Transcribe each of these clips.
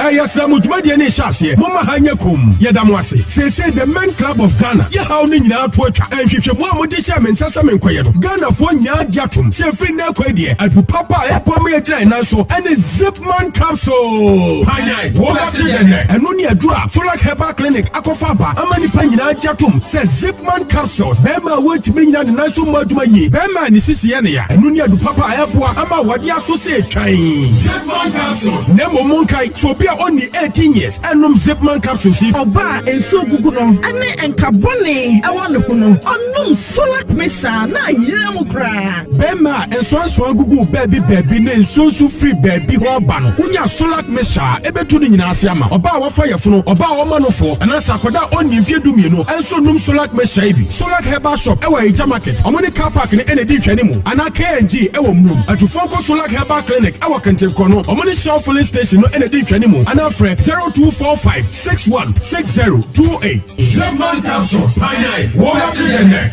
Ɛyɛ sɛ mo dwumadie ne hyɛ aseɛ, momma ha nyɛ kom. Yɛda mo ase. Seesei the Men Club of Ghana, yɛhaw no nyinaa to atwa. Nhwehwɛmu a mode hyɛ me nsa sɛ menkɔyɛ no, Ghanafoɔ nyinaa gye atom sɛ ɛfiri nnɛ akɔ deɛ, adu papa a ɛboa ma yɛgyina yɛn nan so ɛne Zipman capsule. Hanyan wɔbɛte dɛnɛ. Ɛno ne aduru a Folak Herbal Clinic akɔfa aba ama nipa nyinaa gye atom sɛ Zipman capsules, bɛrima a wɔntumi nyina ne nan so mmɔ adwuma yie, bɛrima a ne sisi yɛ ne ya, ɛno ne adu papa a ɛboa ama wɔde aso sɛ etwan. Zipman capsules. Na mmom monkae sɛ obi a ɔnni 18 years ɛnom Zipman capsules yi. Ɔbaa a nsuo gugu no ne nka bɔne ɛwɔ ne ho no, ɔnom Solak Mixture na ayera mu koraa. Bɛrima a nsoansoa gugu baabi baabi ne nsuo nso firi baabi hɔ ba no, wonya Solak Mixture a, ɛbɛtu no nyinaa ase ama. Ɔbaa a wafa yɛfono, ɔbaa a ɔma no foɔ, anaasɛ akwadaa a ɔnni mfeɛ 12 ɛnso nom Solak Mixture yi bi. Solak Herbal Shop ɛwɔ Agya Market, ɔmo ne car park ne ɛna di nhwɛne mu, anaa KNG ɛwɔ Murum. Atufoɔ nkɔ Solak Herbal Clinic ɛwɔ Kentenkorɔ no, ɔmo ne Shell filling station no ɛna di nhwɛne mu, anaa frɛ 0245 61 60 28. Zipman capsules, panyan wɔbɛte dɛnɛ.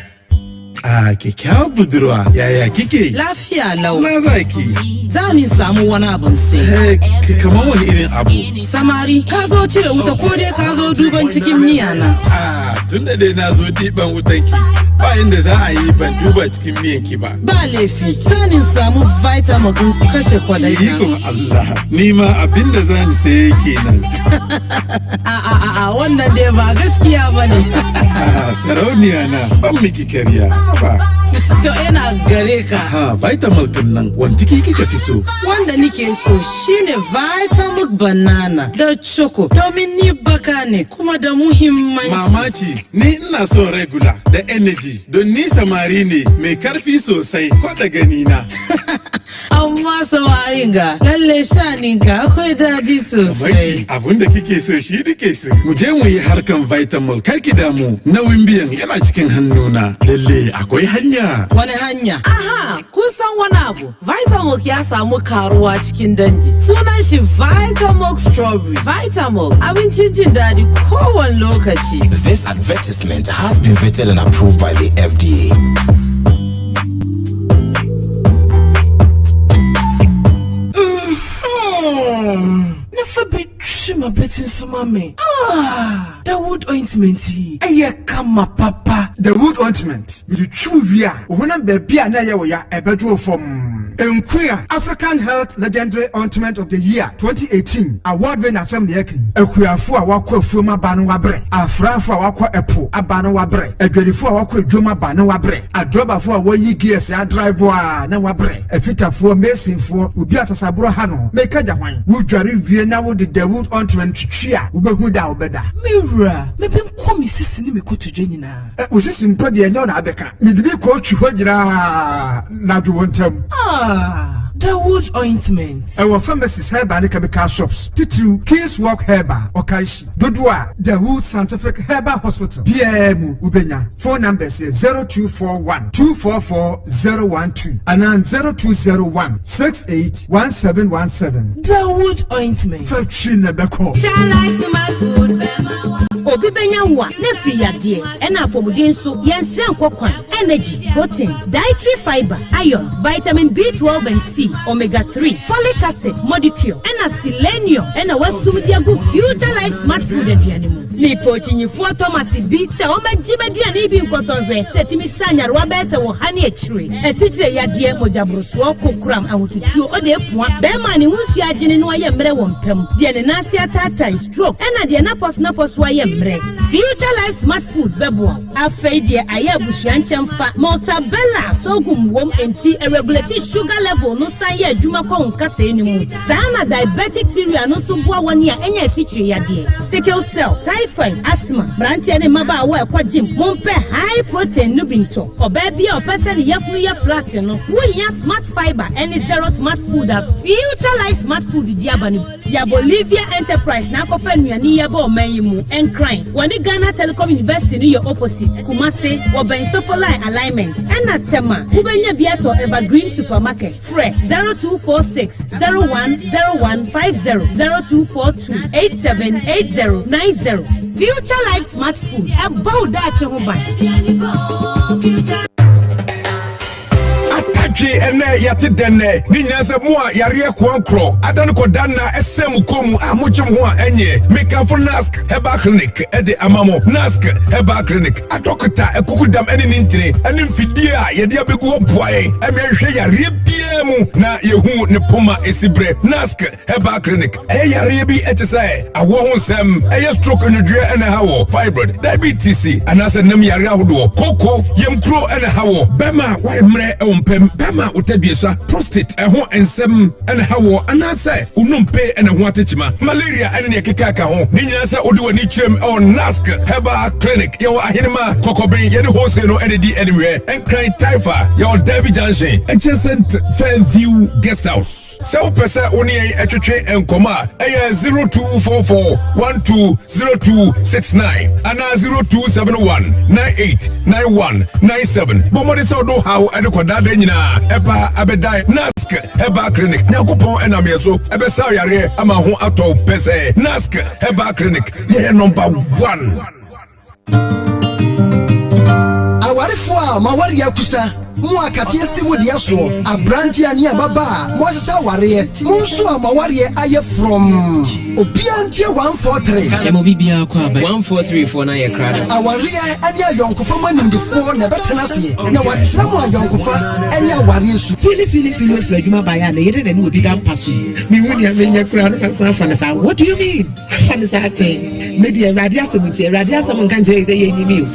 Ah, kyakkyawar budurwa, yaya kike? Lafiya lau. Na za ki? Za ni samu wani abin sai. Eh, kamar wani irin abu? Samari, ka zo cire wuta ko dai ka zo duban cikin miya na? Ah, tun da dai na zo ɗiban wutanki, ba inda za a yi ban duba cikin miyanki ba. Ba laifi, za ni samu Vitamilk in kashe kwadai na. Ikon Allah, ni ma abin da za ni saye kenan. A a a a, wannan dai ba gaskiya ba ne. Ah, sarauniya na, ban miki karya. Ba. To, ina gare ka. Ha, Vitamilk nan, wanti kika fi so? Wanda nike so shine Vitamilk banana da choco, domin ni baka ne kuma da muhimmanci. Mamaci, ni ina son regular da energy don ni samari ne mai karfi sosai ko da gani na. Amma samarin ga lalle shaninka akwai daɗi sosai. Abin da kike so shi nike so. Mu je mu yi harkan Vitamilk, kar ki damu, nauyin biyan yana cikin hannuna. Lalle akwai hanya. Wani hanya? Aha, kun san wani abu. Vitamilk ya samu karuwa cikin dangi. Sunan shi Vitamilk Strawberry. Vitamilk abincin jin daɗi kowane lokaci. This advertisement has been vetted and approved by the FDA. Na fa bi twi ma bɛti nso ma me. Ah, Dawood ointment yi ɛyɛ kama papa. The Wood ointment, mede twiw wie a, wo honam baabi a na ɛyɛ wo ya ɛbɛdwo fam. Nkuya African Health Legendary Ointment of the Year 2018 award winner, asɛm ne yɛka yi. Akuafo a wakɔ afuom aba no wabrɛ, afrafo a wakɔ ɛpo aba no wabrɛ, adwadifo a wakɔ adwom aba no wabrɛ, adrɔbafo a wɔyi gears adrive a na wabrɛ, afitafoɔ, masonfoɔ, obi asasaborɔ ha no meka gya hwan. Wodware wie na wode The Wood ointment twitwi a, wobɛhu da a wobɛda. Me wura, mebe nkɔ me sisi ne me kotodwe nyinaa. Wo sisi mpo deɛ, ɛnyɛ wo na abɛka, mede bi kɔ twi hɔ nyinaa na dwo wo ntam. Ah, Dawood ointment. Ɛwɔ pharmacies, herbal ne chemical shops, titiriw Kings Walk Herbal, Ɔkanhyi dodoɔ a The Wood Scientific Herbal Hospital biara mu wobɛnya. Phone numbers yɛ 0241 244 012 anaa 0201 68 1717. Dawood ointment. Fa twi na bɛkɔ. Obi bɛnya wo a na firi yadeɛ ɛna apɔmuden nso yɛnsrɛ nkɔ kwan. Energy, protein, dietary fiber, iron, vitamin B12 and C, omega 3, folic acid molecule ɛna selenium ɛna wasum de agu Future Life Smart Food aduane mu. Mepɛ okyinyifoɔ Thomas bi sɛ ɔmɛgye m'aduane bi nkɔsɔnhwɛ sɛ tumi sa nyarewa bɛyɛ sɛ wɔ ha ne akyire, asikyire yadeɛ, mogyaborosoɔ, kokoram, ahotutuo, ɔde epua, bɛrima ne ho nsuo agyene no ayɛ mmerɛ wɔ mpam, deɛ ne nan ase ataatae, stroke, ɛna deɛ napɔso napɔso ayɛ mmerɛ. Future Life Smart Food bɛboa wo. Afei deɛ ayɛ abusua nkyɛn fa Maltabella sorghum wom, nti ɛregulate sugar level no, san yɛ adwuma kɔ wo nkasɛɛ no mu saa, na diabetic cereal no nso boa wɔn a ɛnyɛ asikyire yadeɛ, sickle cell, typhoid, asthma. Mmeranteɛ ne mmabaawa a ɛkɔ gym, mompɛ high protein no bi ntɔ. Ɔbaa bi a ɔpɛ sɛ ne yafunu yɛ flat no, wohia smart fiber ɛne Zero Smart Food a Future Life Smart Food di aba no. Yɛ Bolivia Enterprise na akɔfa nnuane yi aba ɔman yi mu. Nkran, wɔne Ghana Telecom University no yɛ opposite. Kumase, wɔbɛn Sofoline alignment, ɛna Tema, wobɛnya bi atɔ Evergreen Supermarket. Frɛ 0246 010150, 0242 878090. Future Life Smart Food, ɛbɔ wo daakye ho ban. Atadwe. Nantwi ɛnɛ yɛate dɛn nɛ ne nyinaa sɛ mo a yareɛ koankorɔ ada no kɔda nna ɛsɛn mo kɔn mu a mogye mo ho a ɛnyɛ. Mekamfo Nask Herbal Clinic ɛde ama mo. Nask Herbal Clinic adɔkota akukudam ɛne ne ntini ɛne mfidie a yɛde abɛgu hɔ boa yɛn ɛma yɛhwɛ yareɛ biara mu na yɛhu ne poma ɛsi berɛ. Nask Herbal Clinic ɛyɛ yareɛ bi ɛte sɛ awoɔ ho nsɛm, ɛyɛ stroke, nnwodwoeɛ ɛna ɛha wɔ, fibroid, diabetes anaasɛ nam yareɛ ahodoɔ, koko, yamkuro ɛna ɛha wɔ, bɛrima a wayɛ mmerɛ ɛwɔ mpam, bɛrima a wotadua prostate ɛho nsɛm ɛna ɛha wɔ, anaasɛ wonompe ɛna ho atekyima, malaria ɛne neɛ keka ka ho ne nyinaa sɛ wode w'ani kyerɛm ɛwɔ Nask Herbal Clinic. Yɛwɔ Ahenema Kɔkɔben, yɛne hose no ɛne di animhwɛ. Nkran Taifa, yɛwɔ Derby Junction, adjacent Fairview Guest House. Sɛ wopɛ sɛ wo ne yɛn ɛtwetwe nkɔmmɔ a, ɛyɛ 0244 120269 anaa 0271 989197. Bɔ mmɔde sɛ wode haw ɛde kɔdaada nyinaa ɛba abɛdae Nask Herbal Clinic. Nyankopɔn ɛnam yɛ so ɛbɛsa yareɛ ama ho atɔ pɛ sɛ Nask Herbal Clinic yɛyɛ number one. Awarefoɔ a mawareɛ akusa mo akateɛ si mo deɛ soɔ, aberanteɛ ne ababa a moahyehyɛ awareɛ, mo nso a mawareɛ ayɛ frɔm, obiara ntie 143. Ɛma obi biara kɔ aba 143 foɔ no ayɛ krado. Awareɛ ne ayɔnkofa mu animdefoɔ na ɛbɛtena aseɛ na wakyerɛ mo ayɔnkofa ne awareɛ su. Fili fili fili ofiri adwuma baeɛ a ne yere na ne obi da mpa so. Mehu nea menyɛ koraa no masan afa no saa. What do you mean? Afa no saa sɛn? Me deɛ, Awurade asɛm nti, Awurade asɛm nka nkyerɛ yɛ sɛ yɛnyimi o.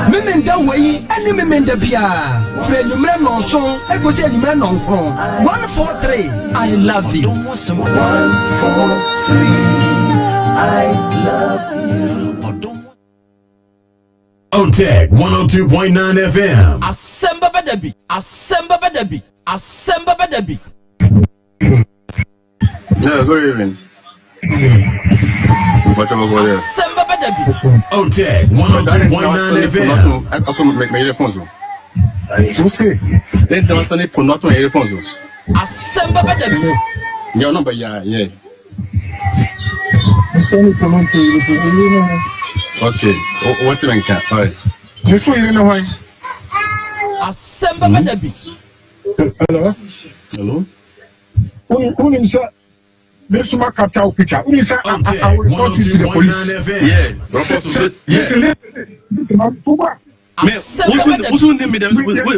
Memenda wei ne memenda biara firi anwummerɛ 7 ɛkɔsi anwummerɛ 9. 143, I love you. 143, I love you. Otec 102.9 FM. Asɛm bɛbɛ da bi, asɛm bɛbɛ da bi, asɛm bɛbɛ da bi. Yeah, good evening. What's up over there? Asɛm bɛbɛ da bi. Otec 102.9 FM. Also, me yere phone so. Then the one phone not on yere phone so. Asɛm bɛbɛ da bi. Yeah, number, yeah. Okay. What's the name? All right. Yesu yiri ne hwan? Asɛm bɛbɛ da bi. Hello. Hello. Wonim sɛ mesoma capture wo picture, wonim sɛ I will report you to the police. Yeah. Report to yeah. Listen, listen, listen, Asɛm bɛbɛ da bi.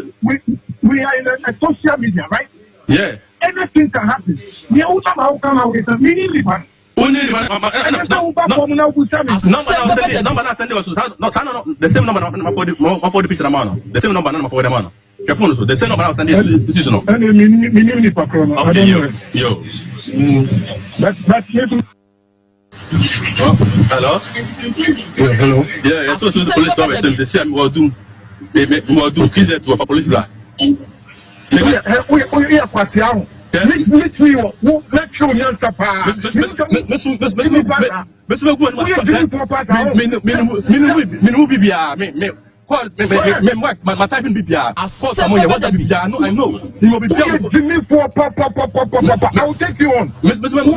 We are in a social media, right? Yeah. Anything can happen. Nea wosama wo kama wo sɛ mini nipa. Only the Ɛnyɛ sɛ woba fam na wobusa me. Number na send was no no the same number na ma for the picture na no, the same number na ma for the man. Your phone so the same number na send this is no. Ɛne mini nipa korɔ no. I Okay, don't yo. know. Yo. But yes. Oh, hello. Yeah, hello. Yeah, so the police come and say me do. Me me do kill to for police bla. Woyɛ kwasea ho metumi wɔ wo mɛkyerɛ wo nyansa paa. Woyɛ gyimifoɔ paa saa ho. Me me bibia me me call me me me wife my typing bibia. Call some yeah, what bibia, no, I know. Ni mo bibia. Woyɛ gyimifoɔ papapapapapa. I will take you on. Me me me me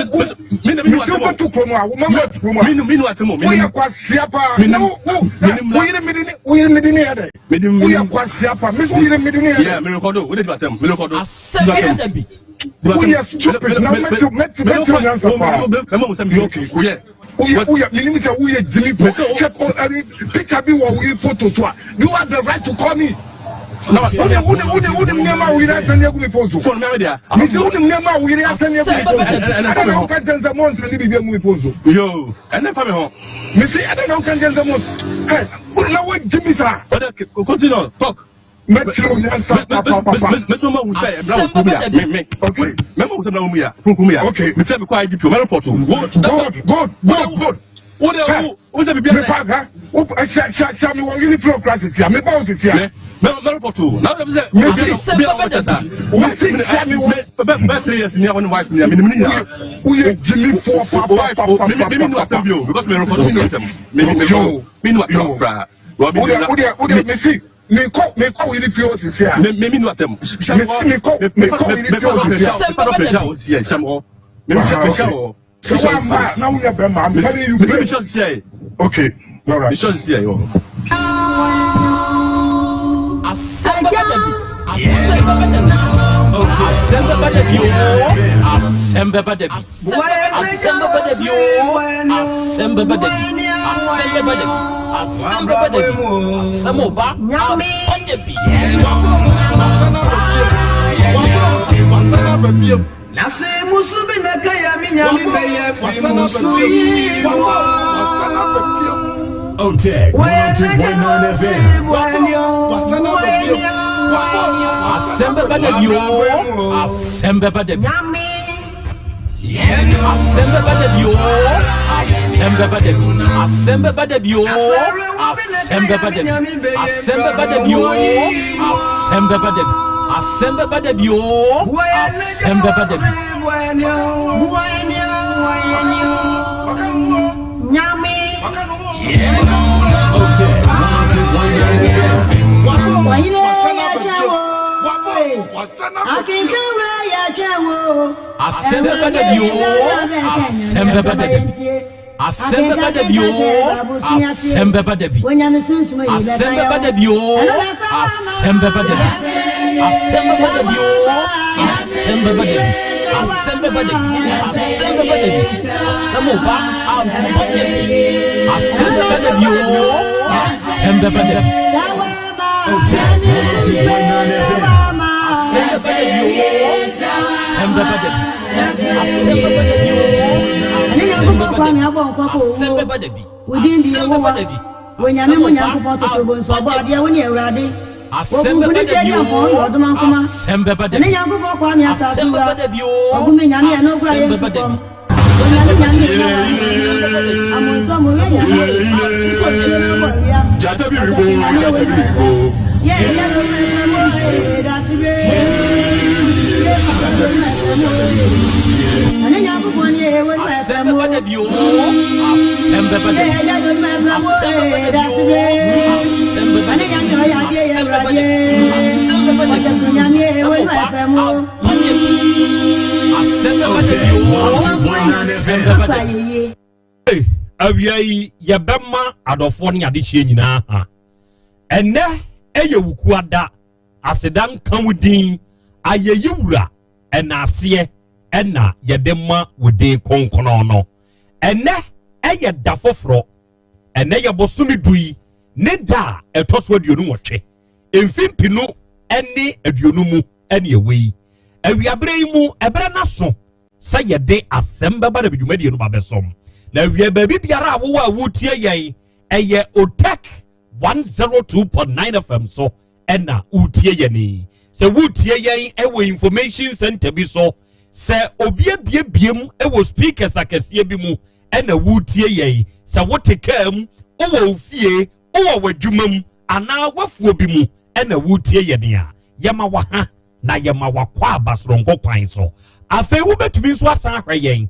me me wobɛto kurom a woma bɛto kurom a me me atemo me. Woyɛ kwasea paa. Woyere mede ne woyere mede ne yɛ dɛ. Woyɛ kwasea paa. Me so woyere mede ne yɛ dɛ. Yeah, me record o. Wo de atem, me record o. Asɛm bɛbɛ da bi. Woyɛ stupid na mɛkyerɛ mɛkyerɛ nyansa paa. Me mo sɛ me okay. Yeah. Woyɛ woyɛ minim sɛ woyɛ gyimi po sɛ ɛbi picture bi wɔ woyɛ photo so a, you have the right to call me. Wone wone wone wonim nneɛma a woyere asɛn agu mi phone so. Phone me ame dia. Mesi wonim nneɛma a woyere asɛn agu mi phone so. Ɛdɛ na woka nkyɛn sɛ mo nsɛn ne biribi agu mi phone so. Yo, ɛnɛ fa me ho. Mesi ɛdɛ na woka nkyɛn sɛ mo ɛ wone na woagyi mi saa. Ɔdɛ continue talk. Mɛkyerɛ wo nyansa papapapa. Mɛsɛ ma hu sɛ ɛbra wɔ kurom ya me me. Okay. Mɛma hu sɛ ɛbra wɔ mu ya kurom ya. Okay. Mesɛ mekɔ IGP o, mɛ report o. Good, good, good, good. Wo de wo sɛ biribi Mepa ha wo hyɛ hyɛ hyɛ mi wɔ yiri filo kura sisi a mepa wo sisi a. Mɛ mɛ report o. Na wo de sɛ Mesi obi a wɔtɛ sa. Mesi hyɛ mi wɔ. Bɛ bɛ 3 years ni a wɔne wife ni a menim ne nyinaa. Woyɛ gyimifoɔ papapapapa. Me me nu atem bi o, because me record me nu atem. Me me me nu atem koraa. Wodeɛ wodeɛ wodeɛ mesi mekɔ mekɔ wo yiri fie o sisi a. Me me nu atem. Mesi mekɔ mekɔ wo yiri fie o sisi a. Asɛm bɛbɛ da bi. Hyɛ mɔ. Me hyɛ hyɛ wɔ. Sɛ wamba na woyɛ bɛrima, I'm telling you. Mesi mi hyɛ sisi yɛ. Okay, all right. Mi hyɛ sisi yɛ wɔ. Asɛm bɛbɛ da bi. Asɛm bɛbɛ da bi. Asɛm bɛba da bi oo, asɛm bɛba da bi. Asɛm bɛba da bi oo, asɛm bɛba da bi. Asɛm bɛba da bi, asɛm bɛba da bi. Asɛm ɔba aba da bi. Nase musu bi na kaya mi nyame bɛyɛ fi musu yi mu. Otec 102.9 FM. Asɛm bɛba da bi oo, asɛm bɛba da bi. Asɛm bɛba da bi oo, asɛm bɛba da bi. Asɛm bɛba da bi oo, asɛm bɛba da bi. Asɛm bɛba da bi oo, asɛm bɛba da bi. Asɛm bɛba da bi oo, asɛm bɛba da bi. Otec 102.9 FM. Asɛm bɛba da bi oo, asɛm bɛba da bi. Asɛm bɛba da bi oo, asɛm bɛba da bi. Asɛm bɛba da bi oo, asɛm bɛba da bi. Asɛm bɛba da bi oo, asɛm bɛba da bi. Asɛm bɛba da bi, asɛm bɛba da bi. Asɛm ɔba aba da bi. Asɛm bɛba da bi oo, asɛm bɛba da bi. Otec 102.9 FM. Asɛm bɛba da bi oo, asɛm bɛba da bi. Asɛm bɛba da bi oo, asɛm bɛba da bi. Asɛm bɛba da bi. Asɛm bɛba da bi. Wonyame mu Nyankopɔn totorobɔ nso ɔbɔ adeɛ wo ne Awurade. Asɛm Wɔkunku bɛba ne da bi twɛ oo, ne ɔdoma nkoma. asɛm bɛba da Ɛne bi. Nyankopɔn kwa me asase Asɛm wura. bɛba da bi oo, Ɔgu me nyame ɛno kura asɛm yɛn bɛba da sukɔm. bi. Onyame nyame ɛnyɛ wa. Amonso mo yɛ nyame. Jata bi ribo, jata bi ribo. Yɛ yɛ no mɛ mo ee dasi be. Ɛne Nyankopɔn ne ewo no Asɛm ɛfɛ mo. bɛba da bi oo, asɛm bɛba da Yɛ bi. yɛ no mɛ mo Asɛm bɛba ee da bi dasi oo, be. asɛm bɛba Ɛne da bi. nyame ɔyɛ adeɛ yɛ Asɛm bɛba da bi. Awurade. Asɛm bɛba da bi. Ɔkyɛ so nyame Asɛm ewo no ɔba ɛfɛ mo. aba da bi. Asɛm bɛba da bi oo, asɛm bɛba da bi. Awia yi yɛbɛma adɔfoɔ ne adehyeɛ nyinaa ha. Ɛnɛ ɛyɛ Wukuada, aseda nka wo din, ayɛyi wura ɛna aseɛ ɛna yɛde ma wo din kronkron no. Ɛnɛ ɛyɛ da foforɔ, ɛnɛ yɛ bosome 10 yi ne da a ɛtɔ so 28, mfe 2020 mu ɛne ɛwɔ yi. Awiaberɛ yi mu ɛberɛ n'aso sɛ yɛde asɛm bɛba na dwumadie no ba bɛsɔm na awia baabi biara a wowɔ a wotie yɛn, ɛyɛ Otec 102.9 FM so ɛna wotie yɛn yi. Sɛ wotie yɛn ɛwɔ information center bi so, sɛ obi abiebie ɛwɔ speakers akɛseɛ bi mu ɛna wotie yɛn, sɛ wote kaa mu, wowɔ wo fie, wowɔ w'adwuma mu anaa wafuo bi mu ɛna wotie yɛn a, yɛma waha na yɛma wakɔ abasoronko kwan so. Afei wobɛtumi nso asan ahwɛ yɛn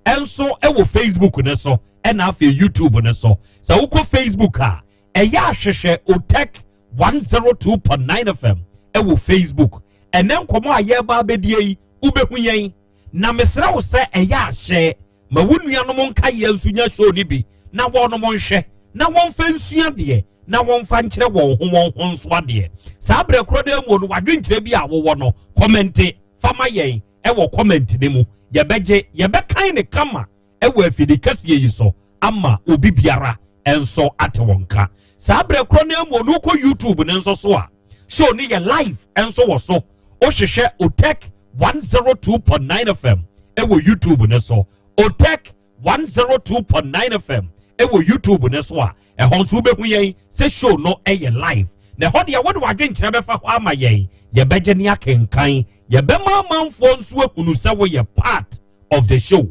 ɛnso ɛwɔ Facebook ne so ɛna afei YouTube ne so. Sɛ wokɔ Facebook a, ɛyɛ ahwehwɛ Otec 102.9 FM ɛwɔ Facebook. Ɛnɛ nkɔmɔ a yɛreba abɛdie yi, wobɛhu yɛn na mesrɛ wo sɛ ɛyɛ ahyɛ ma wo nuanom nka yɛn nso nya show no bi na wɔnom nhwɛ na wɔmfa nsua deɛ na wɔmfa nkyerɛ wɔn ho wɔn ho nso adeɛ. Saa berɛ korɔ no mu no, wadwenkyerɛ bi a wowɔ no, comment fama yɛn ɛwɔ comment ne mu. Yɛbɛgye, yɛbɛkan ne kama ɛwɔ afidi kɛseɛ yi so ama obi biara ɛnso ate wɔn ka. Saa berɛ korɔ no mu no, wokɔ YouTube ne nso so a, show no yɛ live ɛnso wɔ so. Wohwehwɛ Otec 102.9 FM ɛwɔ YouTube ne so, Otec 102.9 FM ɛwɔ YouTube ne so a, ɛhɔ nso wobɛhu yɛn sɛ show no ɛyɛ live. Na ɛhɔ deɛ, wode wadwenkyerɛ bɛfa hɔ ama yɛn, yɛbɛgye ne akenkan, yɛbɛma amanfoɔ nso ahunu sɛ woyɛ part of the show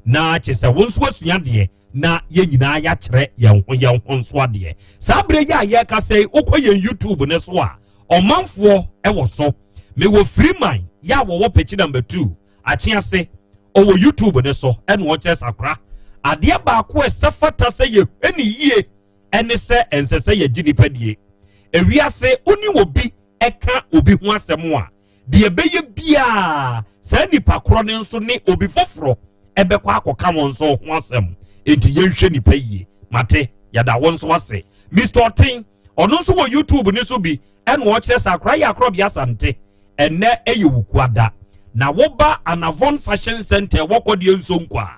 na kyɛ sɛ wo nso asua deɛ na yɛn nyinaa yɛakyerɛ yɛn ho yɛn ho nso adeɛ. Saa berɛ yi a yɛreka sɛ wokɔ yɛn YouTube ne so a, ɔmanfoɔ ɛwɔ so. Mewɔ Freeman yɛ a wɔwɔ pɛkyi number 2 akye ase, ɔwɔ YouTube ne so ɛna ɔkyerɛ sakora adeɛ baako a ɛsɛ fata sɛ yɛhwɛ ne yie ɛne sɛ ɛnsɛ sɛ yɛgye nipa die. Ewiase wone obi ɛka obi ho asɛm a, deɛ ɛbɛyɛ biara saa nipa korɔ ne nso ne obi foforɔ ɛbɛkɔ akɔka wɔn nso ho asɛm, nti yɛnhwɛ nipa yie. Mate, yɛda wɔn nso ase. Mr Ɔten, ɔno nso wɔ YouTube ne so bi ɛna ɔkyerɛ sɛ akora yɛ akorɔbea Asante. Ɛnnɛ ɛyɛ Wukuada na woba Anavon Fashion Center ɛwɔ Kɔdeɛ Nsonko a,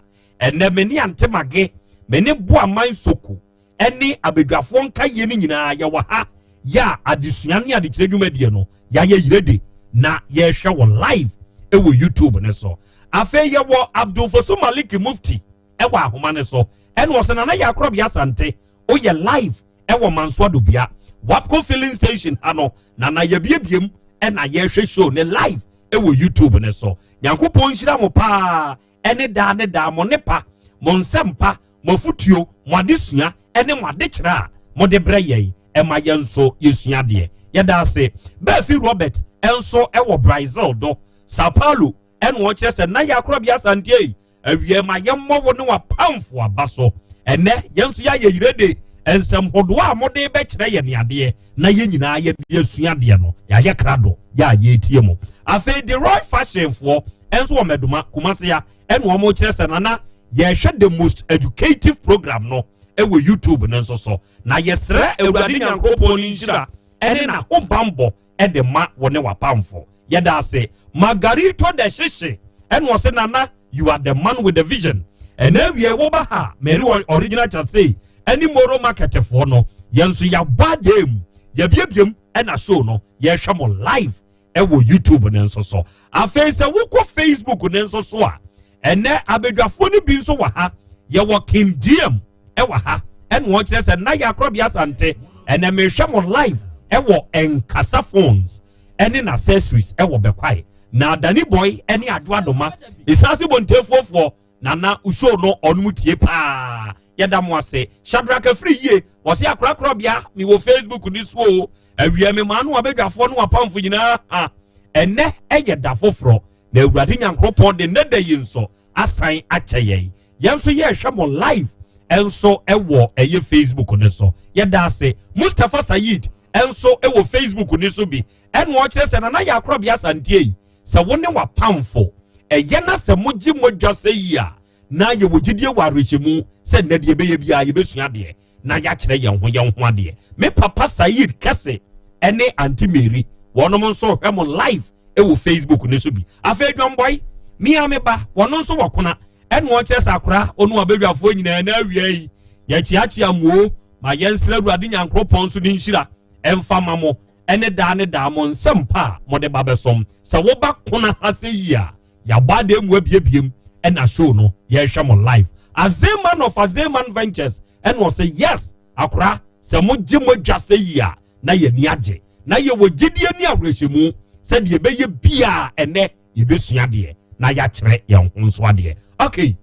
ɛnnɛ me ne Antemage, me ne Boaman Soko ɛne abadwafoɔ nkayie no nyinaa yɛwɔ ha yɛ a adesua ne adekyerɛ dwumadie no yɛayɛ yerede na yɛrehwɛ wɔ live ɛwɔ YouTube no so. Afei yɛwɔ Abdul Fosu Maliki Mufti ɛwɔ ahoma no so ɛna ɔsɛ Nana Yɛ Asante woyɛ live ɛwɔ Manso Adobia Wapco filling station ha no na na yɛbiebiem ɛna yɛhwɛ show ne live ɛwɔ YouTube ne so. Nyankopɔn nhyira mo paa ɛne daa ne daa mo ne pa mo nsɛm pa mo afutuo mo adesua ɛne mo adekyerɛ a mode brɛ yɛn ɛma yɛn nso yɛsua adeɛ. Yɛda ase. Bɛɛfi Robert ɛnso ɛwɔ Brazil do Sao Paulo ɛna ɔkyerɛ sɛ na yɛ akorɔbea Asante yi Awiei ma yɛmmɔ wo ne w'apamfo aba so. Ɛnnɛ, yɛn nso yɛayɛ yire de nsɛm hodoɔ a mode bɛkyerɛ yɛn adeɛ na yɛn nyinaa yɛde asua adeɛ no, yɛayɛ krado yɛ a yɛretie mo. Afei Deroy Fashionfoɔ nso wɔ Mɛdoma, Kumasi ha, ɛna wɔn kyerɛ sɛ nana yɛhwɛ the most educative program no ɛwɔ YouTube no nso so. Na yɛsrɛ Awurade Nyankopɔn ne nhyira ɛne n'ahobanbɔ ɛde ma wo ne w'apamfo. Yɛda ase. Margarito de hyehye ɛna ɔsɛ nana you are the man with the vision. Ɛna awie woba ha Mary original chasei ɛne Moro marketfoɔ no yɛn nso yɛabɔ adeɛ mu yɛbiebiem ɛna show no yɛhwɛ mo live ɛwɔ YouTube ne nso so. Afei sɛ wokɔ Facebook ne nso so a ɛnɛ abadwafoɔ no bi nso wɔ ha. Yɛwɔ King GM ɛwɔ ha ɛna ɔkyerɛ sɛ na yɛ akorɔbea Asante ɛnɛ mehwɛ mo live ɛwɔ Nkasa phones ɛne na accessories ɛwɔ Bɛkwae na Dani Boy ɛne Ado Adoma esaase bontefoɔfoɔ nana show no ɔnom tie paa. Yɛda mo ase. Shadrack afiri yie wɔse akorakorɔbea mewɔ Facebook ne so o. Awia me maa no abadwafoɔ no apamfo nyinaa ha. Ɛnɛ ɛyɛ da foforɔ na Awurade Nyankopɔn de nnɛ da yi nso asan akyɛ yɛn. Yɛn nso yɛrehwɛ mo live nso ɛwɔ ɛyɛ Facebook ne so. Yɛda ase. Mustapha Said nso ɛwɔ Facebook ne so bi ɛna ɔkyerɛ sɛ nana yɛ akorɔbea Asante yi sɛ wo ne wapamfo ɛyɛ na sɛ mogye mogya sɛ yi a na yɛwɔ gyidie wɔ awerɛhyɛmu sɛ nnɛ deɛ ɛbɛyɛ biara yɛbɛsua adeɛ na yɛakyerɛ yɛn ho yɛn ho adeɛ. Me papa Said kɛse ɛne Auntie Mary wɔnom nso hwɛ mo live ɛwɔ Facebook ne so bi. Afei dwɔmbɔe mia me ba wɔn nso wɔ kona ɛna ɔkyerɛ sɛ akora ɔno abadwafoɔ nyinaa na awia yi yɛkyeakyea muo ma yɛnsrɛ Awurade Nyankoropɔn nso ne nhyira ɛmfa ma mo ɛne daa ne daa mo nsɛm pa a mode ba bɛsom. Sɛ woba kona ha sɛ yi a yɛabɔ adeɛ mu abiebiem ɛna show no yɛhwɛ mo live. Azeman of Azeman Ventures ɛna ɔsɛ yes akora sɛ mogye mo adwa sɛ yi a na yɛni agye na yɛwɔ gyidie ne awerɛhyɛmu sɛdeɛ ɛbɛyɛ biaa ɛnɛ yɛbɛsua adeɛ na yɛakyerɛ yɛn ho nso adeɛ. Okay,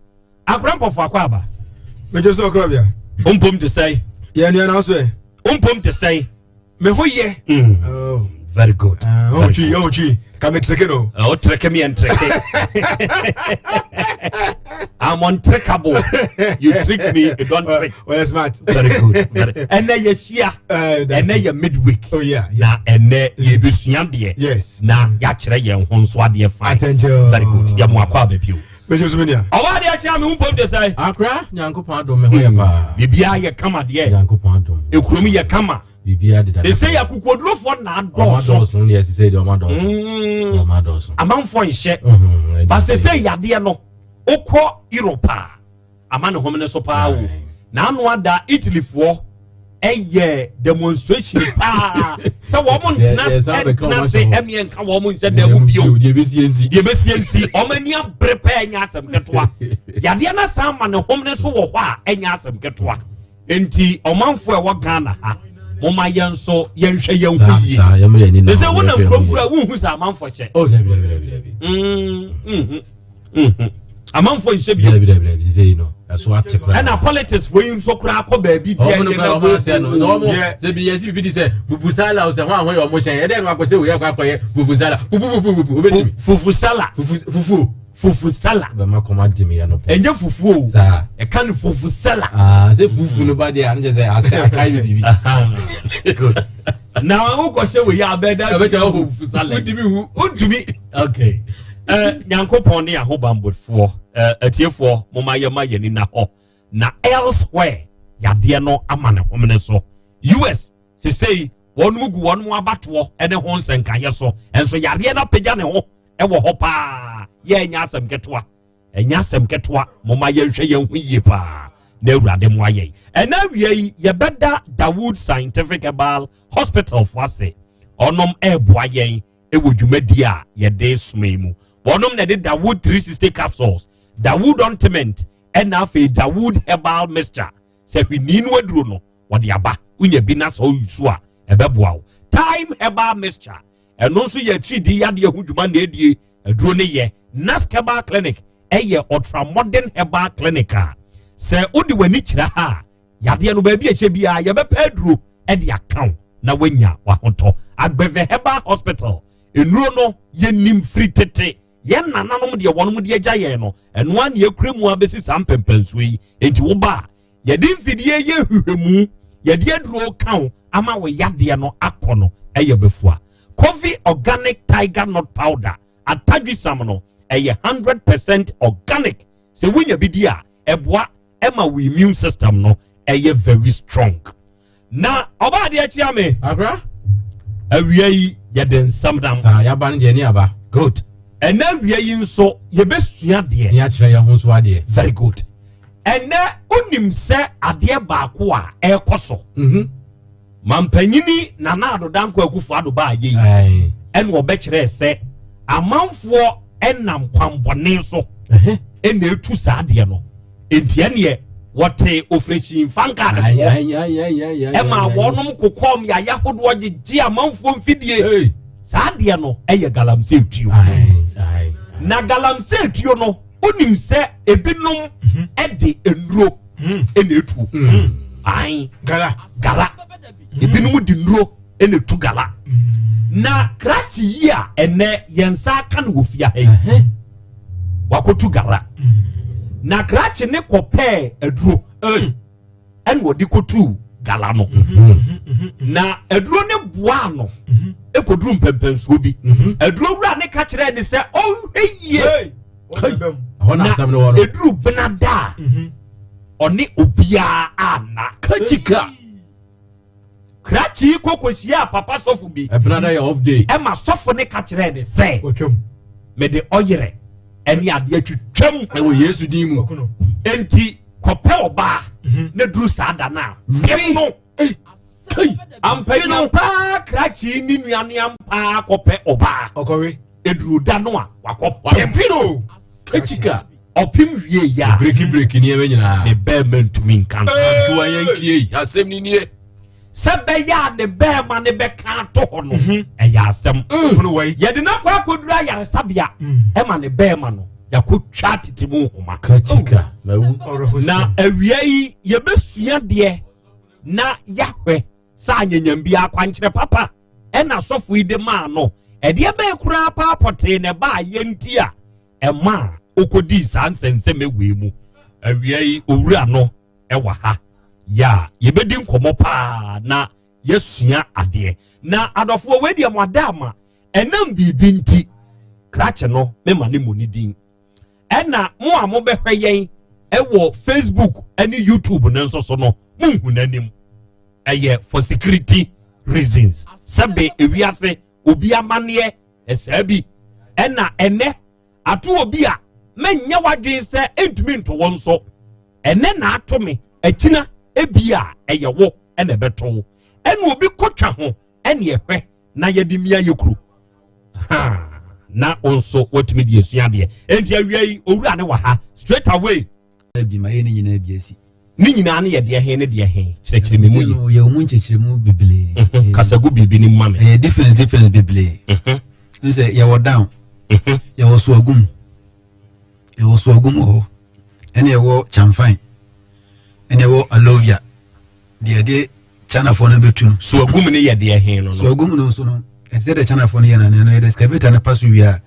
akora mpɔfo akɔ aba. Megye sɛ ɔkora bia. Wompom te sɛn? Yɛ nua na so ɛ. Wompom te sɛn? Me ho yɛ. Oh. Very good. Oh, twi, oh, twi. Ka me treke no. Oh, treke me and treke. I'm untrickable. You trick me, you don't trick. Oh, you're smart. Very good. Very. And then you share. And then you midweek. Oh yeah. Na and then you be deɛ. Yes. Na ya kyerɛ yɛn ho nso adeɛ fine. Attention. Very good. Yɛ mo akɔ abɛpio. Mejo so menia. Ɔwɔ adeɛ kyerɛ me ho mpom de sɛ. Akra Nyankopɔn adom me ho yɛ paa. Biribiara yɛ kama deɛ. Nyankopɔn adom. Ekurom yɛ kama. Biribiara deda. Sese yɛ akokoɔdurofoɔ na adɔɔso. Ɔmo adɔɔso deɛ sese deɛ ɔmo adɔɔso. Ɔmo adɔɔso. Amanfoɔ nhyɛ. Ba sese yadeɛ no okɔ Europe a ama ne home ne so paa o. Na ano ada Italyfoɔ ɛyɛ demonstration paa sɛ wɔn ntena ntena se ɛmiɛ nka wɔn nhyɛ dan mu bio. Deɛ ebesie nsi. Deɛ ebesie nsi. Wɔn ani abere pɛɛ nyɛ asɛm ketewa. Yadeɛ no asan ama ne home ne so wɔ hɔ a ɛnyɛ asɛm ketewa. Nti ɔmanfoɔ a ɛwɔ Ghana ha moma yɛn nso yɛnhwɛ yɛn ho yie. Sɛ sɛ wonam kurom kura wonhu sɛ amanfoɔ hyɛ. Oh dabi dabi dabi dabi. Amanfoɔ nhyɛ bio. Dabi dabi dabi sɛ yi no ɛso ate kura. Ɛna politics fo yi nso kura akɔ baabi deɛ yɛ na ɔmo asɛ no na ɔmo sɛ bi yɛsi bibi di sɛ bubusala sɛ ho ahoyɛ ɔmo hyɛn ɛdɛ no akɔhyɛ wei akɔ akɔyɛ fufusala pupupupupu obetumi. Fufusala. Fufu. Fufusala. Bɛma kɔma di mi yɛ no pɛ. Ɛnyɛ fufu o. Saa. Ɛka no fufusala. Aa sɛ fufu no ba deɛ ano kyɛ sɛ asɛ aka yi bibi. Good. Na wokɔhyɛ wei a bɛda ɛbɛtɛ wo fufusala. Wontumi hu. Wontumi. Okay. Nyankopɔn ne ahobanbɔfoɔ atiefoɔ moma yɛma yɛni na hɔ na elsewhere yadeɛ no ama ne homene so. US sesei Wɔn gu wɔn abatoɔ ne ho nsɛnkaeɛ so. Nso yareɛ no apagya ne ho wɔ hɔ paa. Yɛ ɛnyɛ asɛm ketewa. Ɛnyɛ asɛm ketewa. Momma yɛnhwɛ yɛn ho yie paa na Awurade mmoa yɛn. Ɛnɛ awia yi yɛbɛda Dawood Scientific Herbal Hospital fo ase. Ɔnom ɛreboa yɛn wɔ dwumadie a yɛde soma yi mu. Wɔnom na ɛde Dawood 360 capsules, Dawood ointment, ɛna afei Dawood herbal mixture. Sɛ hwini no aduro no wɔde aba, wonya bi na sɛ ɔyi so a ɛbɛboa wo. Time herbal mixture, ɛno nso yɛ akyidii yadeɛ ho dwuma na ɛdie aduro no yɛ. Nask herbal clinic ɛyɛ ultra modern herbal clinic a sɛ wode w'ani kyerɛ ha a yadeɛ no baabi a ɛhyɛ biara yɛbɛpɛ aduro ɛde aka wo na woanya w'ahotɔ. Agbeve herbal hospital nnuro no yɛnim firi tete. Yɛn nananom deɛ wɔnom de agya yɛn no, ɛno ara na yɛkura mu abɛsi saa mpɛmpɛnsoɔ yi. Enti woba a, yɛde mfidie yɛ nhwehwɛmu, yɛde aduro ka wo ama wo yadeɛ no akɔ no, ɛyɛ bɛfua. Coffee Organic Tiger Nut Powder, atadwisam no, ɛyɛ 100% organic. Sɛ wonya bi di a, ɛboa ɛma wo immune system no ɛyɛ very strong. Na ɔbaa adeɛ kyea me. Akora. Awia yi yɛde nsɛm nam. Saa yaba no deɛ ne aba. Good. Ɛnɛ awia yi nso yɛbɛsua deɛ. Ne akyerɛ yɛn ho nso adeɛ. Very good. Ɛnɛ wonim sɛ adeɛ baako a ɛrekɔ so. Mhm. Mampanyini Nana Addo Dankwa Akufo Addo baa yei. Ɛna ɔbɛkyerɛɛ sɛ amanfoɔ ɛnam kwanbɔne so ɛna etu saa adeɛ no. Nti ɛneɛ wɔte ofirikyi mfankadefoɔ ɛma wɔnom kokɔm yaya hodoɔ gyegye amanfoɔ mfidie. Saa adeɛ no ɛyɛ galamsey tuo. Na galamsey tuo no wonim sɛ ebinom ɛde nnuro ɛna etuo. Ayi gala gala ebinom de nnuro ɛna etu gala. Na krakye yi a ɛnɛ yɛn nsa aka no wɔ fie ha yi wakotu gala. Na krakye ne kɔpɛɛ aduro ɛna ɔde kotu gala no. Na aduro ne boa no ekoduru mpɛmpɛnsuo bi. Aduro wura ne ka kyerɛ ne sɛ ɔnhwɛ yie. Ɛhɔ na asɛm no wɔ no. Eduru bena da a ɔne obiara ana. Kachika. Krakye yi kɔ kɔhyia papa sɔfo bi. Ɛbena da yɛ off day. Ɛma sɔfo ne ka kyerɛ ne sɛ. Mede ɔyerɛ ɛne adeɛ twitwam. Ɛwɔ Yesu din mu. Enti kɔpɛ ɔbaa na duru saa da no a wiem no. Ampanyina paa krakye ne nuane ampaa kɔpɛ ɔbaa. Ɔkɔwe. Eduru da no a wakɔ pem. no. Kachika. Ɔpem wie ya. Breki breki nneɛma nyinaa. Ne bɛrima ntumi nka no. Adoa yɛn kie yi asɛm ni nie. Sɛ bɛyɛ a ne bɛrima ne bɛka ato hɔ no ɛyɛ asɛm. Yɛde no akɔ akɔduru ayaresabea ɛma ne bɛrima no yɛakɔtwa tete mu nhoma. Kachika mawu. Na awia yi yɛbɛsua deɛ na yɛahwɛ sɛ anyanyam bi akwankyerɛ papa ɛna sɔfo yi de maa no. Ɛdeɛ bɛyɛ koraa paa pɔtee na ɛbaa yɛ nti a ɛma a okɔdii saa nsɛnsɛm ewei mu. Awia yi owura no ɛwɔ ha yɛ a yɛbɛdi nkɔmmɔ paa na yɛsua adeɛ. Na adɔfoɔ wei deɛ mo ada ama ɛnam biribi nti krakye no mema ne mu ne din. Ɛna mo a mobɛhwɛ yɛn ɛwɔ Facebook ɛne YouTube no nso so no monhu n'anim. Ɛyɛ for security reasons. Sɛbe ewiase obi amanneɛ ɛsaa bi. Ɛna ɛnɛ ato obi a mɛnyɛ wadwen sɛ ɛntumi nto wɔn so. Ɛnɛ na ato me akyina ebi a ɛyɛ wo ɛna ɛbɛto wo. Ɛna obi kɔtwa ho ɛne ɛhwɛ na yɛde mia yɛ kuro. Ha na wo nso watumi de asua adeɛ. Enti awia yi owura ne wɔ ha straight away. Bi ma yɛ ne nyinaa bi asi. Ne nyinaa ne yɛ deɛ he ne deɛ he kyerɛkyerɛ me mu yi. Yɛ mu nkyerɛkyerɛ bebree. Kasagu biribi ne mu ma me. Ɛyɛ difference difference bebree. N sɛ yɛwɔ down. Yɛwɔ soagum. Yɛwɔ soagum wɔ hɔ. Ɛna yɛwɔ chamfan. Ɛna yɛwɔ alovia. Deɛ yɛde Chinafoɔ no bɛtu no. Soagum ne yɛ deɛ he no no. Soagum no nso no ɛsɛ dɛ Chinafoɔ no yɛ no no yɛde excavator no pa so wie a.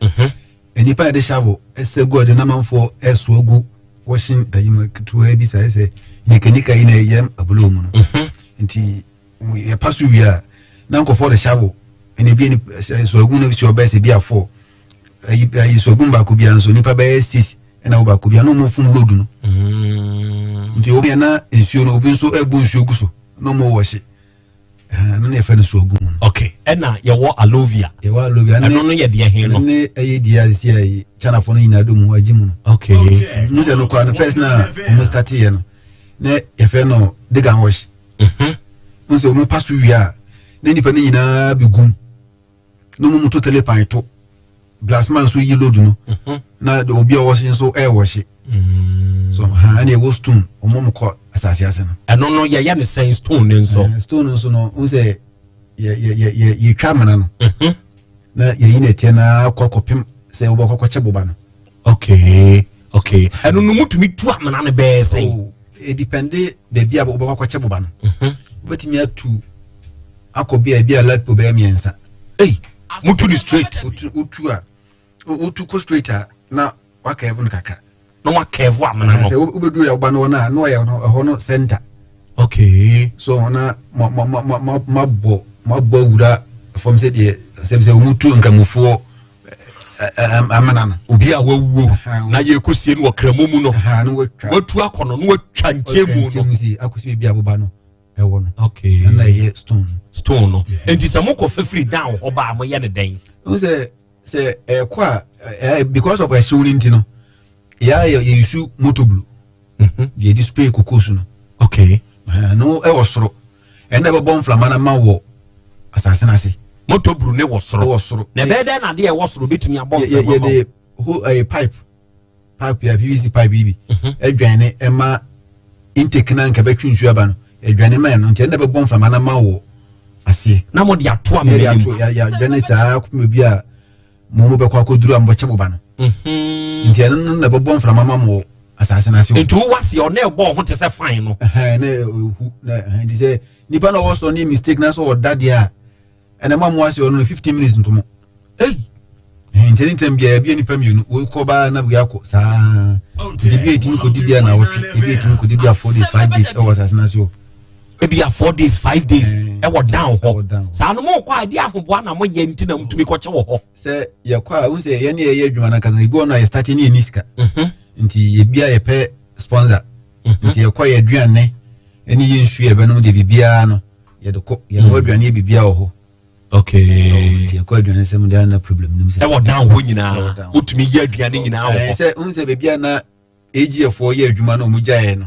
Nnipa yɛde shovel ɛsɛ gu ɔde namanfoɔ ɛsoa gu wɔhyen ayi mu ketewa bi saa ɛsɛ nikanika yi na ɛyɛ abolo mu no. Nti yɛpa so wie a na nkɔfoɔ de shovel ɛna ebi ni soagum no si ɔbɛyɛ sɛ bi afɔ ayi ayi soagum baako bi nso nipa bɛyɛ six ɛna wo baako bi a na wɔn fun load no. Nti obi yɛ na nsuo no obi nso ɛbu nsuo gu so na wɔn wɔhye. Ɛno na yɛfrɛ no soagu no. Okay, ɛna yɛwɔ alovia. Yɛwɔ alovia. Ɛno no yɛ deɛ he no? Ne ɛyɛ deɛ a sisi a Chinafoɔ no nyinaa dɔ mu agye mu no. Okay. Mo sɛ no koraa no first na wɔn start yɛ no na yɛfrɛ no dig and wash. Mo sɛ wɔn pa so wie a na nipa no nyinaa bɛ gum na wɔn mu to telepan to blasman nso yi load no na obi a ɔwɔhye nso ɛɛwɔhye. So ha ɛna ɛwɔ stone wɔn mu kɔ asase ase no. Ɛno no yɛyɛ ne sɛn stone ne nso. Stone nso no n sɛ yɛ yɛ yɛ yɛ yɛtwa amena no. Na yɛyi na ɛteɛ na akɔ akɔpem sɛ wobɛkɔ kɔkyɛ boba no. Okay, ɛno no mutumi tu amena no bɛyɛ sɛn? Oh, ɛdipɛnde baabi a wobɛkɔ akɔkyɛ boba no. Wobɛtumi atu akɔ bia bi a latpo bɛyɛ 3. Ei, mutu no straight? Wotu a wotu kɔ straight a na wakɛɛvo no kakra. Na wakɛɛvo amena no. Sɛ wobɛduru yɛ woba no hɔ no a na ɔyɛ no ɛhɔ no center. Okay. So na ma ma ma ma ma mabɔ mabɔ awura fam sɛ deɛ sɛ sɛ wɔn tu nkramofoɔ amena no. Obi a wawuo na yɛkɔsie no wɔ kramo mu no. Watu akɔ no na watwa nkyɛn mu no. Nkyɛn mu si akɔsi baabi a boba no ɛwɔ no. Okay. Ɛna ɛyɛ stone. Stone no. Nti sɛ mokɔ fafiri down hɔ ba a moyɛ ne dɛn? N sɛ sɛ ɛkɔ a ɛɛ because of ɛhyew no nti no yɛ yɛ yɛsu moto blue. Deɛ yɛde spray koko so no. Okay. No ɛwɔ soro ɛna ɛbɛbɔ mframa no ma wɔ asase no ase. Moto blue ne wɔ soro. Ɛwɔ soro. Na ɛbɛyɛ dɛn na adeɛ ɛwɔ soro bɛtumi abɔ mframa ma? Yɛde ho ɛyɛ pipe pipe yɛ PVC pipe yi bi ɛdwan ne ɛma intake na nka bɛtwe nsuo aba no ɛdwane ma ɛno nti ɛna ɛbɛbɔ mframa no ma wɔ aseɛ. Na mo de ato amena mu. Yɛde ato yɛadwane saa kɔpem bi a mo mo bɛkɔ akɔduru a mo bɛkyɛ boba no. Nti ɛno no na ɛbɛbɔ mframa ma mo wɔ asase no ase. Nti wowɔ aseɛ ɔna ɛbɔ ho te sɛ fan no. Ɛhɛn na ɛhu na nti sɛ nipa na ɔwɔ so ne mistake na so ɔda deɛ a ɛna mo a mo ase ɔno no 15 minutes ntomo. Ei! Nti ne ntɛm biara ebi nipa mmienu wokɔ baa na wei akɔ saa nti ebi etimi kɔdi bi a na awɔtwe ebi etimi kɔdi bi a 4 days 5 days ɛwɔ asase no ase hɔ. Ebi a 4 days 5 days ɛwɔ down hɔ saa no mo kɔ a ɛde ahoboa na mo yɛ nti na mo tumi kɔkyɛ wɔ hɔ. Sɛ yɛkɔ a wohu sɛ yɛne yɛyɛ adwuma no ankasa ebi wɔ no a yɛ start ne yɛni sika nti yɛbi a yɛpɛ sponsor nti yɛkɔ yɛ aduane ne yɛ nsuo yɛbɛnom deɛ biribiara no yɛde kɔ yɛno aduane yɛ biribiara wɔ hɔ. Okay. Nti yɛkɔ aduane sɛm deɛ na problem nim sɛ. Ɛwɔ down hɔ nyinaa wotumi yɛ aduane nyinaa wɔ hɔ. Sɛ wohu sɛ baabi a na AGF foɔ yɛ adwuma no ɔmo gyaeɛ no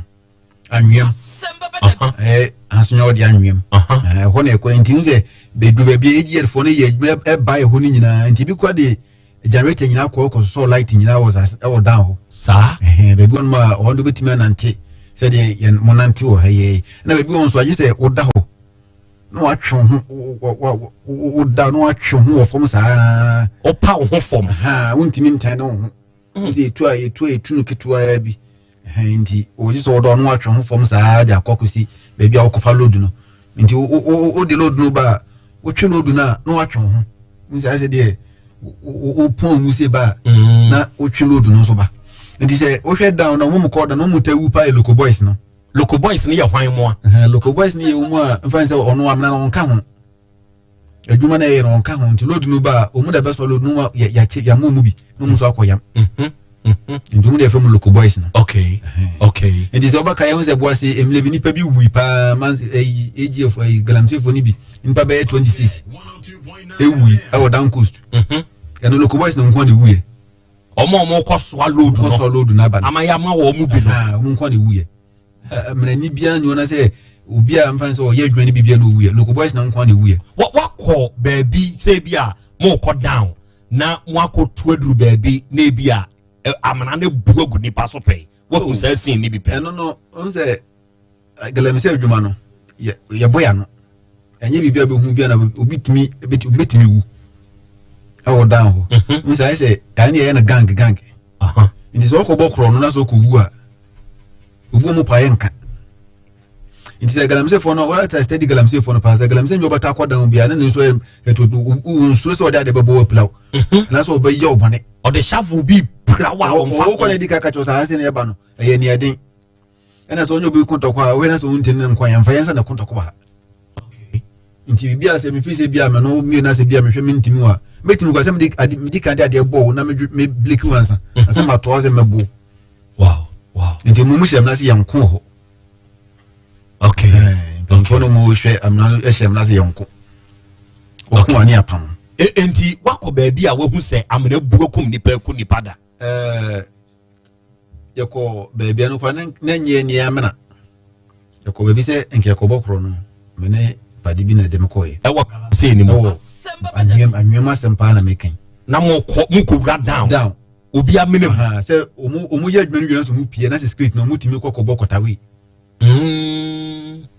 anweam ɛɛ asonya ɔde anweam ɛhɔ na ɛkɔ nti wohu sɛ bɛduru baabi AGF foɔ no yɛ adwuma ɛba ɛhɔ no nyinaa nti ebi kɔ de generator nyinaa kɔ kɔ sosɔ light nyinaa wɔ sase ɛwɔ dan hɔ. Saa. Ɛhɛn baabi wɔn a wɔn de bɛtumi anante sɛdeɛ yɛn mo nante wɔ ha yɛ na baabi wɔn nso agye sɛ woda hɔ na watwe ho woda na watwe ho wɔ fam saa. Wopa wo ho fam. Wontumi ntɛn ne wo ho. Nti etu a etu a etu no ketewa bi nti wɔgye sɛ wɔdɔ ɔno atwe ho fam saa de akɔ akɔsi baabi a wɔkɔfa load no nti wode load no ba a wotwe load no a na watwe ho nti ayɛ sɛ deɛ wopɔn mu se ba a na wotwe load no nso ba nti sɛ wohwɛ down na wɔn mu kɔ da na wɔn mu ta wu pa yɛ loco boys no. Loco boys no yɛ hwan mu a? Loco boys no yɛ wɔn a nfa sɛ ɔno amena no ɔnka ho. Adwuma no ɛyɛ no ɔnka ho nti load no ba a ɔmu da bɛsɔ load no wa yɛakyɛ yɛama ɔmu bi na ɔmu nso akɔ yam nti ɔmu de yɛfrɛ mu loco boys no. Okay. Nti sɛ ɔbɛka yɛn ho sɛ boase emile bi nipa bi wui paa man ɛyi AGF ɛyi galamseyfo no bi nipa bɛyɛ 26 ewui ɛwɔ down coast. Ɛno loco boys no nko na ewuiɛ. Ɔmo a ɔmo kɔ soa load no. Kɔ soa load no aba no. Ama yɛ ama wɔn mu bi no. Ɔmo nko na ewuiɛ. Mmerɛni biara ni wɔn sɛ obi a nfa sɛ ɔyɛ adwuma no biribi na owuiɛ local boys na nko na ewuiɛ. Wakɔ baabi sɛ ebi a mo kɔ down na mo akɔ tu aduru baabi na ebi a amena no bu agu nipa so pɛn wahu saa scene ni bi pɛn. Ɛno no n sɛ galamsey adwuma no yɛbɔ ya no ɛnyɛ biribi a bɛhu bi a na obi tumi obi bɛtumi wu ɛwɔ dan hɔ n sɛ ayɛ sɛ ɛne yɛyɛ no gang gang nti sɛ ɔkɔbɔ korɔ no na sɛ ɔkɔ wu a obi wɔn pa yɛ nka nti sɛ galamseyfoɔ no wɔyɛ ta steady galamseyfoɔ no paa sɛ galamsey nyɛ ɔbɛta akɔ dan bi a ne ne nso yɛ ɛto nsuro sɛ ɔde ade bɛbɔ wɔ pilaw anaasɛ ɔbɛyɛ ɔbɔne ɔde shovel bi pira wa ɔnfa ɔwɔ kɔ na edi kaka kyerɛ sɛ asɛ ne ɛba no ɛyɛ nea ɛden ɛna sɛ ɔnyɛ obi ko ntɔkwa a ɔhwɛ na sɛ ɔntini ne nkwa yɛmfa yɛn nsa na ko ntɔkwa ha nti biribi a sɛ mefi sɛ bi a me no mmienu asɛ bi a mehwɛ mentimi a mɛtumi kɔ sɛ mede ade medi kan de adeɛ bɔ wo na me bliki wo ansa asɛ matoa sɛ mɛbo. Wow, wow. Nti mo mu hyɛ mena sɛ yɛn ko wɔ hɔ. Okay. Mpanyinfoɔ no mo hwɛ amena no ɛhyɛ amena sɛ yɛn ko. Ɔko a ne apam. Enti wakɔ baabi a wahu sɛ amena bu akum nipa aku nipa da? Ɛɛ yɛkɔ baabi a no kora na nyɛ nea amena. Yɛkɔ baabi sɛ nka yɛkɔbɔ korɔ no me ne pade bi na ɛde me kɔɛ. Ɛwɔ galamsey ni mu. Ɛwɔ anwea anwea mu asɛm paa na meka yi. Na mo kɔ mo kɔ wura down. Down. Obi amena mu. Sɛ ɔmo ɔmo yɛ adwuma no wie na sɛ ɔmo pie na sɛ security na ɔmo tumi kɔ kɔbɔ kɔtawee.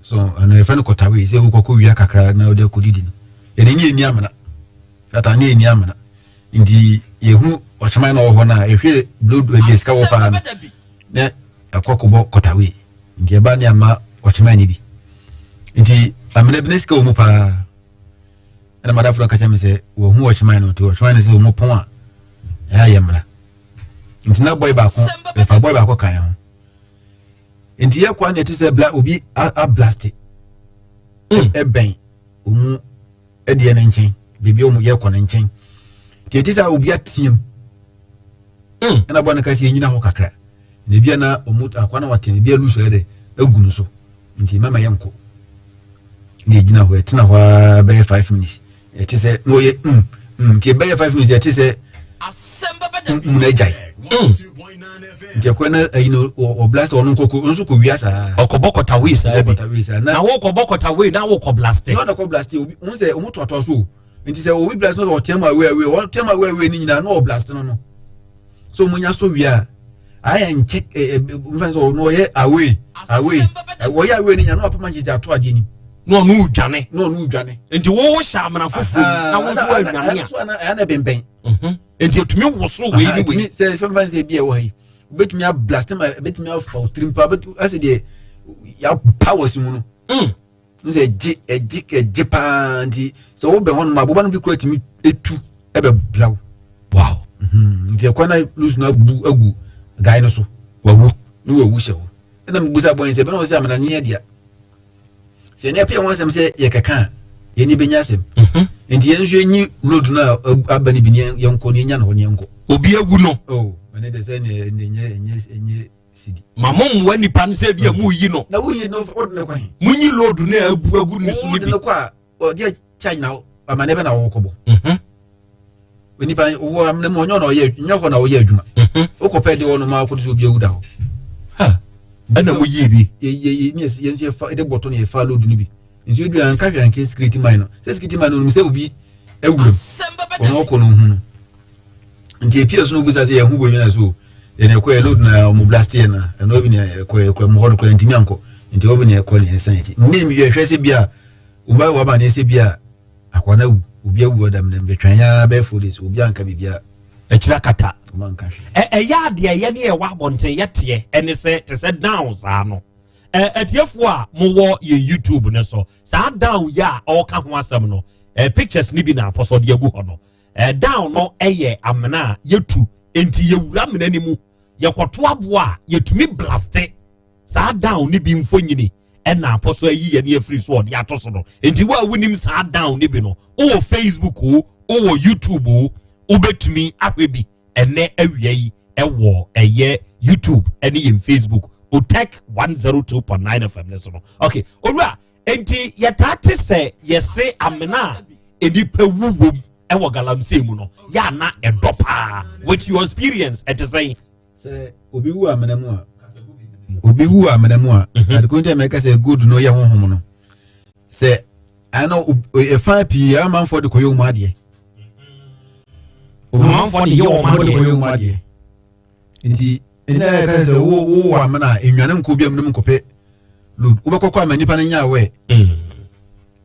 So ɛno yɛfrɛ no kɔtawee sɛ wokɔkɔ wia kakra na wode akɔdidi no. Yɛde ne yɛnni amena. Tata ne yɛnni amena. Nti yɛhu ɔkyeman na ɔwɔ hɔ no a yɛhwɛ blood baabi a sika wɔ paa no na ɛkɔ kɔbɔ kɔtawee. Nti ɛba ne ama ɔkyeman no bi. Nti amena bi ne sika wɔ mu paa. Ɛna madafo no ka kyerɛ me sɛ wɔhu ɔkyeman no nti ɔkyeman no sɛ wɔn pɔn a ɛyɛ ayɛ mmara. Nti na bɔy baako yɛfa bɔy baako kan ho. Nti yɛ kwan na ɛte sɛ bla obi ablaste ɛbɛn ɔmu ɛdeɛ no nkyɛn baabi a ɔmu yɛkɔ no nkyɛn. Nti ɛte sɛ obi ateam ɛna bɔ no ka sɛ yɛnyina hɔ kakra na ebi a na ɔmu akwa na wateam ebi a lusu ayɛ dɛ agu no so nti mama yɛnkɔ na yɛgyina hɔ yɛtena hɔ ara bɛyɛ 5 minutes ɛte sɛ na ɔyɛ nti ɛbɛyɛ 5 minutes ɛte sɛ na agyae nti ɛkɔ na ayi no ɔblast ɔno nkɔkɔ ɔno nso kɔ wia saa ɔkɔbɔ kɔtawei saa bi kɔtawei saa na wokɔbɔ kɔtawei na wokɔ blaste na ɔkɔ blaste obi ɔno sɛ ɔmo toatoa so o nti sɛ obi blast no sɛ ɔteɛ mu awei awei ɔteɛ mu awei awei ne nyinaa na ɔblast no so ɔmo nya so wia a ayɛ nkyɛ ɛ ɛ nfa sɛ ɔno ɔyɛ awei awei ɔyɛ awei ne nyinaa na wapam akyɛ ato adeɛ nim na ɔno dwane na ɔno dwane nti wo hyɛ amena foforɔ mu na wo nso adwane a ɛyɛ na bɛnbɛn nti etumi woso wei ne wei sɛ fɛnfɛn sɛ ebi ɛwɔ ha yi obetumi ablast ma ebetumi afa otirim pa asɛ deɛ yapa wɔ si mu no n sɛ ɛgye ɛgye ɛgye paa nti sɛ wobɛ hɔ nom aboba no bi kura tumi etu ɛbɛ blaw wow nti ɛkwan na lusu na abu agu guy no so wawu ne wawu hyɛ hɔ ɛna mo busa bɔn sɛ bɛn na wɔsɛ amena ne yɛ dea sɛ ɛnɛ pɛ wɔn asɛm sɛ yɛkɛka a yɛn ni bɛnya asɛm nti yɛn nso yɛnyi load no a aba no bi ne yɛnkɔ ne yɛnya no hɔ ne yɛnkɔ obi awu no oh ɛne de sɛ ne ɛnyɛ ɛnyɛ ɛnyɛ sidi ma mo mmoa nipa no sɛ bi a mo yi no na woyi no wode ne kɔ he mo nyi load no a abu agu ne so no wode bi ne kɔ a ɔde charge na amane bɛ na wɔkɔbɔ nipa wɔ amena mu ɔnyɛ na ɔyɛ nyɛ hɔ na ɔyɛ adwuma wokɔpɛ de hɔ no ma akɔto sɛ obi awu da hɔ ɛna mo yie bi yɛyɛ ne yɛn nso yɛfa de bɔtɔ no yɛfa load no bi nso edu anka hwɛ anka security man no sɛ security man no onim sɛ obi awuram ɔno ɔkɔ no hu no nti epie so no obusa sɛ yɛn ho bɔ nyina so yɛn ɛkɔ yɛ load na ɔmo blast yɛ na ɛno bi na ɛkɔ yɛ kɔ mo hɔ no kɔ ntumi ankɔ nti ɔbi na ɛkɔ ne yɛn akyi ne mi yɛhwɛ sɛ bi a oba waba ne sɛ bi a akwa na awu obi awu ɔdam dam bɛtwɛn ya bɛyɛ 4 days obi anka biribi a akyiri akata ɔmo anka hwɛ ɛyɛ adeɛ yɛ ne ɛwɔ abɔnten yɛteɛ ɛne sɛ te sɛ down saa no atiefoɔ a mowɔ yɛn YouTube ne so saa down yi a ɔreka ho asɛm no pictures ne bi na apɔsɔ de agu hɔ no down no ɛyɛ amena a yɛtu nti yɛwura amena no mu yɛkɔto aboa a yɛtumi blaste saa down ne bi mfonyini ɛna apɔsɔ ayi yɛn afiri so ɔde ato so no nti wo a wonim saa down ne bi no wowɔ Facebook o wowɔ YouTube o wobɛtumi ahwɛ bi ɛnɛ awia yi ɛwɔ ɛyɛ YouTube ɛne yɛn Facebook Otec 102.9 FM ne so no. Okay, owura, nti yɛtaa te sɛ yɛse amena a nipa wu wom ɛwɔ galamsey mu no yɛ ana ɛdɔ paa? With your experience, ɛte sɛn? Sɛ obi wu amena mu a obi wu amena mu a adeko nti a mɛka sɛ good no yɛ honhom no sɛ ana ɛfa pii amanfoɔ de kɔyɛ wɔn adeɛ. Amanfoɔ de yɛ wɔn adeɛ. De kɔyɛ wɔn adeɛ nti ɛnna yɛ ka sɛ wo wo wɔ amena a nnuane nkɔ bi amena mu nkɔpɛ load wobɛkɔ kɔ ama nipa no nya awɛ.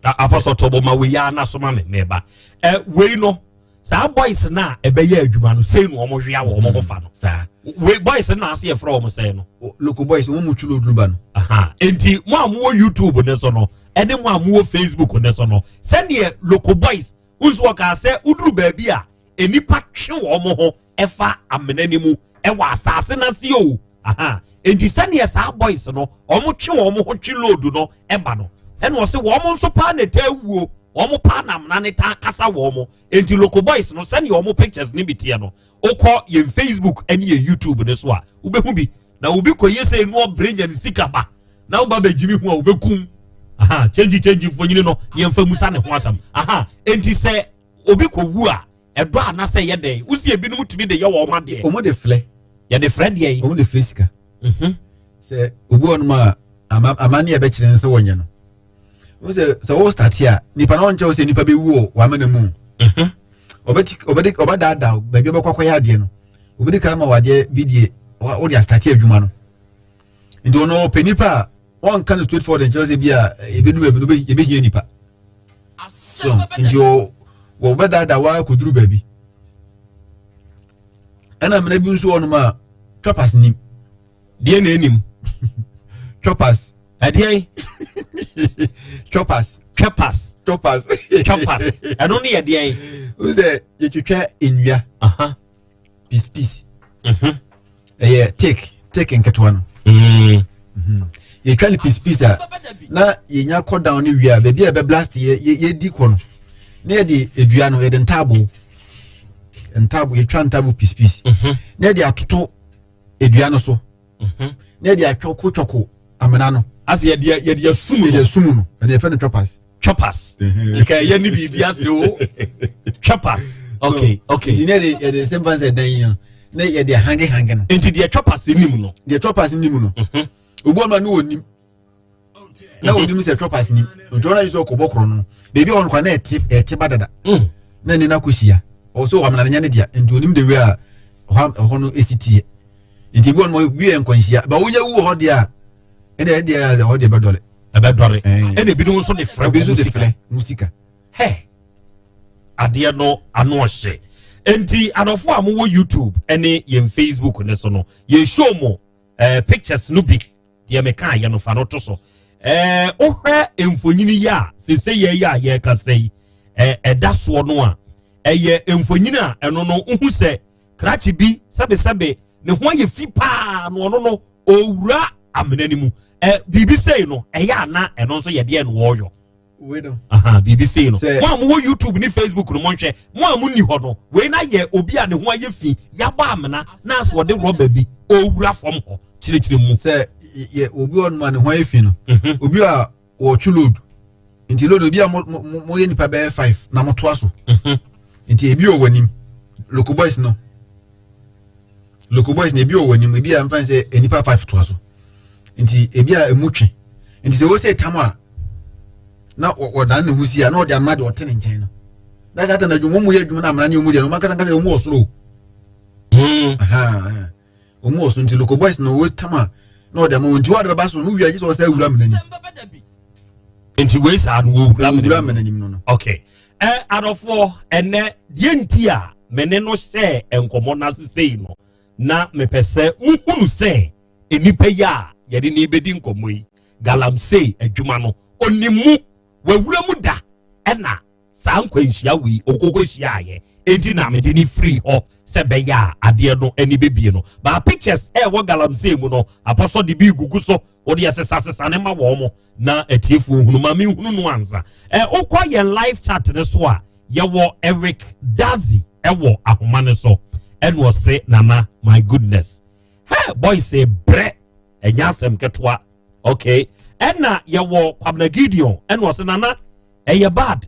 Afɔsɔtɔ bɔ ma wei ana so ma me mɛba ɛ wei no saa boys na ɛbɛyɛ adwuma no sei na wɔn hwea wɔn ho fa no saa wei boys na ase yɛfrɛ wɔn sɛn no. Local boys wɔn mu twi load no ba no. Nti mo a mo wɔ YouTube ne so no ɛne mo a mo wɔ Facebook ne so no sɛdeɛ local boys nso wɔka sɛ woduru baabi a nipa twe wɔn ho ɛfa amena ne mu ɛwɔ asase n'ase o. Nti sɛdeɛ saa boys no wɔn twe wɔn ho twe load no ɛba no ɛna ɔsɛ wɔn nso paa na ɛtaa wuo wɔn paa na amena ne taa kasa wɔn. Nti local boys no sɛdeɛ wɔn pictures ne bi teɛ no wokɔ yɛn Facebook ɛne yɛn YouTube ne so a wobɛhu bi na obi kɔ yie sɛ enu ɔbrɛ nya ne sika ba na woba bɛgyimi ho a wobɛkum. Aha, change change mfonyini no yɛmfa musa ne ho asɛm. Aha, enti sɛ obi kɔwu a ɛdɔ anasɛ yɛ dɛn? Wosi ebinom tumi de yɛ wɔn adeɛ. Wɔn de frɛ. Yɛde frɛ deɛ yi. Wɔn de frɛ sika. Sɛ obi wɔ nom a amane a ɛbɛkyerɛ sɛ wɔnyɛ no. Wɔn sɛ sɛ wɔwɔ start a nipa na wɔnkyɛw sɛ nipa bɛwu wɔ wɔamena mu. Ɔbɛti ɔbɛde ɔbɛdaadaa baabi ɔbɛkɔ akɔyɛ adeɛ no. Obi de kan ma wɔ adeɛ bi deɛ wɔde astate adwuma no. Nti ɔno ɔpɛ nipa a wɔnka no straight forward nkyerɛ sɛ bi a ebedu baabi no ebehia nipa. So nti wɔbɛdaadaa wa akɔduru baabi. Ɛna mena bi nso wɔ nom a choppers nim. Deɛ na enim. Choppers. Ɛdeɛn? Choppers. Choppers. Choppers. Choppers. Ɛno ne yɛ deɛn? N sɛ yɛtwitwa nnua. Piece piece. Ɛyɛ take take nketewa no. Yɛtwa no piece piece a na yɛnya kɔ down no wie a baabi a yɛbɛ blast yɛ yɛdi kɔ no na yɛde edua no yɛde ntaabo ntaabo yɛtwa ntaabo piece piece na yɛde atoto edua no so na yɛde atwɔko twɔko amena no. Ase yɛde yɛde asum no. Yɛde asum no ɛna yɛfɛ no choppers. Choppers. Nka ɛyɛ ne biribi ase o. Choppers. Okay, okay. Nti ne yɛde yɛde nsɛm fan sɛ dan yi no ne yɛde hange hange no. Nti deɛ choppers nim no. Deɛ choppers nim no. Obi ɔno a ne onim. Na onim sɛ choppers nim. Nti ɔno ayi sɛ ɔkɔbɔ korɔ no. Beebi a ɔno kora na ɛte ɛte ba dada. Na ne na kɔ hyia. Ɔsɛ ɔamena ne nya ne dea. Nti onim de wei a ɛhɔ ɛhɔ no esi teɛ. Nti ebi wɔn bi yɛ nkwanhyia. Ba wonya wu wɔ hɔ deɛ a ɛna ɛdeɛ ɛhɔ deɛ bɛdɔre. Ɛbɛdɔre. Ɛna ebinom nso de frɛ wɔn sika. Ebi nso de frɛ wɔn sika. Hɛ adeɛ no ano ɔhyɛ. Nti adɔfo a mowɔ YouTube ɛne yɛn Facebook ne so no yɛ show mo pictures no bi deɛ meka yɛ no fa no to so. Wohwɛ mfonyini yi a sese yɛ yi a yɛrekasa yi ɛda soɔ no a ɛyɛ mfonyini a ɛno no wohu sɛ krakye bi sɛbesɛbe ne ho ayɛ fi paa na ɔno no owura amena no mu. Biribi sei no ɛyɛ ana ɛno nso yɛ deɛ no wɔyɔ. Biribi sei no mo a mowɔ YouTube ne Facebook no monhwɛ mo a monni hɔ no wei na yɛ obi a ne ho ayɛ fi yɛabɔ amena na asɛ ɔde rɔba bi owura fam hɔ kyerɛkyerɛ mu. Sɛ yɛ obi ɔnom a ne ho ayɛ fi no obi a wɔtwe load nti load obi a moyɛ nipa bɛyɛ 5 na motoa so nti ebi wɔ w'anim local boys no local boys na ebi wɔ w'anim ebi a mfa sɛ nipa 5 toa so nti ebi a emu twe nti sɛ wɔsɛ tam a na ɔdan ne ho si a na ɔde ama deɛ ɔte ne nkyɛn no na sɛ atana adwuma mu yɛ adwuma na amena ne ɔmu deɛ no ɔmo ankasa ankasa ɔmu wɔ soro ɔmu wɔ so nti local boys na ɔwɔ tam a na ɔde ama wɔn nti wɔde bɛba so no wia gye sɛ ɔsɛ awura mena nim nti wei saa no wɔwura mena nim no no okay. Adɔfoɔ ɛnɛ deɛ nti a mene no hyɛɛ nkɔmmɔ no ase sei no na mepɛ sɛ muhunu sɛ nnipa yi a yɛde ne bɛdi nkɔmmɔ yi galamsey adwuma no onim mu wawura mu da ɛna saa nkwanhyia wei okoko hyiaeɛ enti na mede ne firi hɔ sɛ bɛyɛ a adeɛ no ani bɛbie no baa pictures ɛwɔ galamsey mu no apɔsɔ de bi gugu so wode ɛsesasesa ne ma wɔn mo na atiefoɔ hunu ma menhunu no ansa. Wokɔ yɛn live chat ne so a yɛwɔ Eric Dazi ɛwɔ ahoma ne so ɛna ɔse nana my goodness hey boys brɛ ɛnyɛ asɛm ketewa. Okay, ɛna yɛwɔ Kwabena Gideon ɛna ɔse nana ɛyɛ bad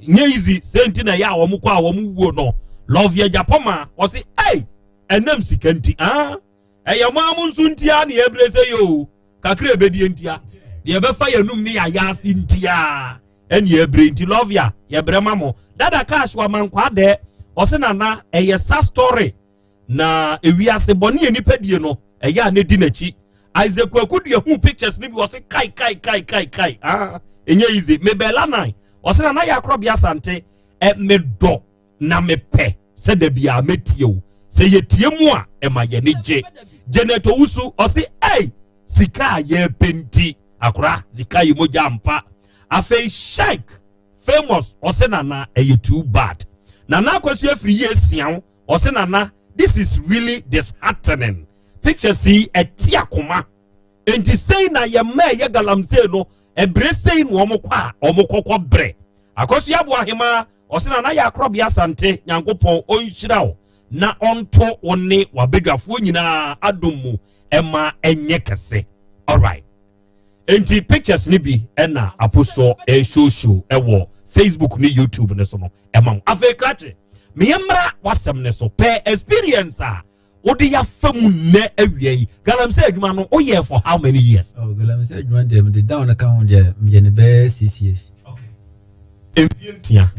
nyɛ easy sɛ nti na ɛyɛ a wɔn kɔ a wɔn wuo no love yɛ Japoma ɔse ɛy ɛnam sika nti ɛyɛ mo amu nso ntia ne yɛbrɛ sɛ yɛ o kakra ebedie ntia deɛ ɛbɛfa yɛn num ne yɛayɛ ase ntia ɛne yɛbrɛ nti love ya yɛbrɛ ma mo dada cash wa mankwa dɛ ɔse nana ɛyɛ sa story na ewiase bɔne yɛ nipa die no ɛyɛ a ne di n'akyi. Isaac Kwaku deɛ hu pictures ni bi ɔse kai kai kai kai kai ɛnyɛ easy. Mebɛla nan ɔse nana yɛ akorɔbea asante medɔ na mepɛ sɛ da bi a metie o sɛ yɛtie mu a ɛma yɛne gye. Janet Owusu ɔse ei sika a yɛpɛ nti akora sika yi mogya mpa. Afei Sheikh Famous ɔse nana ɛyɛ too bad. Nana akwasu afiri yie siaw ɔse nana this is really disheartening. Pictures yi ɛte akoma enti sei na yɛmma ɛyɛ galamsey no ɛbrɛ sei na wɔn kɔ a wɔn kɔkɔ brɛ. Akwasu abo ahema ɔse nana yɛ akorɔbea asante Nyankopɔn ɔnhyira wo na ɔnto wo ne wabadwafoɔ nyinaa adom mu ɛma ɛnyɛ kɛse. Alright. Nti pictures ni bi ɛna aposɔ ɛshowshow ɛwɔ Facebook ne YouTube ne so no ɛma wo. Afei krakye, meyɛ mmra w'asɛm ne so pɛ experience a wode yafa mu nnɛ awia yi. Galamsey adwuma no woyɛ for how many years? Oh, galamsey adwuma deɛ, mede down no ka ho deɛ, meyɛ ne bɛyɛ 6 years. Mfie 6.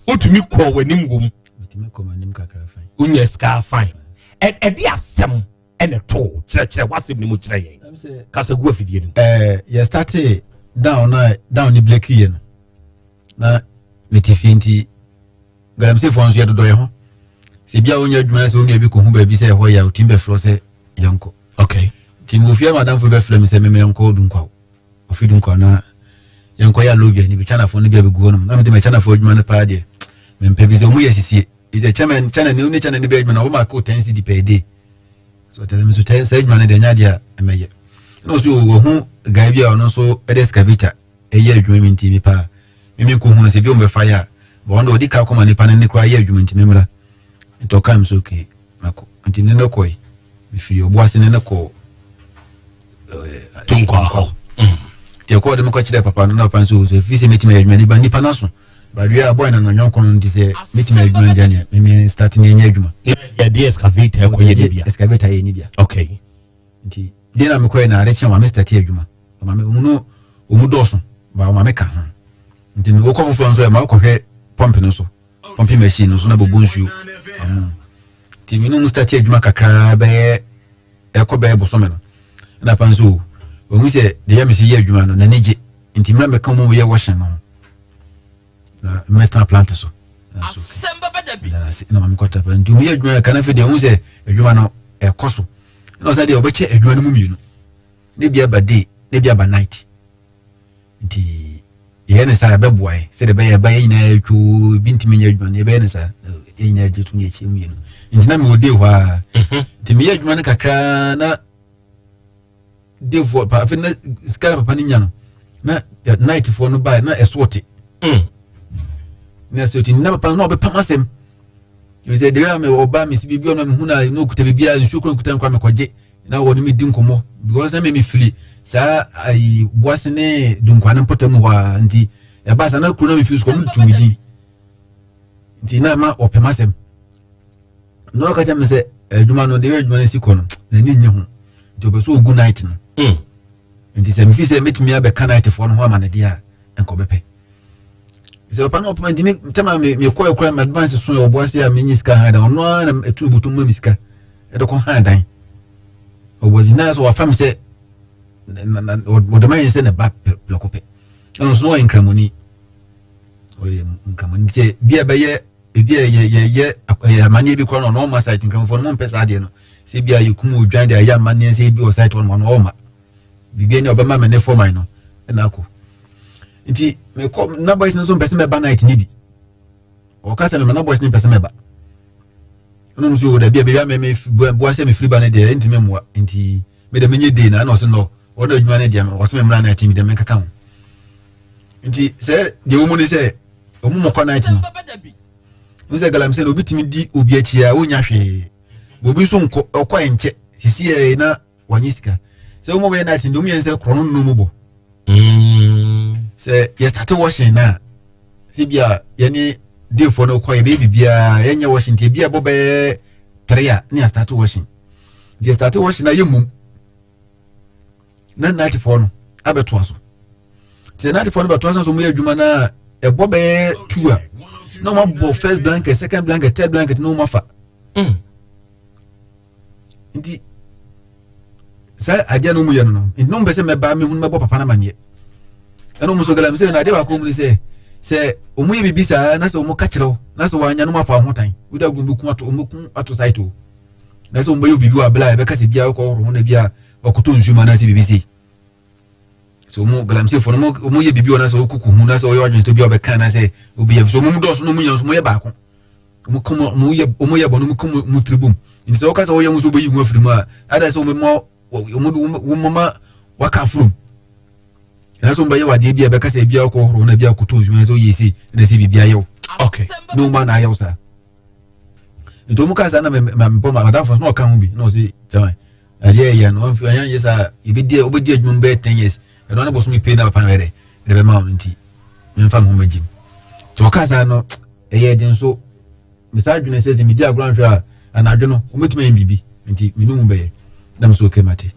Wotumi kɔɔ w'anim wɔ mu? Metumi kɔ m'anim kakra, fine. Wonyɛ sika, fine. Ɛde asɛm ɛna to kyerɛkyerɛ w'asɛm ne mu kyerɛ yɛn, kasa gu afidie no mu. Yɛ start down na down ne break yɛ no na mete fie, nti galamseyfoɔ nso yɛdodɔ yɛ ho sɛ bia wonyɛ adwuma sɛ wo nua bi kɔhu baabi sɛ ɛhɔ yɛ a, wotumi bɛfrɛ sɛ yɛnkɔ. Nti mewɔ fie, madamfo bɛfrɛ me sɛ memɛ nkɔ Dunkwaw, ɔfi Dunkwaw na yɛnkɔ yɛ alobia ne bi, Chinafoɔ no bi abɛgu hɔ nom, na mede ma Chinafoɔ adwuma no paa deɛ, mempɛ bi sɛ ɔmu yɛ sisie sɛ chairman China ne ne China ne bɛ adwuma na wɔma ko 10 cedi per day, so tɛsɛ me so tɛ sɛ adwuma no deɛ, ɛnyɛ adeɛ a ɛmɛyɛ. Ɛna ɔso wɔho guy bi a ɔno nso ɛde excavator ɛyɛ adwuma mi, nti mi paa mímí nkɔ hunu sɛ bi wɔn bɛfa yɛ a, bɔn ɔno de ɔdi ka kɔma nipa no ne koraa yɛ adwuma, nti mímra. Nti ɔka mi so, okay, mɛkɔ. Nti ne ne kɔɛ, mefiri ɔbo ne ne kɔ. Dunkwa hɔ. Nti ɛkɔɔ de mekɔ kyerɛ papa no, na papa nso sɛ fi sɛ mɛtumi ayɛ adwuma nipa no so badeɛ a bɔyɛ no no nyɔnko no, nti sɛ mɛtumi ayɛ adwuma no deɛ, meme start ne ɛnyɛ adwuma. Yɛde excavator ɛkɔyɛ ne bia. Excavator yɛ ne bia. Nti deɛ na mekɔɛ na ade kyɛn wa me start adwuma, ɔma me ɔmu no ɔmu dɔɔso ba, ɔma me ka ho. Nti me wokɔ foforɔ nso, ɛma wokɔhwɛ pump no so, pumping machine no so na bɔbɔ nsuo ɔmo. Nti me no mu start adwuma kakraa, bɛyɛ ɛkɔ bɛyɛ bosome no, ɛna pa nso ɔhu sɛ deɛ yɛ me sɛ yɛ adwuma no n'ani gye, nti mmerɛ mɛka mu yɛ wɔhyɛ no na mɛtena plant so na maame kɔta pa. Nti ɔmu yɛ adwuma kana afei deɛ ɔhu sɛ adwuma no ɛkɔ so, ɛna ɔsɛ deɛ ɔbɛkyɛ adwuma no mu mmienu, ne bi aba day, ne bi aba night. Nti yɛyɛ ne saa, ɛbɛboa yɛ sɛdeɛ ɛbɛyɛ ɛba yɛ nyinaa atwo bi ntumi nyɛ adwuma no, yɛbɛyɛ ne saa, yɛ nyinaa gye to ne yɛkyɛ mu mmienu. Nti na mewɔ day hɔ a, nti meyɛ adwuma no kakraa na day foɔ pa. Afei na sika na papa no nya no na night foɔ no baa na ɛso ɔte na ɛso ɔte na papa no na ɔbɛpam asɛm ebi sɛ deɛ mi ɔba mi si biribi ɔno mi hu na na okuta biribi a nsuo kura nkuta nkura mi kɔgye na wɔne mi di nkɔmɔ, because na mi mi fili saa ayi Boase ne Dunkwane mpɔtam hɔ a, nti ɛba sa na kuro na mi fi so kɔ mu tu mi din, nti na ma ɔpɛm asɛm na ɔka kyerɛ mi sɛ adwuma no deɛ, adwuma no si kɔ no n'ani nye ho, nti ɔpɛ sɛ ogu night no. Nti sɛ mefi sɛ mɛtumi abɛka night foɔ no ho ama no deɛ a, nkɔ bɛpɛ sɛ papa no ɔpɛma. Nti tɛma mekɔ ɛkora me advance so wɔ Boase a menye sika ha dan, ɔno ara na ɛtu bɔtɔ mu ma me sika ɛde kɔ ha dan ɔbɔsi na sɛ wafa me sɛ ɔde ma yɛn sɛ ne ba prɛko pɛ. Ɛno nso na ɔyɛ nkramoni, ɔyɛ nkramoni sɛ bi a bɛyɛ ebi a yɛ yɛ yɛ ɛyɛ amanneɛ bi kora no, ɔno ɔma site. Nkramofoɔ no mo mpɛ saa adeɛ no sɛ bi a yɛkum odwan de ayɛ amanneɛ sɛ ebi wɔ site hɔ no, ɔno ɔma biribi ani a ɔbɛma me ne fɔman no ɛna akɔ. Nti mekɔ na boys no nso mpɛ sɛ mɛba night ne bi, ɔka sɛ mema na boys no mpɛ sɛ mɛba, ɛna ɔmo nso wɔ dabi a baabi a mɛ boa sɛ mefiri ba no deɛ ɛntumi mmoa, nti mede menyɛ day na ɛna ɔsɛ no ɔno adwuma no deɛ ɔsɛ me mmra night mi deɛ menkeka ho. Nti sɛ deɛ wɔ mu ne sɛ ɔmo mɔkɔ night no n sɛ galamsey no, obi tumi di obi akyi a wonya hwee, obi nso nkɔ ɔkɔ ɛnkyɛ sisi yɛ na wanye sika. Sɛ wɔn bɛyɛ night no deɛ, wɔn yɛn sɛ korɔ no nnum bɔ sɛ yɛ start washing na sɛ bi a yɛne dayfoɔ no kɔ yɛbɛyɛ biribiara, yɛnyɛ washing, nti ebi a ɛbɔ bɛyɛ 3 a ne yɛ start washing. Nti yɛ start washing na yɛ mum na nightfoɔ no abɛtoa so. Nti nightfoɔ no bɛtoa so nso wɔn yɛ adwuma na ɛbɔ bɛyɛ 2 a na wɔn abɔ first blanket, second blanket, third blanket na wɔn afa. Nti saa adeɛ no mu yɛ no, nti na wɔn pɛ sɛ mɛba mehu mɛbɔ papa no amaneɛ. Ɛna wɔn nso galamsey no, adeɛ baako mu ni sɛ wɔn yɛ biribi saa na sɛ wɔn ka kyerɛw na sɛ wɔanya no wɔn afa ho tan wodi agu, wɔn bɛku ato, wɔn bɛku ato site o, na sɛ wɔn bɛyɛ biribi wɔ abela a yɛbɛka sɛ bia ɔkɔ ɔhoro ho na bia ɔkoto nsuo mu anaasɛ biribi sei sɛ wɔn galamseyfoɔ no wɔn yɛ biribi wɔ na sɛ ɔkoko hu na sɛ ɔyɛ ɔdwene sɛ obi a ɔbɛka na sɛ obi yɛ so wɔn mu dɔɔso na wɔn nyɛ nso wɔn yɛ baako, wɔn ka wɔn yɛ wɔn yɛ bɔ no wɔn ka wɔn tiri bom. Nti sɛ wɔka sɛ wɔyɛ wɔn nso wɔbɛyi ho afiri mu a, ada sɛ wɔn bɛma wɔn wɔn mama waka afurum na sɛ wɔn bɛyɛ wadeɛ bi a bɛka sɛ ebi akɔ horo na ebi akoto nsuo na sɛ ɔyɛ ese na sɛ biribi ayɛw. Ne wɔn na ayɛw saa. Nti wɔn ka saa na mɛ mɛ bɔ ma madamfo so na ɔka ho bi na ɔsi kyɛn adeɛ yɛ no wɔn fi ɛyɛ nyɛ saa, ebi di obedi adwuma mu bɛyɛ 10 years. Ɛno ne bosome pay na papa no yɛ dɛ ɛde bɛma wo nti memfa me ho magyim. Nti ɔkaa saa no ɛyɛ den so mesaa dwene sɛ sɛ medi agorɔ anhwɛ a anadwo no wɔbɛtumi ayɛ biribi nti me ne mu bɛyɛ na me so okay mate.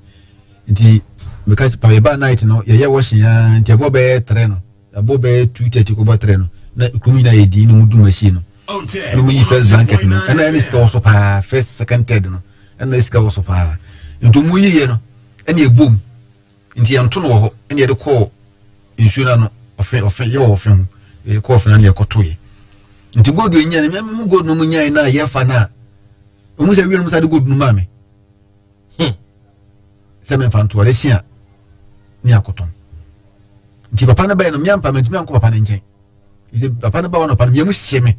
Nti meka pa yɛbaa night no yɛyɛ wɔhye aa nti ɛbɔ bɛyɛ 3 no ɛbɔ bɛyɛ 2:30 kɔbɔ 3 no na kurom nyinaa yɛ din na ɔmu dum machine no na ɔmu yi first blanket no ɛna ɛne sika wɔ so paa first second third no ɛna sika wɔ so paa nti ɔmu yiyɛ no ɛne ɛbom nti yɛnto no wɔ hɔ ɛne yɛde kɔɔ nsuo no ano ɔfe ɔfe yɛ wɔ ɔfe ho yɛkɔɔ ɔfe no ano yɛkɔtoeɛ nti gold yɛ nyaa no mu gold no mu nyae no a yɛfa no a ɔmu sɛ wie no mu sa de gold no maa me sɛ memfa nto ɔde hye a ne akɔtɔn nti papa no bɛyɛ no meampa mantumi ankɔ papa no nkyɛn sɛ papa no ba hɔ nɔpa no meamu hye me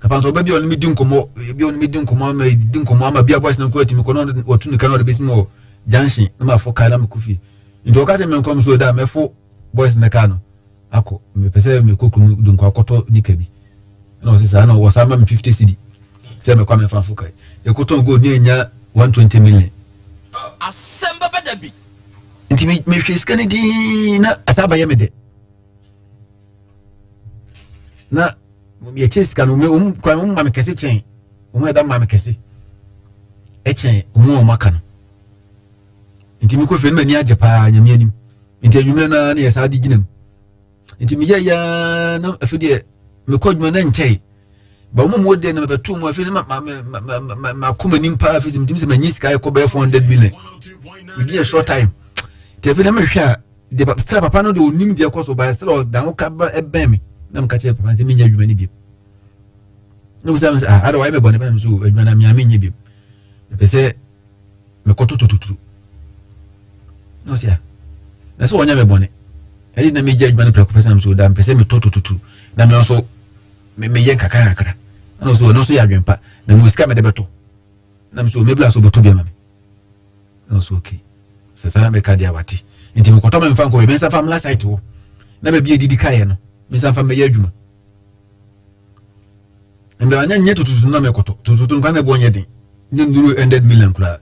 papa nso ɔba bi a ɔne me di nkɔmmɔ bi a ɔne me di nkɔmmɔ ama di nkɔmmɔ ama bi a boys no nkɔ atumi kɔ na ɔtu ne ka na ɔde bɛsi mu wɔ junction na mafo kaa na mekɔ fie nti ɔka sɛ menkɔ m so da mɛfo boys no kaa no akɔ mepɛ sɛ mekɔ kurom de nkɔ akɔtɔ nika bi ɛna ɔsɛ saa na ɔsan ma me 50 cedi sɛ mekɔ a mɛfa fo kae yɛkɔtɔn gold ne ɛnya 120 million Asɛm bɛba da bi. Nti mehwɛ sika no din na asa bɛyɛ me dɛ na yɛkyɛ sika no wɔn kura wɔn ma me kɛse kyɛn wɔn ɛda ma me kɛse ɛkyɛn wɔn a wɔn aka no nti mekɔ fie no m'ani agye paa nyame anim nti anwummerɛ no ara na yɛ saa de gyina mu nti meyɛ yaa na afei deɛ mekɔ adwuma na nkyɛe ba wɔn mu deɛ na mebɛto mu afei ma ma ma ma ma ma kɔ m'anim paa afei sɛ metumi sɛ manyi sika ɛkɔ bɛyɛ 400 million within a short time nti afei na mehwɛ a deɛ sɛ papa no deɛ ɔnim deɛ ɛkɔ so ba sɛ ɔda ho ka ɛbɛn me na meka kyerɛ papa sɛ menyɛ adwuma no bio na bisa me sɛ ah ada wayɛ me bɔne bɛnam so adwuma no mea menyɛ bio mepɛ sɛ mekɔtɔ tototuru na ɔsɛ a na sɛ wɔnyɛ me bɔne ɛde na megya adwuma no prɛko pɛ sɛ nam so da mpɛ sɛ metɔ tototuru na me nso meyɛ nkakra nkakra ɛna ɔsɛ ɔno nso yɛ adwempa na mewɔ sika mede bɛtɔ na me so mebla so bɛtɔ bi ama me na ɔsɛ okay sɛ saa mɛka deɛ wate nti mekɔtɔ me mfa nkɔ baabi nsa fa mmla site hɔ na baabi adidi kaeɛ no me nsa mfa mmɛyɛ adwuma mbɛ anya nyɛ tututu na mɛkɔtɔ tututu no kwan na ɛboɔ nyɛ den ne nnuru 100 million koraa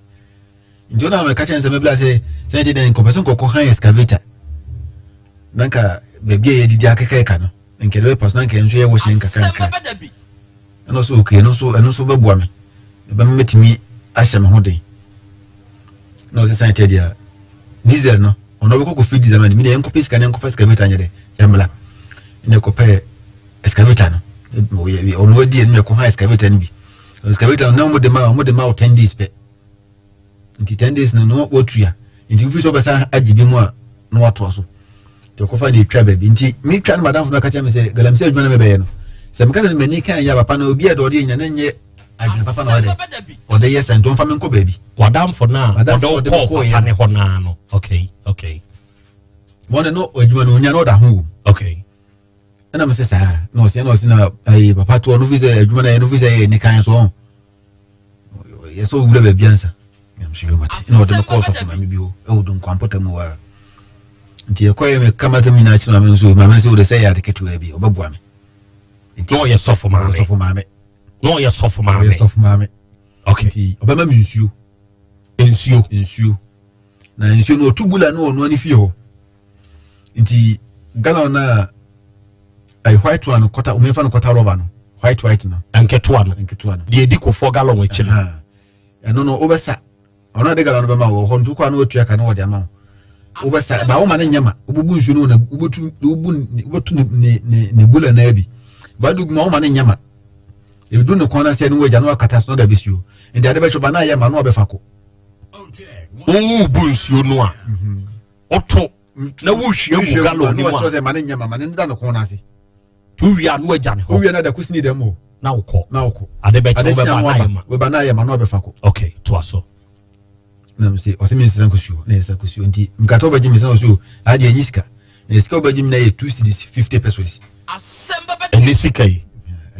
nti ɔna mɛka kyɛn sɛ mɛbla sɛ sɛ ɛte dɛn nkɔpɛ sɛ nkɔkɔ han excavator na nka baabi a yɛdidi akeka ɛka no nka ɛde bɛpa so na nka nso yɛ wɔhyɛn nkakra nkakra ɛno nso okay ɛno nso ɛno nso bɛboa me ɛbɛma mɛtumi ahyɛ me ho den na ɔsɛ san kyɛ deɛ diesel no ɔno ɔbɛkɔ kɔfiri diesel ma ne mi deɛ yɛnkɔpɛ sika ne yɛnkɔfa excavator nyɛ dɛ ɛmmla ɛna ɛkɔpɛ excavator no ɔno adi ɛno ɛkɔ ha excavator no bi excavator no na wɔn de ma wɔn de ma wɔ 10 days pɛ nti 10 days no na wɔtua nti wofi sɛ wɔbɛsan agye bi mu a na watoa so nti ɔkɔfa ne ɛtwa baabi nti metwa no madamfo no aka kyerɛ me sɛ galamsey adwuma no mɛbɛyɛ no sɛ meka sɛ m'ani kan yɛ papa no obi a deɛ ɔde nya no nyɛ adwene papa na ɔde ɔde yɛ sɛ nti ɔmfa me nkɔ baabi wadamfo no a ɔde wokɔɔ papa ne hɔ naa no okay okay wɔne no adwuma no onya no ɔda ho wom okay ɛna me sɛ saa na ɔsɛ na ɔsɛ na ayi papa to ɔno fi sɛ adwuma no yɛ no fi sɛ ɛyɛ nikan so ɔn yɛ sɛ owura baabi ansa na mso yɛ mate na ɔde me kɔɔ sɔfo maame bi hɔ ɛwɔ donkwa mpɔtam hɔ a nti yɛkɔyɛ me kama sɛm nyinaa kyerɛ maame nso maame nso wode sɛ yɛ ade ketewa bi ɔbɛboa me nti na ɔyɛ sɔfo maame sɔfo maame na ɔyɛ sɔfo maame ɔyɛ sɔfo maame okay nti ɔbɛma me nsuo nsuo nsuo na nsuo no ɔtu bula no ɔnoa ne fie hɔ nti gallon na ɛyɛ white one kɔta wɔn yɛfa no kɔta rɔba no white white no. nketewa no nketewa no. deɛ edi kofoɔ gallon akyi no. ɛno no wobɛsa ɔno ade gallon no bɛma wɔ hɔ nti wokɔ a na watua ka na wɔde ama wo wobɛsa ba woma no nyɛ ma wobɛbu nsuo no na wobɛtu wobu wobɛtu ne ne ne ne bula naa bi ba de gu ma woma no nyɛ ma edu ne kɔn na sɛ ne wagya na wakata so na ɔde abɛsi hɔ nti ade bɛtwe ba na ayɛ ma na ɔbɛfa kɔ. Wobu nsuo no a woto na wohwie gu gallon no mu a sɛ ma ne nyɛ ma ma ne da ne kɔn no ase to wie a na wagya ne hɔ wowie na da kosini dɛm hɔ na wokɔ na wokɔ ade bɛkyɛ wobɛba na ayɛ ma wobɛba na ayɛ ma na ɔbɛfa kɔ okay toa so na mse ɔsɛ me nsesa nkosuo na yɛsa kosuo nti nkata wobɛgye me sɛ ɔsɛ agye ɛnyi sika na sika wobɛgye me na yɛ 2 cedis 50 pesos ɛne sika yi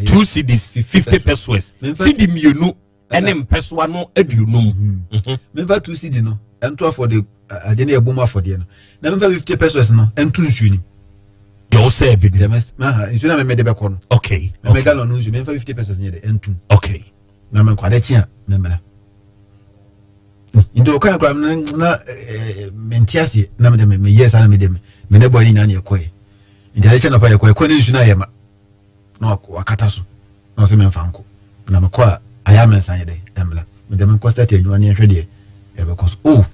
2 cedis 50 pesos cedi mmienu ɛne mpɛsoa no 50. Memfa 2 cedi no ɛnto afɔde ade no ɛbom afɔdeɛ no na memfa 50 pesos no ɛnto nsuo nim deɛ wosɛ bi no nsuo na memede bɛkɔ no okay meme gallon no nsuo memfa 50 pesos nyɛ de ɛntom okay na menkɔ ade kye a memmra. Nti ɔkɔɛ koraa na mente aseɛ na mede meyɛ saa na mede me ne bɔ ne nyinaa ne yɛkɔɛ. Nti ade kyɛ nɔpa yɛkɔɛ kɔ ne nsu no ayɛ ma na wakata so na ɔsɛ memfa nkɔ na mekɔ a ayɛ a mensan yɛ dɛ ɛmmla mede menkɔ start adwuma ne yɛhwɛ deɛ ɛbɛkɔ so. Oh,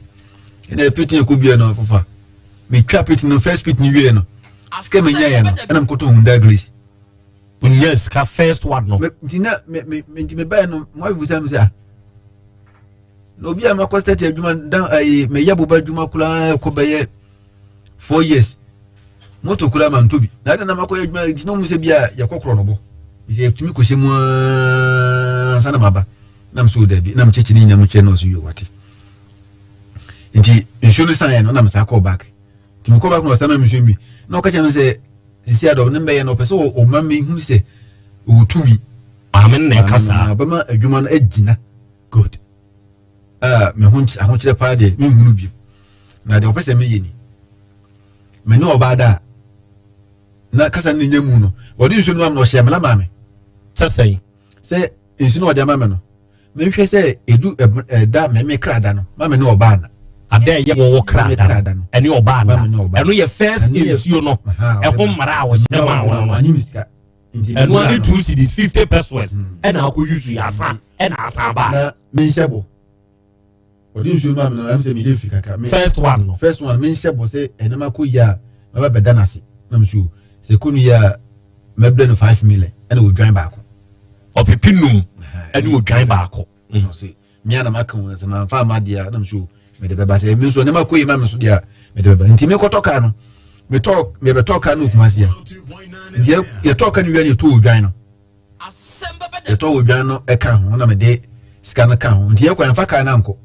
ɛna pit ne ɛkɔ bia no fofa metwa pit no first pit no wie no sika menyaeɛ no ɛna mekɔtɔ Hyundai Glace. Wonya sika first one no. Nti na me me nti mebaeɛ no mo abibusa me sɛ ah na obi a makɔ start adwuma dan ayi meyɛ boba adwuma koraa kɔ bɛyɛ 4 years, moto koraa ma ntɔ bi na adi na makɔ yɛ adwuma. Nti na ɔmo sɛ bi a yɛkɔ korɔ no bɔ sɛ yɛtumi kɔhyɛ mu ansa na maba na m so dabi na mekyɛkyɛ ne nyina mu kyerɛ na ɔso yɛ wate. Nti nsuo no san yɛ no na mesaa kɔɔ back. Nti mekɔ back na ɔsan ma me nsuo bi na ɔka kyerɛ me sɛ sisi adɔ ne mbɛyɛ no ɔpɛ sɛ ɔma me hu sɛ ɔwɔ tumi. Maame no na ɛka saa. Ɔbɛma adwuma no agyina. Good. A me ho ahokyerɛ paa deɛ menhunu bio na deɛ ɔpɛ sɛ meyɛ ni me ne ɔbaa da a na kasa no nya mu no ɔde nsuo no ama no ɔhyɛ mmara maa me. Sɛ sɛn? Sɛ nsuo no ɔde ama me no menhwɛ sɛ ɛdu ɛda me kra da no ma me ne ɔbaa na. Ada ɛyɛ wɔwɔ kra da no ɛne ɔbaa na ɛno yɛ first nsuo no ɛho mmara a wɔhyɛ maa wɔn no. Ɛno ane 2 cedis 50 pesewas ɛna akɔ yusu yɛ asa ɛna asa ba. Na menhyɛ bɔ ɔde nsuo no ma me no ɛm sɛ mede firi kakra. First one no. First one menhyɛ bɔ sɛ ɛnɛma kɔ yie a mɛba bɛda n'ase na nsuo sɛ kɔ no yie a mɛbrɛ no 5 million ɛna odwan baako. Ɔpepe num ɛne odwan baako. Mmea na maka wɔn sɛ mamfa ama deɛ a na nso mede bɛba sɛ me nso nneɛma kɔ yie ma me nso deɛ a mede bɛba. Nti mekɔtɔ kaa no metɔ mebɛtɔ kaa no Kumasi a nti yɛtɔ kaa no wia ne yɛtɔ odwan no yɛtɔ odwan no ɛka ho na mede sika no ka ho. Nti yɛkɔ yɛmfa kaa no ankɔ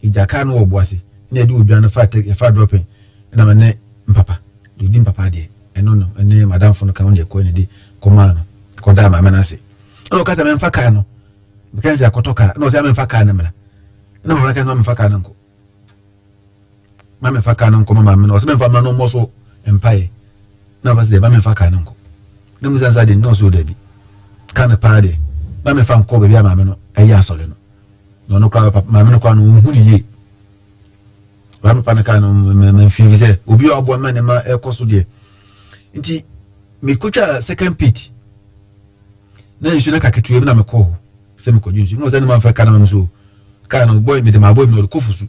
ɛgya kaa no wɔ Boase na yɛde odwan no fa yɛfa dropping na me ne mpapa de odi mpapa deɛ ɛno no ɛne madamfo no ka ho ne yɛkɔ ne de kɔmaa no kɔdaa maame no ase ɛna ɔka sɛ memfa kaa no meka sɛ akɔtɔ kaa na ɔsɛ memfa kaa no mmra na mama ka sɛ memfa kaa no nkɔ ma memfa kaa no nkɔ ma maame no ɔsɛ memfa mmra no mmɔ so mpaeɛ na ɔsɛ deɛ ma memfa kaa no nkɔ na musa nsa de na ɔsɛ ɔdabi kaa no paa deɛ ma memfa nkɔ baabi a maame no ɛyɛ asɔre no na ɔno koraa maame no koraa no ɔnhu ne yie maame pa no kaa no mfiri sɛ obi a ɔboa ma ne ma ɛkɔ so deɛ. Nti mekɔtwa second pit na nsuo no ka ketewa bi na mekɔɔ hɔ sɛ mekɔgye nsuo na ɔsɛ ne mamfa ka no ma me so kaa no bɔi mede maabɔ bi na ɔde kɔ fusu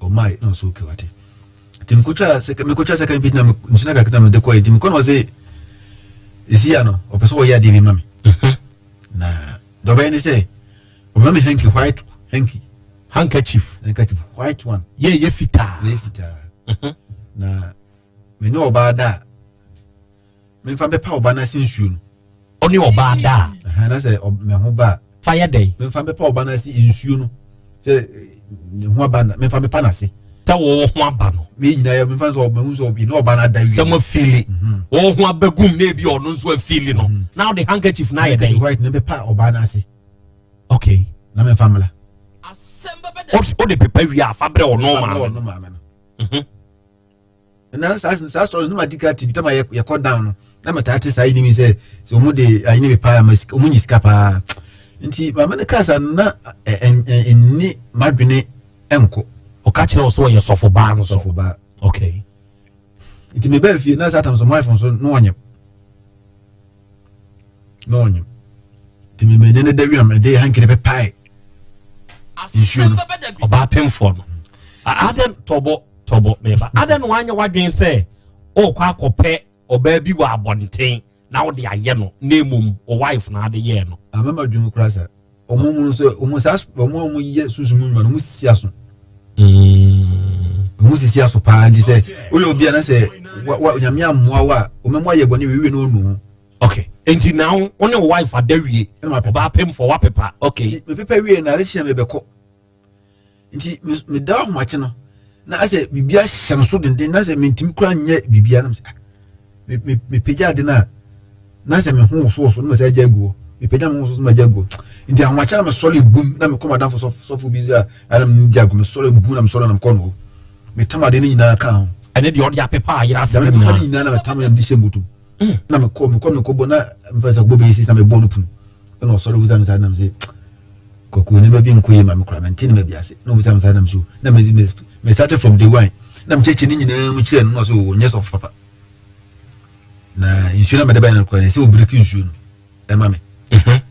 ɔmae na ɔsɛ okay wate. Nti mekɔtwa second mekɔtwa second pit na nsuo no ka ketewa mede kɔɛ. Nti mekɔ na ɔsɛ ɛsi ya no ɔpɛ sɛ ɔyɛ adeɛ bi ma me na deɛ ɔbɛyɛ ne sɛ ɔbɛma me hanky, white hanky. Handkerchief. Handkerchief, white one. Yɛ fitaa. Yɛ fitaa na me ne ɔbaa da a memfa bɛpa ɔbaa no ase nsuo no. Ɔne ɔbaa da a. Na sɛ me ho ba a. Fa yɛ dɛn? Memfa bɛpa ɔbaa no ase nsuo no sɛ ne ho aba na memfa bɛpa n'ase. Sɛ wɔwɔ ho aba no. Me nyinaa yɛ memfa sɛ ɔmahu sɛ ɔbi ne ɔbaa no ada wie. Sɛ mo afili. Wɔwɔ ho aba gum na ebi ɔno nso afili no. Na ɔde handkerchief na ayɛ dɛn? Handkerchief white na bɛpa ɔbaa no ase. Okay. Na memfa mmla. O de pepa wie a fa brɛ ɔno maame no. Na saa story no ma di ka tv tama yɛkɔ down no na ma taa te saa yi ni mi sɛ wɔn de ayi ne bi paa ma sika wɔn nyi sika paa. Nti maame no kaa saa na ɛnni madwene ɛnkɔ. Ɔka kyerɛ wo sɛ ɔyɛ sɔfo baa nso. Sɔfo baa. Okay. Nti me baa fie na saa tam so my wife nso na ɔnyem na ɔnyem. Nti me mene ne da wiam ɛde hankiri bɛpae nsuo no. Ɔbaa pemfoɔ no adɛn tɔbɔ tɔbɔ meba adɛn na wanyɛ wadwen sɛ ɔrekɔ akɔpɛ ɔbaa bi wɔ abɔnten na wode ayɛ no na mmom o wife na ade yɛɛ no? Amama dwene kora sɛ ɔmo mu nso ɔmo saa ɔmo a ɔmo yɛ sunsun mu nnwuma no ɔmo sisi aso. Ɔmo sisi aso paa. Nti sɛ woyɛ obi a na sɛ wa wa Nyame amoa wo a ɔmo mu ayɛ bɔne wiewie na ɔnu ho. Okay, nti na wo ne wo wife ada wie ɔbaa pemfo wapepa okay. Mepepa wie na ade kyea mebɛkɔ. Nti meda ahomakye no na asɛ biribi ahyɛ no so denden na sɛ mentumi kora nyɛ biribi anam sɛ mepagya ade no a na sɛ me ho wosowoso na masɛ agya agu hɔ mepagya me ho wosowoso na magya agu hɔ. Nti ahomakye na mesɔre bum na mekɔ madamfo sɔfo bi sɛ ana medi ago mesɔre bum na mesɔre na mekɔ no hɔ metam ade no nyinaa ka ho. Ɛne deɛ ɔde apepa ayera ase no nyinaa nyinaa na metam na mede hyɛ mbotom na mekɔ mekɔ mekɔ bɔ na mfa sɛ bɔ bɛyɛ sisi na mebɔ no pum ɛna ɔsɔre wusa me saa nam sɛ. Kwaku nneɛma bi nkɔ yie ma me koraa mente nneɛma bi ase na obisa me saa nam so na me me me started from day one na mekyerɛkyerɛ ne nyinaa mu kyerɛ no na ɔsɛ ɔnyɛ sɔfo papa na nsuo na mede bɛyɛ no koraa na ɛsɛ obiriki nsuo no ɛma me mhm.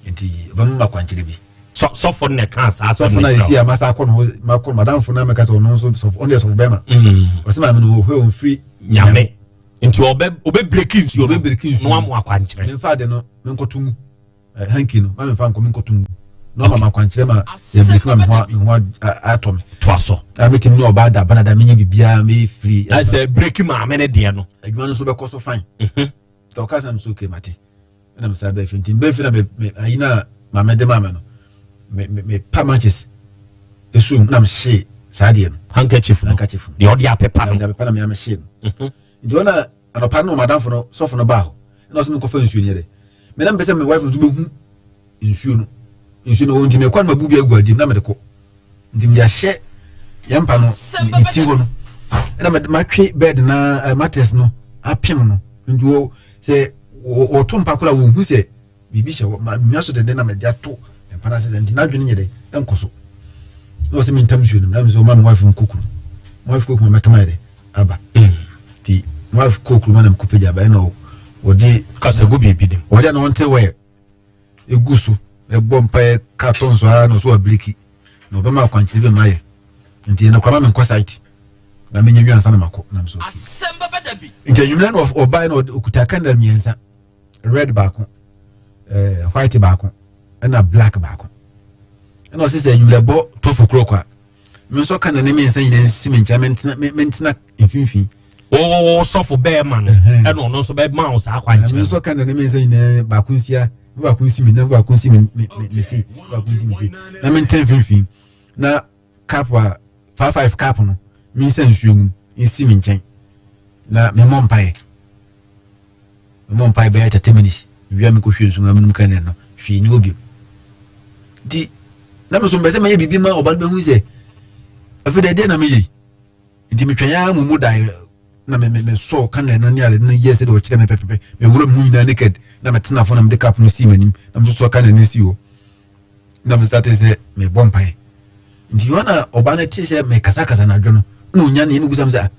nti ɔbɛma ma kwankyerɛ bi sɔfo na ɛka saa asɛm sɔfo na esi a masa akɔ no hɔ makɔ no madamfo na mɛka sɛ ɔno nso sɔfo ɔno yɛ sɔfo bɛrima mm. ɔsɛ maame no ɔhwɛ ɔmfiri nyame nti ɔbɛ ɔbɛ breki nsuo no ɔbɛ breki nsuo no amu akwankyerɛ memfa ade no menkɔto mu Eh, hanky no ma memfa nkɔ menkɔto ngu na ɔma ma akwankyerɛ ma yɛbreki ma me ho atɔ me toa so a metumi ne ɔbaa da banada menyɛ biribiaa meyɛ firi sɛ breki maame no deɛ no adwuma no nso bɛkɔ so fine mhm. nti ɔka sɛ mesɛ okay mate ɛna mesaa bɛɛ fi nti bɛɛ fi na ayi no a maame de maame no mepa matches ɛsum na mehyee saa deɛ no handkerchief no handkerchief no deɛ ɔde apepa no deɛ apepa na mea mehyee no mhm. nti ɔna Anɔpa no na madamfo no sɔfo no baa hɔ na ɔsɛ menkɔfa nsuo no yɛ dɛ me na mepɛ sɛ me wife nso bɛhu nsuo no nsuo no nti mekɔ no mabu bi agu adeɛ mu na mede kɔ nti mede ahyɛ yɛn mpa no ne ti hɔ no ɛna mede matwe bed na eh, mattress no apem no nti wɔ sɛ wɔto mpa koraa wɔhu sɛ biribi hyɛ hɔ ma mia so denden na mede ato mpa no ase sɛ nti n'adwene nyɛ dɛ ɛnkɔ so na ɔsɛ mentam nsuo no mu na mesɛ ɔma me wife nkɔ kuro my wife kɔ kuro mɛtɔm ayɛ dɛ aba mm. nti my wife kɔ kuro ma na mekɔ pagya aba ɛna wɔde kasa gu biribi nim wɔde na ɔnte wɛ egu so ɛbɔ mpaeɛ ka tɔ nso ara na ɔso abiriki na ɔbɛma akwankyerɛ bi ma yɛ nti ɛna kwama menkɔ site na menyɛ nwi ansa na makɔ nam so nti anwummerɛ na ɔbaeɛ na ɔkuta candle mmiɛnsa red baako eh, white baako ɛna black baako ɛna ɔsɛ sɛ anwummerɛ bɔ 12 o'clock a me nso ka na ne mmiɛnsa nyinaa nsi me nkyɛn mentena mentena mfimfini wo sɔfo bɛɛma no ɛna ɔno nso bɛma wo saa kwankyerɛ me nso ka na ne mmiɛnsa nyinaa baako nsia baako nsi me na baako nsi me me me se baako nsi me se na mentena mfimfini na cup a 55 cup no mensa nsuo mu nsi me nkyɛn na memmɔ mpaeɛ memmɔ mpaeɛ bɛyɛ 30 minutes wia mekɔhwie nsuo mu na menom kɛnɛ no hwee ni hɔ biom nti na me so mpɛ sɛ mɛyɛ biribi ma ɔba no bɛhu sɛ afei deɛ ɛdeɛ na meyɛ nti metwɛn ara mu mu daeɛ na me me mesɔɔ kanea no ne ade no yɛ sɛdeɛ ɔkyerɛ me pɛpɛpɛ mewura me ho nyinaa naked na metena fam na mede cup no sii m'anim na mesosɔ kanea no sii hɔ na me starte sɛ mebɔ mpaeɛ nti yohana ɔba no te sɛ mekasakasa anadwo no na ɔnya ne ɛna ɔbisa me sɛ ah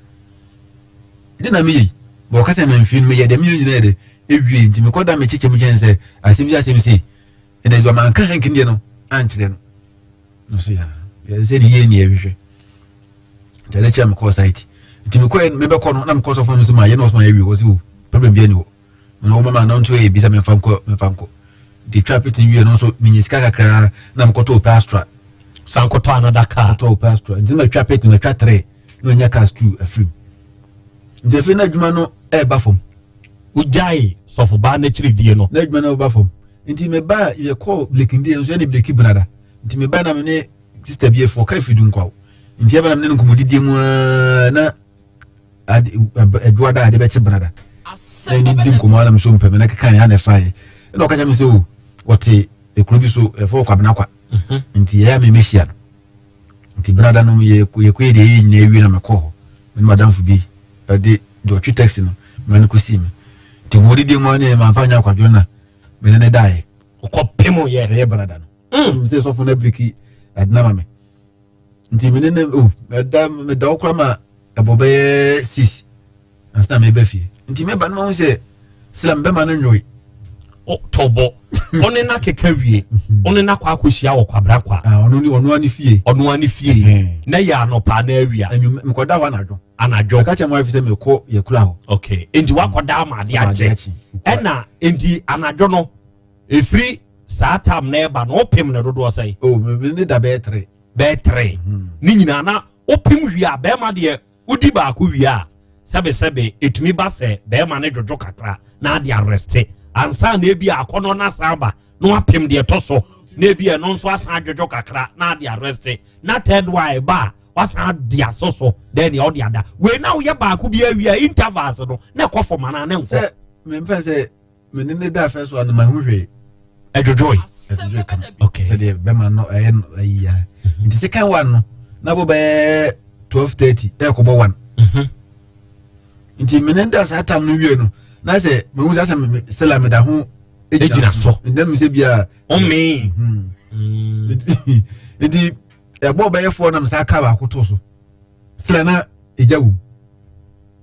de na meyɛ yi ma ɔka sɛ mamfie no meyɛ deɛ meyɛ nyinaa yɛ dɛ ɛwie nti mekɔda mekyekyɛ mu kyɛn sɛ asɛm si asɛm sei ɛnna ɛdwa manka hankin deɛ no ankyerɛ no no so yɛ sɛ ne yie ne yɛhwehwɛ nti ɛde kyerɛ mekɔɔ site nti mekɔɛ mebɛkɔ no na mekɔ sɔfo no so ma yɛ na ɔsoma yɛwie wɔ sɛ o problem bi ani hɔ na wɔbɛma na nso yɛ bisa memfa nkɔ memfa nkɔ nti twa pete wie no nso menya sika kakraa na mekɔtɔ opɛ astra san kɔtɔ another car kɔtɔ opɛ astra nti na matwa pete matwa tere na manya cars two afirim nti afei na adwuma no ɛreba fam wogyae sɔfobaa no akyiri die no na adwuma no ɛreba fam nti meba yɛkɔɔ blekindi nso ɛne bleki benada nti meba na me ne sister bi afɔ ka firi dunkwaw nti ɛba na me ne no nkɔmmɔdidie mu aa na adwoada ade bɛkye brada na ɛne di nkɔmmɔ na meso mpɛ me na keka yɛ na ɛfaeɛ ɛna ɔka kyerɛ me sɛ o wɔte ekuro bi so ɛfɔ kwabena kwa mhm. nti yɛyɛ a memɛhyia no nti brada no yɛkɔyɛ deɛ ɛyɛ nyinaa awie na mekɔɔ hɔ me ne madamfo bi ɛde deɛ ɔtwe taxi no ma no kɔsii me nti nkɔmmɔdidie mu a ne mamfa nyɛ akwadwo na mene ne daeɛ ɔkɔpem yɛ ɛyɛ brada no mm. sɛ sɔfo no abiriki adena ma me nti mene ne o mɛda meda hɔ koraa ma ɛbɔ bɛyɛ six ansa na meba fie nti meba no mahu sɛ sila mebɛma no nwoe tɔbɔ ɔne na keka wie ɔne na kɔ akɔhyia wɔ kwabra kwa ah, ɔno ne ɔno ani fie ɔno ani fie na yɛ anɔpa na awia mekɔda hɔ anadwo anadwo ɛka kyɛ mo afi sɛ mekɔ yɛkura hɔ okay nti wakɔda ama ade akyɛ ɛna nti anadwo no ɛfiri saa tam na ɛba no wopem no dodoɔ sɛn oh, me ne da bɛyɛ tere bɛyɛ tere hmm. ne nyinaa na wopem wie a bɛrima deɛ wodi baako wie a sɛbesɛbe ɛtumi ba sɛ bɛrima no dwodwo kakra na ade arɛste ansa na ebi akɔnɔ no asan ba na wapem deɛ ɛtɔ so na ebi ɛno nso asan adwodwo kakra na ade arɛste na third one ɛba a wasan de aso so dɛn nea ɔde ada wei na woyɛ baako bi awie a intervals no na ɛkɔ fam anaa ne nkɔ. sɛ mempɛ sɛ me ne ne da fɛ so a no mahu hwee ɛdwodwoe ɛdwodwoe kama okay sɛdeɛ bɛma no ɛyɛ no ayi ya nti second one no na bɔ bɛyɛ 12:30 ɛkɔbɔ one mhm. nti me ne da saa tam no wie no na sɛ mehu sɛ sɛ sɛla meda ho egyina so ndɛ mi sɛ bia ɔmee mhm. Nti ɛbɔ bɛyɛ foɔ nam saa kaa baako to so srɛ na ɛgya wom.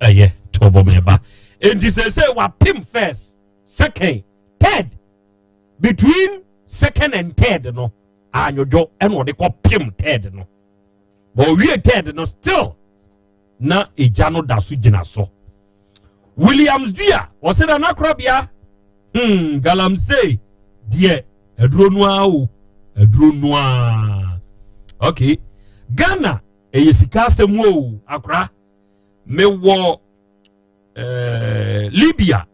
Ɛyɛ tɔbɔ mɛba nti sɛ wapem first, second, third. Between second and third no, anwodwo ɛna ɔde kɔ pem third no, but owie third no, still na egya no da so gyina so. Williams Dua ɔsɛ na n'akorabea galamsey deɛ, aduro noa o, aduro noa. Okay, Ghana ɛyɛ sika asɛm o. Akora mewɔ Libya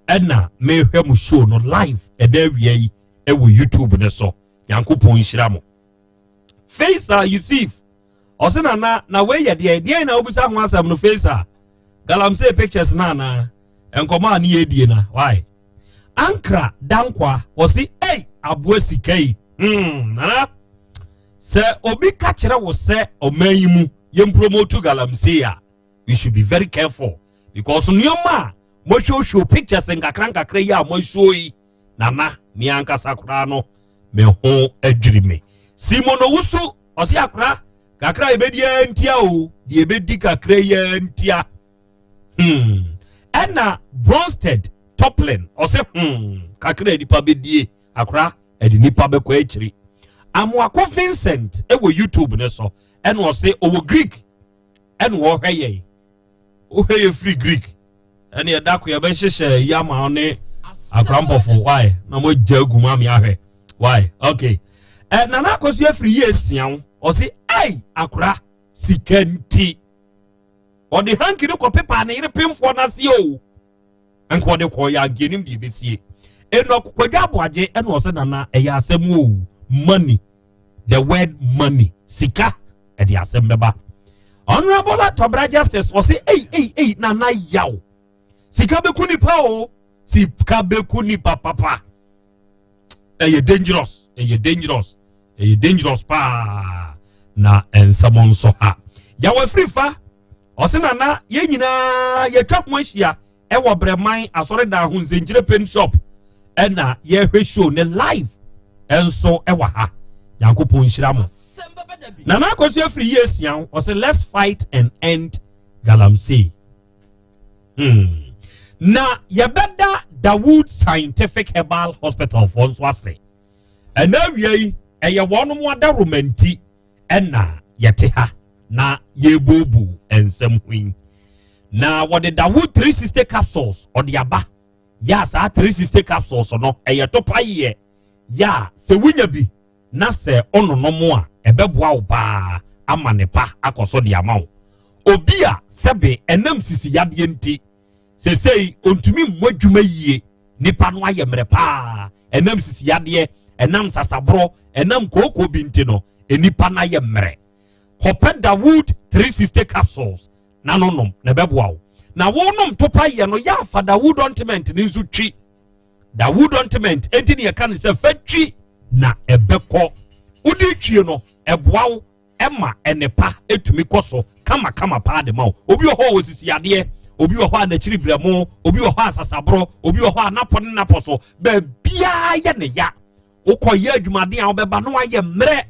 ɛna mehwɛ mo show no live ɛda awia yi ɛwɔ YouTube ne so. Nyankopɔn nhyira mo. Faisal Yusuf ɔsɛ nana na wei yɛ deɛ deɛ na wobisa ho asɛm no. Faisal, galamsey pictures na anaa nkɔmɔ a ne yɛ die na why? Ankra Dankwa ɔsi, ei, aboa sika yi, nana, sɛ obi ka kyerɛ wo sɛ ɔman yi mu yɛn promote galamsey a, you should be very careful, because nneɛma a mohwehwɛ pictures nkakra nkakra yi a mohwɛ yi, nana, ne ankasa koraa no me ho adwiri me. Simon Owusu ɔsi, akora kakra ebedi ntia o, deɛ ebedi kakra yi ntia. Ɛna Bronsted Toplin ɔsɛ, kakra nipa bɛdie, akora ɛde nipa bɛkɔ akyiri. Amoako Vincent ɛwɔ YouTube ne so, ɛna ɔsɛ ɔwɔ Greek ɛna ɔhwɛ yɛn. Wohwɛ yɛ firi Greek, ɛne ɛda ko yɛbɛhyehyɛ yi ama wo ne akora mpɔfo. Why na mo agya agu mu ame ahwɛ? Why? Okay, nana Akɔso afiri yie esia wo. Ɔsi, ɛy, akora sika nti ɔde hanky no kɔ pepa ne yere pemfoɔ n'ase o. Nka ɔde kɔ yɛ anka anim deɛ ebesie. Enu akokwadwa aboagye ɛna ɔsɛ, nana, ɛyɛ asɛm o. Money, the word money, sika ɛde asɛm bɛba. Honourable Atɔbra Justice ɔsɛ, ei ei ei, nana yaw, sika bɛku nipa o, sika bɛku nipa papa. Ɛyɛ dangerous, ɛyɛ dangerous, ɛyɛ dangerous paa. Na nsɛm nso ha yaw afiri fa. Ɔsɛ, nana, yɛn nyinaa yɛtwa ho ahyia ɛwɔ Brɛman asɔredan ho nsɛnkyerɛ paint shop ɛna yɛhwɛ show ne live ɛnso ɛwɔ ha. Nyankopɔn nhyira mo. Nana Akɔso afiri yie esia. Ɔsɛ, let's fight and end galamsey. Na yɛbɛda Dawood Scientific Herbal Hospital foɔ nso ase ɛna awia yi. Ɛyɛ wɔn mo adaromanti ɛna yɛte ha na yɛbuobu nsɛm ho yi. Na wɔde Dawood 360 capsules ɔde aba. Yɛ a saa 360 capsules no ɛyɛ topa yɛ yɛ a sɛ wonya bi na sɛ ɔnonom a, ɛbɛboa wo paa ama ne pa akɔ so de ama wo. Obi a sɛbe ɛnam sisi yadeɛ nti sesei ontumi mmɔ adwuma yie, nipa no ayɛ mmerɛ paa ɛnam sisi yadeɛ, ɛnam sasaborɔ, ɛnam kooko bi nti no, nipa no ayɛ mmerɛ, kɔpɛ Dawood 360 capsules na no nom na ɛbɛboa wo. Na wɔnom topa yɛ no yɛ afa Dawood ointment ne nso twi. Dawood ointment enti ne yɛka no sɛ fa twi na ɛbɛkɔ. Wode twie no, ɛboa wo ɛma ɛnepa ɛtumi kɔ so kamakama paa de ma wo. Obi wɔ hɔ a wɔsisi adeɛ, obi wɔ hɔ a n'akyiri brɛmo, obi wɔ hɔ a sasaborɔ, obi wɔ hɔ a napɔ ne napɔ so baabiaa yɛ ne ya. Wokɔ yɛ adwumaden a, wobɛba na wayɛ mmerɛ.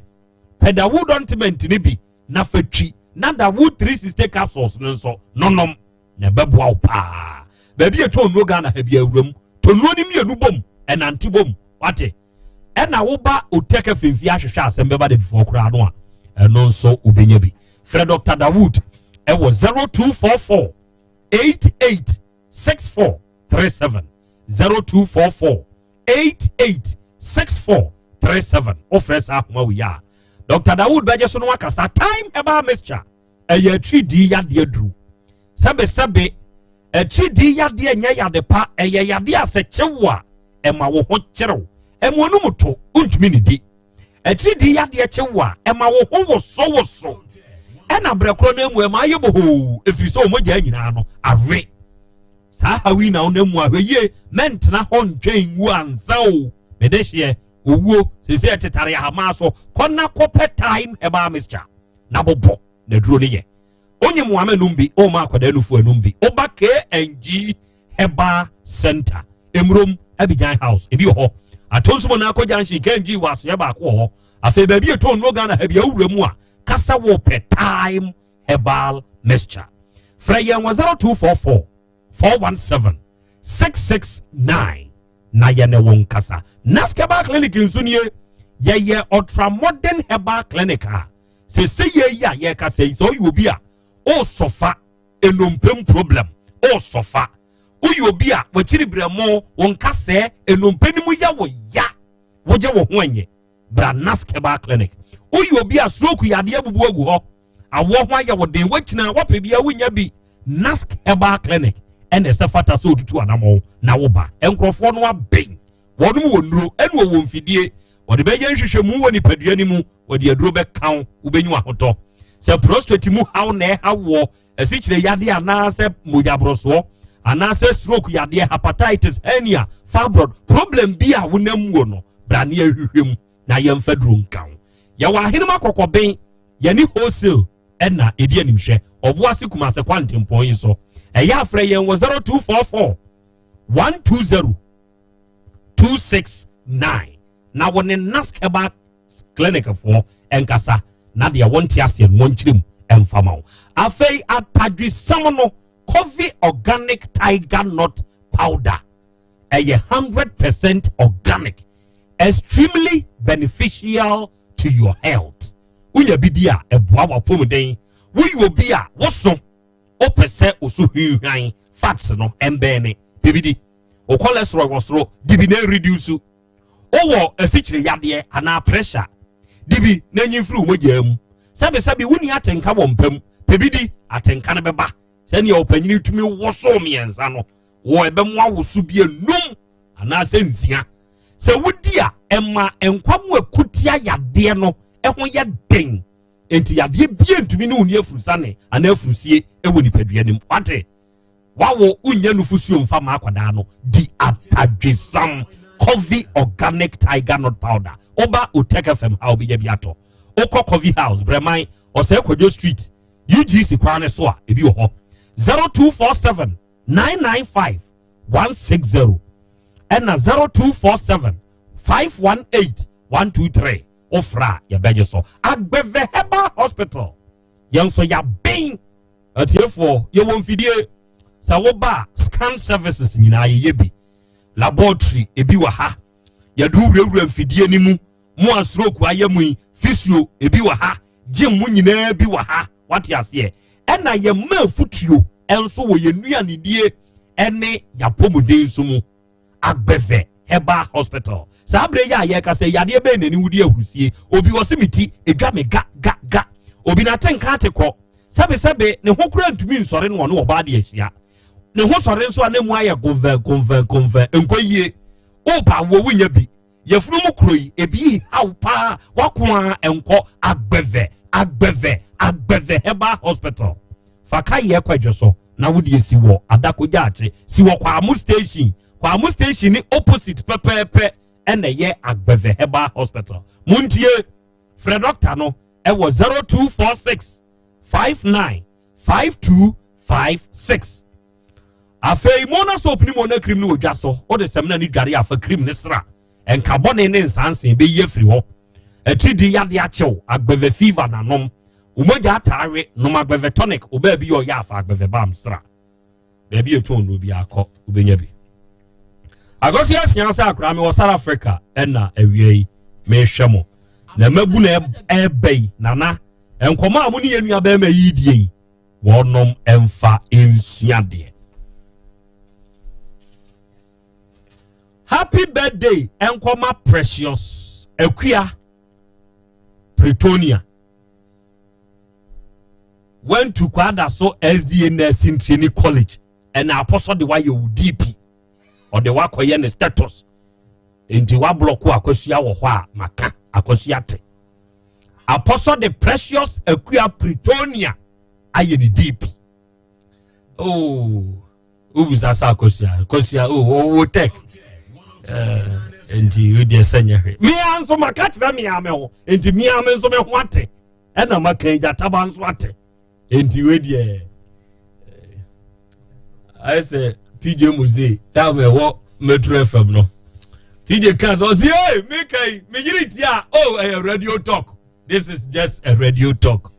Pɛ Dawood ointment no bi na fa twi, na Dawood 360 capsules no nso nonom na ɛbɛboa wo paa. Baabi yɛ tɔn nnuro Ghana ha bi, awuram tɔn nnuro no mmienu bom ɛnante bom wate. Ɛna woba Otɛkɛ fɛmfi ahwehwɛ asɛm bɛba de bifoɔ koraa no a, ɛno nso wobɛnya bi. Frɛ Dr Dawood ɛwɔ 0244 88 64 37, 0244 88 64 37. Wofrɛ saa ahoma wei a, Dr Dawood bɛgye so no akasa. Time Herbal Mixture ɛyɛ atiridii yadeɛ duru. Sɛbesɛbe, atiridii yadeɛ nyɛ yade pa, ɛyɛ yadeɛ a sɛ kyew a ɛma wo ho kyerɛw, ɛma onum to ntumi ne di. Atiridii yadeɛ kyew a, ɛma wo ho wosowoso, ɛna berɛ korɔ no mu ɛma ayɛ bohoo, ɛfiri sɛ ɔmɔgyaa nyinaa no awe. Saa hawi na wonam mu ahwɛ yie, mɛntena hɔ ntwɛn nwu ansa o. Mede hyeɛ owuo sese ɛtetare ahama so. Kɔ na kɔpɛ Time Herbal Mixture na bobɔ na duro no yɛ onye mu ama num bi ɔma akwadaa nufu anum bi. Ɔba KNG Herbal Center, Emurom Abidjan House, ebi wɔ hɔ. Atonso Monaco Junction KNG wɔ asoɛ baako wɔ hɔ. Afei baabi ɛtɔn nnuro Ghana ha bi awura mu a kasa wɔ pɛ Time Herbal Mixture. Frɛ yɛn wɔ 0244 417 669 na yɛne wo nkasa. Nask Herbal Clinic nso nie. Yɛyɛ ultra modern herbal clinic a sese yɛ yi a yɛkasa yi sɛ ɔyɛ obi a ɔresɔfa nnompe problem ɔresɔfa woyɛ obi a wakyiri brɛmo wo nkasɛɛ nnompe no mu yɛ wo ya wogye wo ho anyɛ bra Nask Herbal Clinic. Woyɛ obi a stroke yadeɛ abubu agu hɔ awoɔ ho ayɛ wo den wakyina wapɛ bi a wonya bi Nask Herbal Clinic ɛna ɛsɛ fata sɛ otutu anamɔ na woba nkurɔfoɔ no abɛn wɔnom wɔ nnuro ɛne wɔwɔ mfidie wɔde bɛyɛ nhwehwɛmu wɔ nipadua no mu wɔde aduro bɛka wo wobɛnyi ahotɔ sɛ prostate mu haw na ɛha woɔ asikyire yadeɛ anaasɛ mogyaborosoɔ anaasɛ stroke yadeɛ hepatitis hernia fibroid problem bi a wonam muo no bra ne yɛhwehwɛ mu na yɛmfa duro nka wo. Yɛwɔ ahenem akɔkɔben yɛne wholesale ɛna ɛdi animhwɛ ɔboase Kumase kwantempɔn yi so. Ɛyɛ afrɛ yɛn wɔ 0244 120 269 na wɔne Nask Herbal Clinic foɔ ɛnkasa na deɛ wɔnte aseɛ no wɔnkyerɛ mu ɛmfa ma wo. Afei atadwesam no Coffee Organic Tiger Nut Powder ɛyɛ 100% organic, extremely beneficial to your health. Wonya bi di a ɛboa w'apɔmuden. Woyɛ obi a woso wopɛ sɛ oso hwinhwan fats no ɛmbɛn ne biribi di wo cholesterol wɔ soro dibi na reduce wowɔ asikyire yadeɛ anaa pressure dibi na nyi mfiri wo mogyaa mu. Sɛbesɛbe wonni atenka wɔ mpam pɛ bi di atenka no bɛba sɛnea ɔpanyini tumi wosow mmiɛnsa no wɔ ɛbɛmo awoso bi enum anaasɛ nsia. Sɛ wodi a ɛma nkwa mu akutia yadeɛ no ɛho yɛ den nti yadeɛ bie ntumi ne wo ni afurusane anaa afurusie ɛwɔ nipadua no mu. Wate wawo wonya nufusuo mfa ma akwadaa no di atadwesam Coffee Organic Tiger Nut Powder. Woba Otec FM ha wobɛnya bi atɔ. Wokɔ Coffee House Brɛman Ɔsɛe Kwadwo Street UGC kwan ne so a ebi wɔ hɔ. 0247 995 160 ɛna 0247 518 123 wofra a yɛbɛgye so. Agbɛvɛ Herbal Hospital yɛn nso yɛaben atiefoɔ yɛwɔ mfidie sɛ woba scan services nyinaa yɛyɛ bi laboratory ebi wɔ ha yɛde wurawura mfidie no mu mo a stroke ayɛ mu yi physio ebi wɔ ha gym mu nyinaa bi wɔ ha wate aseɛ ɛna yɛma afutuo nso wɔ yɛn nnuanidie ɛne yɛapɔmuden nso mu. Agbɛvɛ Herbal Hospital saa abere yi a yɛka sɛ yadeɛ bɛyɛ n'ani wudi ahurusie obi wɔ se me ti edwa me ga ga ga obi n'ate nka ate kɔ sɛbesɛbe ne ho kura ntumi nsɔre no ɔne ɔbaa de ahyia ne ho sɔre nso a ne mu ayɛ gonvɛ gonvɛ gonvɛ nkɔ yie wopa wo wonya bi yɛfunu mu kuro yi ebi yi haw paa wako a nkɔ Agbɛvɛ Agbɛvɛ Agbɛvɛ Herbal Hospital fa ka yɛ kwadwo so na wode esi wɔ Adakogya akye si wɔ Kwaamo Station. Kwaamo Station ne opposite pɛpɛɛpɛ ɛna ɛyɛ Agbɛvɛ Herbal Hospital. Muntie frɛ dɔkta no ɛwɔ 0246 59 5256. Afei Mona soap ne Mona cream no wɔ dwa so. Wode sɛmina ne dware afa cream ne sra nka bɔne ne nsansen bɛyi afiri hɔ. Atiridi yade akyew Agbɛvɛ fever nanom mogya ataawe nom Agbɛvɛ tonic. Ɔbaa bi yɛ ɔyɛ afa Agbɛvɛ balm sra baabi ɛtɔn no bi akɔ wobɛnya bi. Akɔso asia sɛ akora me wɔ South Africa ɛna awia yi mehwɛ mo na mabu na ɛba yi nana nkɔmɔ a mo ne yɛn nua bɛrima yi die yi wɔnom ɛmfa nsua deɛ. Happy birthday nkɔma Precious Akua Pretonia went to Kwadaso SDA Nursing Training College ɛna apɔsɔ de wayɛ wo DP ɔde wakɔyɛ ne status nti wablɔko akɔsua wɔ hɔ a maka akɔsua te apɔsɔ de Precious Akua Pretonia ayɛ ne DP. Oh, wobisa sɛ akɔsua akɔsua oh ɔwɔ tech nti wodeɛ sɛ nyɛ hwɛ mea nso maka kyerɛ mea me ho nti mea me nso me ho ate ɛna maka agyataba nso ate nti wedeɛ ayɛ sɛ PJ Muse time ɛwɔ Metro FM no. TJ kan sɛ ɔsi ee meka yi me yiri ti a oh ɛyɛ radio talk this is just a radio talk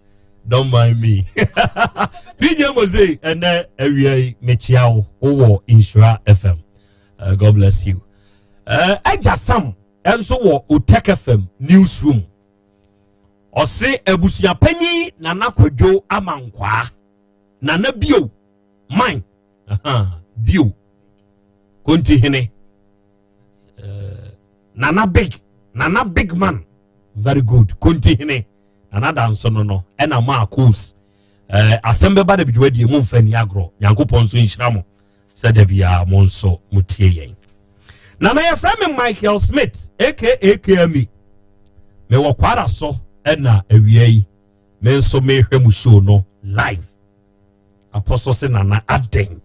don't mind me TJ Mose ɛnɛ awia yi mekyia wo wowɔ Nhyira FM uh, God bless you ɛgya uh, Sam ɛnso wɔ Otek FM newsroom ɔse abusuapanyin Nana Kwadwo Amankwaa Nana bio man bio kontihene uh, Nana big Nana big man very good kontihene Nana danso no no ɛna maa coals uh, asɛm bɛba da bidwa die mo mfa ni agorɔ nyankopɔn nso nhyira mo sɛ da biara mo nso motie yɛn Nana yɛfrɛ me Michael Smith aka KME mewɔ kwara so ɛna awia yi me nso mehwɛ mu show no live Apostle se nana adɛn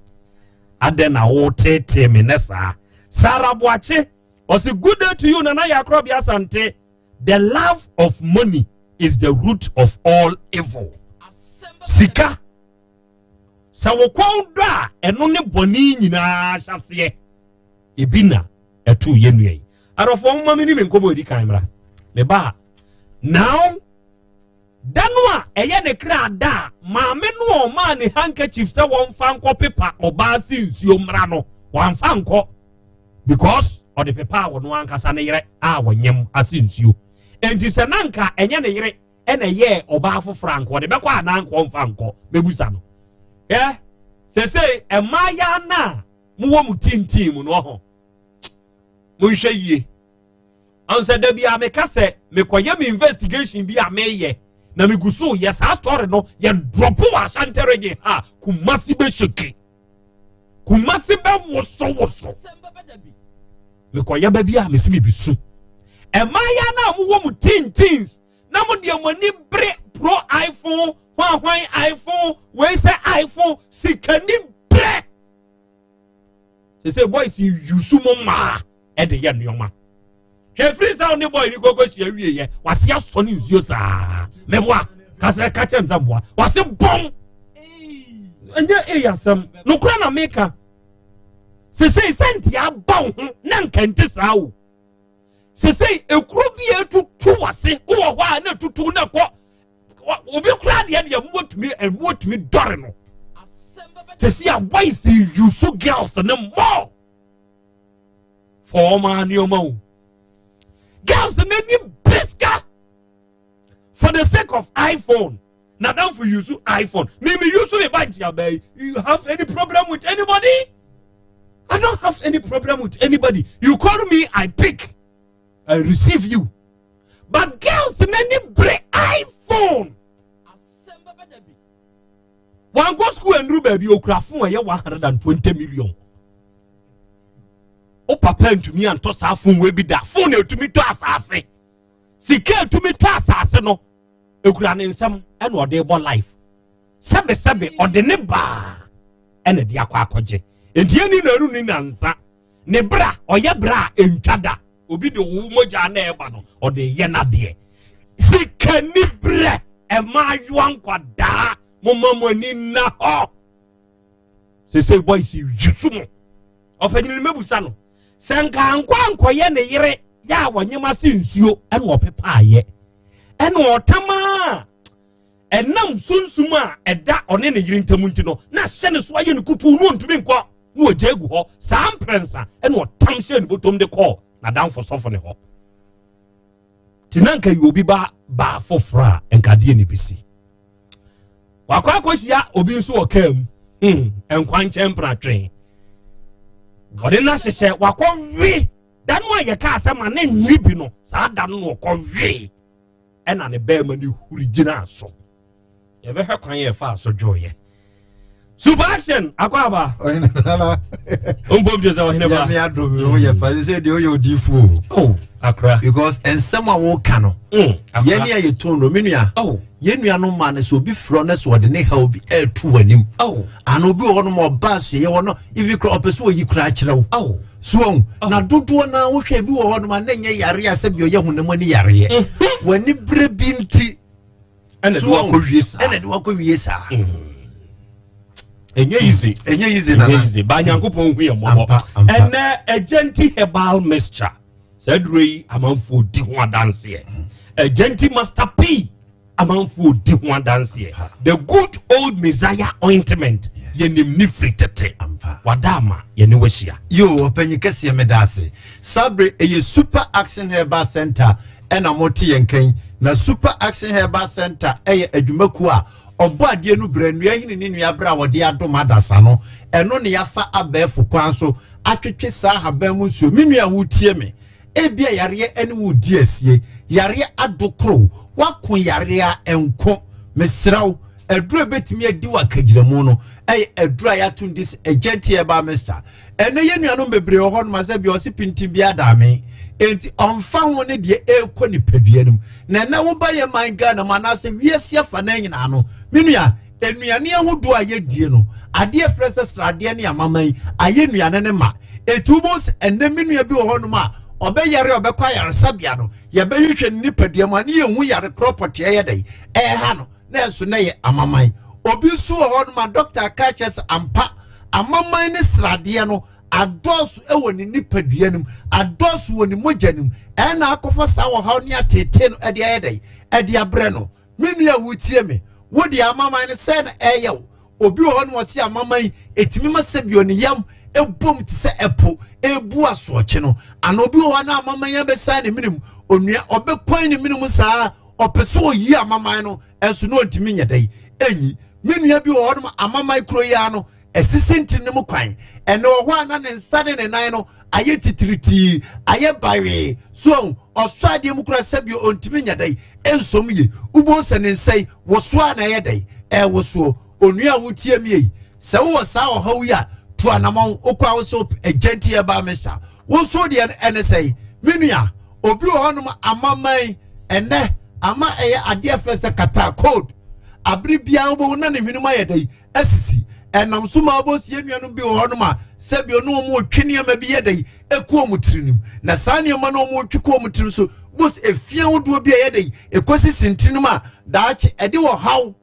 adɛn na wotetee me nɛ saa Sarah Boakye ɔse good day to you nana Yakorɔbi Asante the love of money is the root of all evil sika sɛ wo kɔn dɔ a ɛno ne bɔne nyinaa hyɛseɛ ebi na ɛto yɛ nua yi adɔfoɔ moma me ni me nkɔmmɔ ɛdi kan mmra me ba now Da no a ɛyɛ ne kra da a maame no a ɔmaa ne handkerchief sɛ wɔmfa nkɔ pepa ɔbaa se nsuo mmra no, wamfa nkɔ because ɔde pepaa ɔno ankasa ne yere a wɔnyem ase nsuo. Enti sɛ na nka ɛnyɛ ne yere ɛna ɛyɛɛ ɔbaa foforɔ anka ɔde bɛkɔ anaa nka ɔmfa nkɔ mɛbusa no. Hwɛ sɛsei mmaayaa no a mowɔ mo tintin mu no ɔho monhwɛ yie. Ɔn da bi a meka sɛ mekɔyɛ me investigation bi a meyɛ na megu so yɛ saa story no yɛ drop wɔ Ashanti region ha Kumasi bɛ shake Kumasi bɛ wosowoso mekɔyɛ ba bi a mesi me su ɛmaaya no a mowɔ mu teen teens na mo deɛ mo ani bere pro iPhone hwanhwan iPhone wei sɛ iPhone sikani brɛ sɛ boys yusu mo mmaa ɛde yɛ nneɛma hwɛ firi sɛ wo ne boy ni kɔkɔ hyia wie yɛ wase asɔ ne nsuo saa mɛboa kasɛ ka kyɛm sɛ mboa wase bɔn ɛnyɛ eyi asɛm nokora na meka sesei sɛ nti aba wo ho na nkɛnte saa o sesei ekuro bi a etutu wase wowɔ hɔ a na etutu na kɔ obi kura deɛ deɛ mmoa tumi mmoa tumi dɔre no sesei a boys yusu girls ne more for ɔmo nneɛma o girls n'ani brisca for the sake of iphone nadamfo use iphone me me use me ba nkyia yi you have any problem with anybody i don't have any problem with anybody you call me i pick i receive you but girls n'ani bere iphone wankɔ school anduru baabi okura phone ɛyɛ 120 million wo papa ntumi antɔ saa phone wei bi da phone na etumi tɔ asase sika etumi tɔ asase no ekura ne nsam ɛna ɔde bɔ life sɛbesɛbe ɔde ne baa ɛna de akɔ akɔgye nti ɛni na ɛnu ni nansa ne bra ɔyɛ bra a ntwa da obi de wo mogya na ɛba no ɔde yɛ n'adeɛ sikani brɛ ɛmaayewa nkwadaa mo ma mo ani nna hɔ sese boys yi so mo ɔpanyini no mɛbusa no sɛ nka ankɔ ankɔyɛ ne yere yɛ a wɔnyem ase nsuo ɛna ɔpepaayɛ ɛna ɔtam a ɛnam sunsum a ɛda ɔne ne yere ntam nti no na hyɛ ne so ayɛ ne kutuu no ɔntumi nkɔ na ɔgya agu hɔ saa mprɛnsa ɛna ɔtam hyɛ ne bɔtɔm de kɔɔ n'adamfo sɔfo ne hɔ nti na nka yɛ obi ba baa foforɔ a nkadeɛ ne bɛsi wakɔ akɔhyia obi nso wɔ kaa mu hmm, nkwankyɛn mpratwe wɔde no ahyehyɛ wakɔ we da no a yɛkaa sɛ ma ne nwe bi no saa da no na ɔkɔ we ɛna ne bɛrima no huri gyinaa so yɛbɛhwɛ kwan yɛ fa so dwoeɛ super action akɔ aba mpom te sɛ ɔhene ba yɛme adom wo yɛ pa sɛ deɛ woyɛ odiifoɔ oh akora because nsɛm a woka no mm, yɛne a yɛtɔn no me nua oh. yɛn nua no ma no sɛ obi frɛ no sɛ ɔde ne haw bi ɛɛto w'anim oh. ana obi wɔ hɔ nom ɔba asoɛyɛ hɔ no ifi kora ɔpɛ sɛ ɔyi kora akyerɛ wo oh. so ɔhu oh. na dodoɔ no a wohwɛ bi wɔ hɔ nom a na ɛnyɛ yareɛ a sɛ bi ɔyɛ honam ani yareɛ mhm. w'ani berɛ bi nti ɛna de wakɔ wie saa ɛna de wakɔ wie saa mm. ɛnyɛ easy ɛnyɛ easy nana ɛnyɛ easy ba nyankopɔn hu yɛ mmɔbɔ ɛnɛ ɛgya nti herbal mixture. Saa aduro yi amanfoɔ di ho adanseɛ. Agyanti Master P amanfoɔ di ho adanseɛ. The good old Messiah ointment yɛnim ne firi tete. Wada ama yɛne wahyia. Yo, ɔpanyin kɛseɛ meda ase. Saa bere ɛyɛ Super Action Herbal Center ɛna mote yɛn kan na Super Action Herbal Center ɛyɛ adwumakuo a ɔbɔ adeɛ no berɛ nnua hene ne nua berɛ a wɔde adom adasa no ɛno ne yɛafa abɛɛfo kwan so atwetwe saa ahaban mu nsuo. Me nua a wotie me, ebia yareɛ ɛne wo di asie, yareɛ adokoro, wako yareɛ a ɛnko. Mesrɛ wo, aduro a ebetumi adi wɔ akagyinamu no ɛyɛ aduro a yɛato ndi sɛ Agyanti Herbal Mixture. Ɛnɛ yɛn nuanom bebree wɔ hɔnom asɛ bi ɔse pintin bi adaame enti ɔmfa ho ne deɛ ɛrekɔ nipadua no mu. Na ɛnɛ woba yɛ man Ghana mu anaasɛ wiase afa nan nyinaa no, me nua, nnuane ahodoɔ a yɛdie no, adeɛ frɛ sɛ sradeɛ ne amama yi ayɛ nnuane no ma. Ɛti wobɛhu sɛ ɛnɛ me nua bi wɔ hɔnom a ɔbɛyare a ɔbɛkɔ ayaresabea no, yɛbɛhwehwɛ ne nipadua mu a ne yɛhu yare korɔ pɔteɛ yɛ dɛn ɛha no, na ɛnso na ɛyɛ amaman. Obi nso wɔ hɔnom a dɔkta aka kyerɛ sɛ ampa amaman ne sradeɛ no adɔɔso wɔ ne nipadua no mu, adɔɔso wɔ ne mogya no mu, ɛna akɔfa saa ɔhaw ne ateetee no ɛde ayɛ dɛn ɛde abrɛ no. Me nua a wotie me, wo deɛ amaman no sɛn na ɛyɛ wo? Obi wɔ hɔ no ɔse amaman ɛtumi ma sɛbio ne yam ɛbom te sɛ ɛpo ɛbu asoɔkye no. Ana obi wɔ hɔ na amaman abɛsan ne menem, onua ɔbɛkwan ne menem saa, ɔpɛ sɛ ɔyi amaman no ɛnso na ɔntumi nyɛ dɛn ɛnyi. Me nua bi wɔ hɔ no amaman kuro yi ara no ɛsisi ntini no mu kwan, ɛnɛ wɔ hɔ a na ne nsa ne ne nan no ayɛ titiritii, ayɛ bawee so, ɔsɔ adeɛ mu kura sɛbio ɔntumi nyɛ dɛn ɛnsom yie. Wobɛhu sɛ ne nsa yi wosoɔ a na ɛyɛ dɛn ɛwosoɔ. Onua a wotie mi yi, sɛ wowɔ saa ɔhaw yi a, tu anamɔn wokɔ a wo sɛ Agyanti Herbal Mixture. Wo nso deɛ no ɛne sɛ, me nua, obi wɔ hɔnom amaman ɛnɛ ama ɛyɛ adeɛ fɛ sɛ kata cold, abere biara wobɛhu na ne hwenem ayɛ dɛn asisi. Ɛnam so ma wobɛsi yɛn nuanom bi wɔ hɔnom a sɛbi ɔne wɔn retwe nneɛma bi yɛ dɛn ɛkɔ wɔn tiri no mu, na saa nneɛma no wɔn retwe kɔ wɔn tiri so bos efia ahodoɔ bi a ɛyɛ dɛn ɛkɔsisi ntiri no mu a daakye ɛde wɔ haw,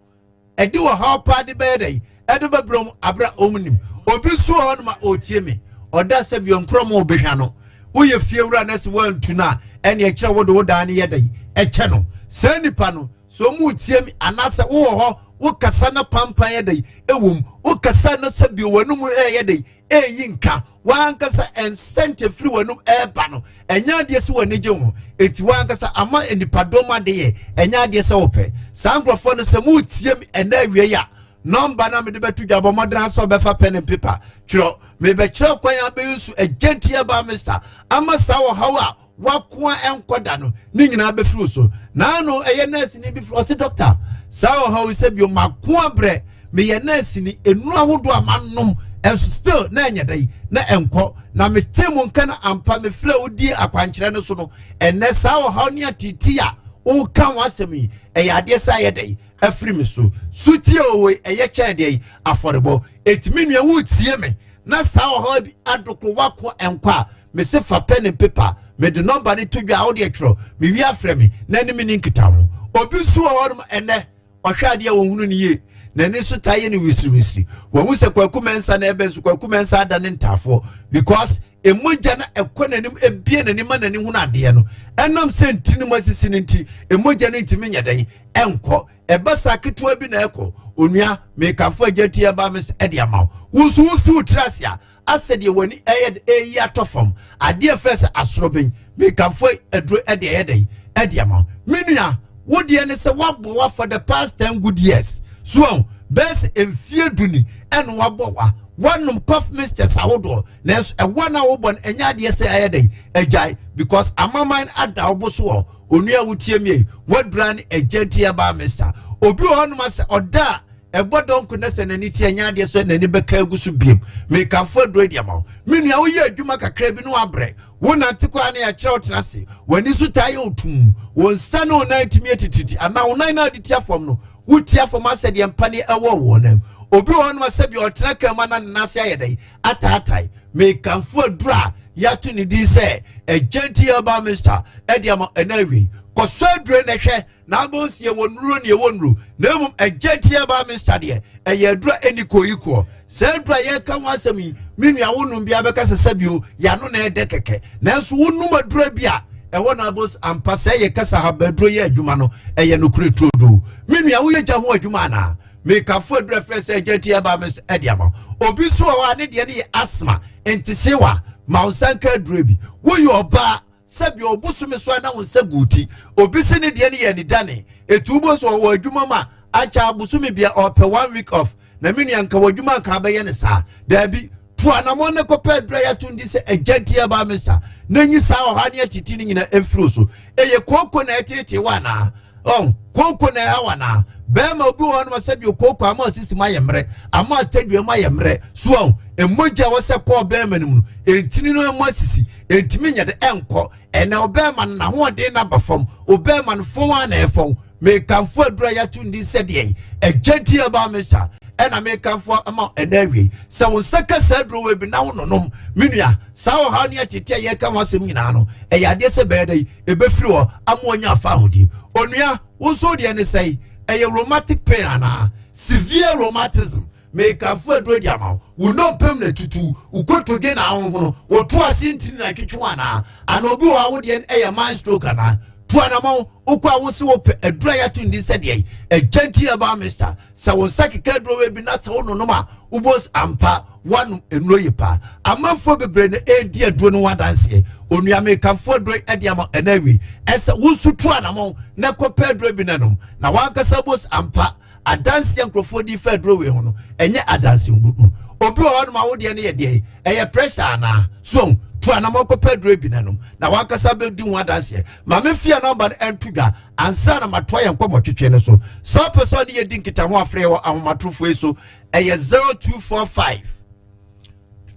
ɛde ɔhaw paa de bɛyɛ dɛ ɛde bɛbrɛ mu abere a wɔn nim. Obi nso wɔ hɔnom a ɔretie me, ɔda sɛ bi nkorɔ mu ɔbɛhwa no, woyɛ fie wura na sɛ wɔantu no a, ɛne ɛkyerɛ wode wo dan no yɛ dɛ ɛkyɛ no. Saa nipa no sɛ ɔmu tie me anaasɛ wowɔ hɔ wokasa na pampan yɛ dɛ ɛwom, wokasa na sɛ bi w'anum ɛyɛ dɛ ɛyi nka wankasa ɛnsɛnkyɛ firi w'anum ɛreba no, ɛnyɛ adeɛ sɛ w'ani gye ho, eti wankasa ama nipadɔm adeɛ ɛnyɛ adeɛ sɛ wɔpɛ. Saa nkurɔfoɔ no sɛ moretie mi ɛnɛ awie yi a, nɔmba na mede bɛto dwa, bɔ mmɔden asɛ ɔbɛfa pen and paper twerɛ. Mebɛkyerɛ kwan a bɛyi so Agyanti Herbal Mixture ama saa ɔhaw a wakoa ɛnkɔ da no ne nyinaa bɛfiri so. Naano ɛyɛ nɛɛse ni bi firi ɔse, dɔkta, saa ɔhaw yi sɛ bio makoa brɛ, meyɛ nɛɛse ni, nnuro ahodoɔ a manom ɛnso still na ɛnyɛ dɛ na ɛnkɔ, na mete mu nka na ampa mefrɛ wo die akwankyerɛ no so no, ɛnɛ saa ɔhaw ne atiti a woka ho asɛm yi ɛyɛ adeɛ sɛ ayɛ dɛ afiri me so. Sutie owo ɛyɛ kyɛn deɛ yi afɔrebɔ. Ɛtumi nua wotie me na saa ɔhaw bi adoko wako ɛnkɔ a, mese fa pen and paper, mede nɔmba no to dwa a wode twerɛ, mewie afrɛ me na ne me ne nkita ho. Obi nso wɔ hɔnom ɛnɛ ɔhwɛ adeɛ a wɔhunu no yie, n'ani nso taa yɛ no wisiriwisiri, wɔhu sɛ Kwaku Mɛnsa na ɛbɛn so Kwaku Mɛnsa ada ne ntaafoɔ because emogya no ɛkɔ n'anim ebie n'anim ma n'ani hunu adeɛ no, ɛnam sɛ ntini mu asisi no nti emogya no ntumi nyɛ dɛn ɛnkɔ, ɛba saa ketewa bi na ɛkɔ. Onua, mekafo agya ti ɛba me ɛde ama wo, wo nso wosi wo tiri ase a asɛ deɛ w'ani ɛyɛ ɛyi atɔ fam adeɛ fɛ sɛ asorobɛn, mekamfo aduro ɛde ɛyɛ dɛn ɛde ama wo. Me nua, wo deɛ ne sɛ woabɔ wa for the past 10 good years so ɔn bɛyɛ sɛ mfie du ni ɛna wabɔ wa, wanom cough mixtures ahodoɔ, nanso ɛwa no a wobɔ no ɛnyɛ adeɛ sɛ ɛyɛ dɛn agyae because amaman ada wo bo so. Wɔ onua wotie mi yi, wadura ne agya nti ɛbaa mesa. Obi wɔ hɔnom asɛ ɔda a ɛbɔ dɔnko na sɛ n'ani te ɛnyɛ adeɛ sɛ n'ani bɛka agu so biem. Mekamfo aduro di ama wo. Me nua, woyɛ adwuma kakra bi na wabrɛ, wonante kɔ a na yɛakyerɛ wo tena ase, w'ani so taa yɛ otum, wo nsa ne wo nan tumi atititi anaa wo nan na ade tia fam no wotia fam asɛ deɛ mpane ɛwɔ wɔn nam. Obi wɔ hɔnom asɛ bi ɔtena kan mu ana ne nan ase ayɛ dɛn ataatae. Mekamfo aduro a yɛato ne din sɛ Agyanti Herbal Mixture ɛde ama ɛna awie. Kɔsɔ aduro na hwɛ. Na abɔ nsi yɛwɔ nnuro ne yɛwɔ nnuro, na mmom ɛgya ti ɛbaa mixture deɛ, ɛyɛ aduro a ɛni kɔ yi koɔ. Saa aduro a yɛreka ho asɛm yi, me nua, wonom bi abɛka sɛ sɛbio yɛano na ɛdɛ kɛkɛ, nanso wonom aduro bi a ɛwɔ na abɔ ampa sɛ yɛ kasa habaduro yɛ adwuma no, ɛyɛ nokorɛ turodoo. Me nua, woyɛ gya ho adwuma anaa? Mekafo aduro ɛfrɛ sɛ agya ti ɛbaa mixture ɛde ama obi so wɔ hɔ a ne deɛ no yɛ asthma ntehyewa, ma wo nsa nka aduro bi. Woyɛ ɔbaa, sɛbi ɔbosome so a na wo nsa gu ti, obi si ne deɛ no yɛ anidane etu bo so ɔwɔ adwuma mu a akyɛ abosome bia ɔpɛ one week off. Na me nua, nka wɔ adwuma nka abɛyɛ ne saa? Daabi, tu anamɔ ne kɔpɛ aduro a yɛato ndi sɛ agya nti ɛba me sa na nyi saa ɔha ne atiti no nyina mfiri so. Ɛyɛ kooko na ɛtete wɔ anaa? Ɔn kooko na ɛha wɔ anaa? Bɛrima, obi wɔ hɔ nom sɛ bi kooko ama osisi mu ayɛ mmerɛ, ama atadua mu ayɛ mmerɛ so. Ɔn mmogya wɔ sɛ kɔɔ bɛrima no mu no, ntini no mu asisi, ntumi nyɛ de ɛnkɔ. Ɛnna ɔbɛrima no n'ahoɔden no aba fam, ɔbɛrima no fɔn a na ɛfɔn. Mekamfo aduru a yɛato ndi sɛdeɛ ɛgya nti ɛba me sa ɛna mekamfo ama ɛnɛ awie sɛ wo nsa ka saa aduro wei bi na wo nonom. Me nua, saa ɔhaw ne atete a yɛka ho asɛm nyinaa no, ɛyɛ adeɛ sɛ bɛyɛ dɛ ɛbɛfiri hɔ ama ɔnya afa ahodie. Onua, wo nso deɛ ne sɛe, ɛyɛ rheumatic pain anaa severe rheumatism? Mekamfo aduro di ama wo. Wo nnompem na tutu, wo kotodwe na ahohono, woto ase ntini na twetwe anaa? Ana obi wɔ hɔ a wodeɛ ɛyɛ mind stroke anaa? Tu anamɔn, wokɔ a wose wopɛ aduro a yɛato ndi sɛdeɛ ɛgya nti ɛbaa mista. Sɛ wo nsa keka aduro wei bi na sɛ wononom a, wobos ampa woanom nnuro yi paa. Amanfoɔ bebree na ɛredi aduro no ho adanseɛ. Onua, mekamfo aduro yi de ama ɛna awie ɛsɛ wo nso tu anamɔn na kɔpɛ aduro bi na nom na wankasa bos ampa adanseɛ nkurɔfoɔ di fa aduro wei ho no, ɛnyɛ adanse ngu. Obi wɔ hɔnom a wodeɛ no yɛ deɛ ɛyɛ pressure anaa? So tu anamɔ kɔpɛ aduro bi nanom na wankasa bɛdi ho adanseɛ. Maame fia nɔmba no ɛnto dwa ansa na matoa yɛn nkɔmmɔ twetwe no so. Sɛ wopɛ sɛ ɔne yɛdi nkitaho, afrɛ wɔ ahomatorofoɔ yi so, ɛyɛ 0245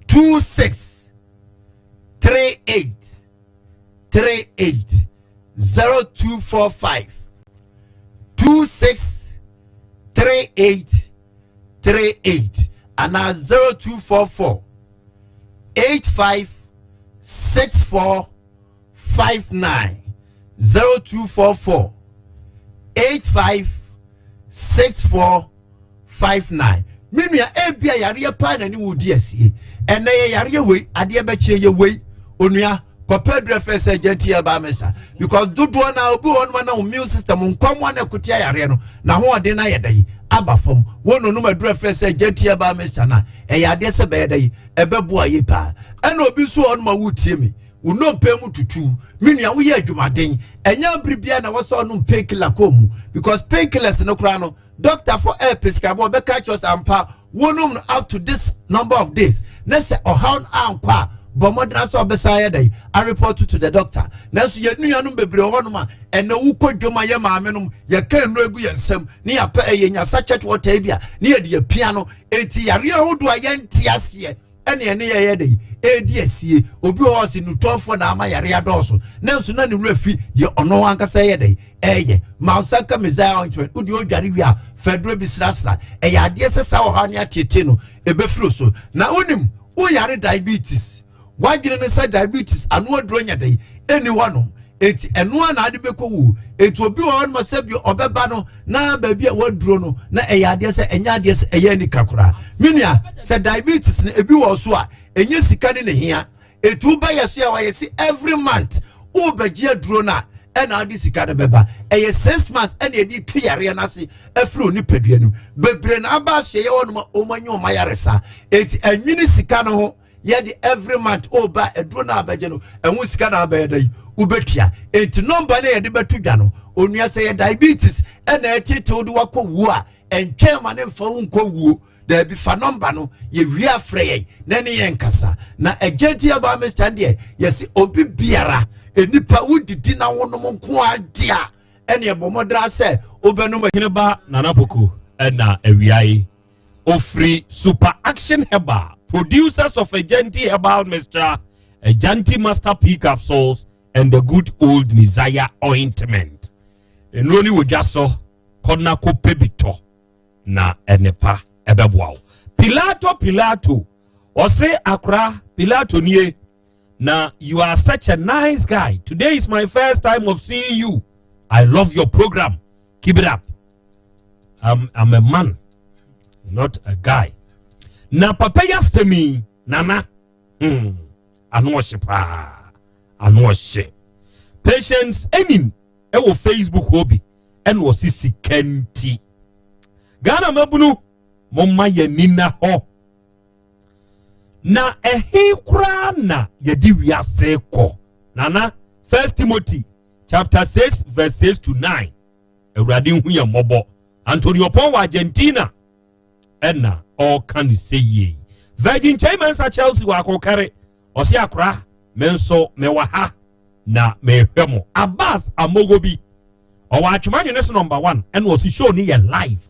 26 38 38, 0245 26 38 38, anaa 0244 85 64 59, 0244 85 64 59. Me nua, ebi a yareɛ paa na ne wo di asie. Ɛnɛ yɛ yareɛ wei, adeɛ bɛkyɛ yɛ wei. Onua, kɔpɛ aduro fɛ sɛ gyanti ɛba me sa, because dodoɔ na obi wɔ hɔnom na immune system nkɔmɔ na ɛkotia yareɛ no na ahoɔden no ayɛ dɛ aba fam. Wɔn nonom aduro fɛ sɛ gyanti ɛba me sa na ɛyɛ adeɛ sɛ bɛyɛ dɛ ɛbɛboa yie paa. Ɛna obi nso wɔ hɔnom a wotie mi, wo nnompe mu tutu. Me nua, woyɛ adwumaden, ɛnyɛ abiri bia na wɔsɛ ɔnom painkiller kɔɔ mu, because painkillers no koraa no, doctor fo air prescribe, ɔbɛka kyerɛ sɛ ampa wɔnom no up to this number of days, na sɛ ɔhaw no ankɔ a, bɔ mmɔdena sɛ ɔbɛsan yɛ dɛn areport to the doctor. Nanso yɛn nuanom bebree wɔ hɔnom a ɛnɛ wokɔ dwom a, yɛ maame nom yɛka nnuro egu yɛn nsam ne yɛapɛ ɛyɛ nyasa church water bi a ne yɛde yɛpia no. Eti yareɛ ahodoɔ a yɛnte aseɛ ɛne ɛne yɛyɛ dɛ ɛredi asie. Obi wɔ hɔ sɛ nutɔfoɔ na ama yare adɔɔso, nanso na ne werɛ fi deɛ ɔno ankasa yɛ dɛ ɛyɛ. Ma nsa nka Messiah ointment, wode odware wie a, fɛduro bi srasra. Ɛyɛ adeɛ sɛ saa ɔhaw ne atete no ɛbɛfiri so. Na wonim woyare diabetes, wadwene ne sɛ diabetes ano aduro nyɛ dɛ ɛni hɔnom, eti ɛno a na ade bɛkɔ wu. Eti obi wɔ hɔnom sɛ bi ɔbɛba no na baabi a waduro no na ɛyɛ adeɛ sɛ ɛnyɛ adeɛ sɛ ɛyɛ anika koraa. Me nua, sɛ diabetes no ebi wɔ so a, ɛnyɛ sika ne ne hia. Etu ba yɛ so a, wɔyɛ si every month wobɛgye aduro no a, ɛna ade sika no bɛba. Ɛyɛ 6 months ɛna yɛde tu yareɛ no ase afiri onipadua no mu. Bebree na aba asoɛyɛ hɔnom a wɔn anyi wɔn ayaresa. Eti ɛnwene sika no ho. Yɛde every month ɔba aduro no abɛgye no, ɛho sika na abɛyɛ dɛ wobɛtua. Enti nɔmba no yɛde bɛto dwa no, onua, sɛ yɛ diabetes ɛna ɛtetew de wakɔ wuo a, ɛntwɛn ma ne mfa wo nkɔ wuo. Daabi, fa nɔmba no, yɛwie afrɛ yɛn na ne yɛn nkasa. Na ɛgya nti ɛbaa mr deɛ yɛsi obi biara nipa wodidi na wonom nko ade a, ɛne ɛbɔ mmɔdra sɛ wobɛnom. Heneba Nana Poku ɛna awia yi ofiri Super Action Herbal, producers of Agenti Herbal Mixture, Agenti Master P capsules and the good old Messiah ointment. Nnuro ni wɔ dwa so, kɔ na kɔpɛ bi tɔ na ɛnepa ɛbɛboa wo. Pilato, Pilato ɔse akora Pilato nie na you are such a nice guy. Today is my first time of seeing you. I love your program. Keep it up. I'm, I'm a man, not a guy. Na papa yi asɛm yi, nana, hmm, ano ɔhye paa, ano ɔhye. Patience Enim ɛwɔ Facebook hɔ bi ɛna ɔsi sika nti. Ghana mabunu, momma yɛn ani na hɔ. Na ɛhe koraa na yɛde wiase kɔ? Nana, First Timothy chapter 6 verse 6 to 9. Awurade nhu yɛn mmɔbɔ. Antonio Pɔn wɔ Argentina ɛna ɔreka ne sɛ yie. Virgin Kyei Mensah Chelsea wɔ Akokare. Ɔse akora me nso mewɔ ha na mehwɛ mo. Abbas Amogo bi ɔwɔ Atwema Nwene so number one ɛna ɔse show ne yɛ live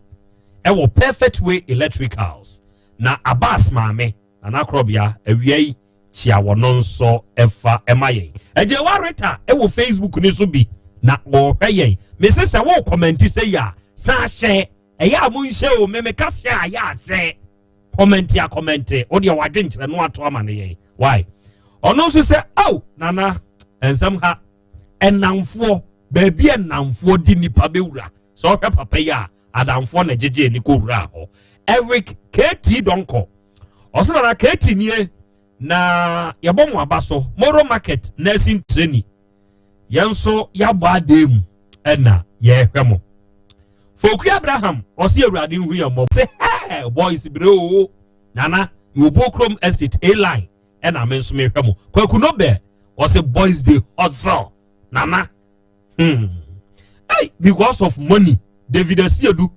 ɛwɔ Perfect Way Electricals. Na Abbas maame Nana Korɔbea awia yi kyia wɔn nso ɛfa ɛma yɛn. Agyewa Rita ɛwɔ Facebook ne so bi na ɔrehwɛ yɛn. Mese sɛ wo kɔmɛnti sɛ yi a san hyɛ ɛyɛ a mo nhyɛ o memeka hyɛ a yɛ ahyɛ kɔmɛnti a kɔmɛnti wo deɛ wadwenkyerɛ no ato ama no yɛn. Why? Ɔno nso sɛ ao Nana nsɛm ha ɛnamfoɔ baabi ɛnamfoɔ di nipa bɛwura sɛ ɔhwɛ papa yi a adamfoɔ na gyegye ne kɔwuraa hɔ. Eric KT Donkor ɔsɛ nana KT nie na yɛbɔ mo aba so Moro Market nursing training yɛn nso yɛabɔ adan mu ɛna yɛrehwɛ mo. Foku Abraham ɔsɛ awurade nhu yɛn mmɔbɔ sɛ hɛɛ boys bere oo nana yɛwɔ kurom estate A line ɛna me nso mehwɛ mo. Kwaku Nobel ɔsɛ boys dey hustle nana hmm hey because of money David Asiedu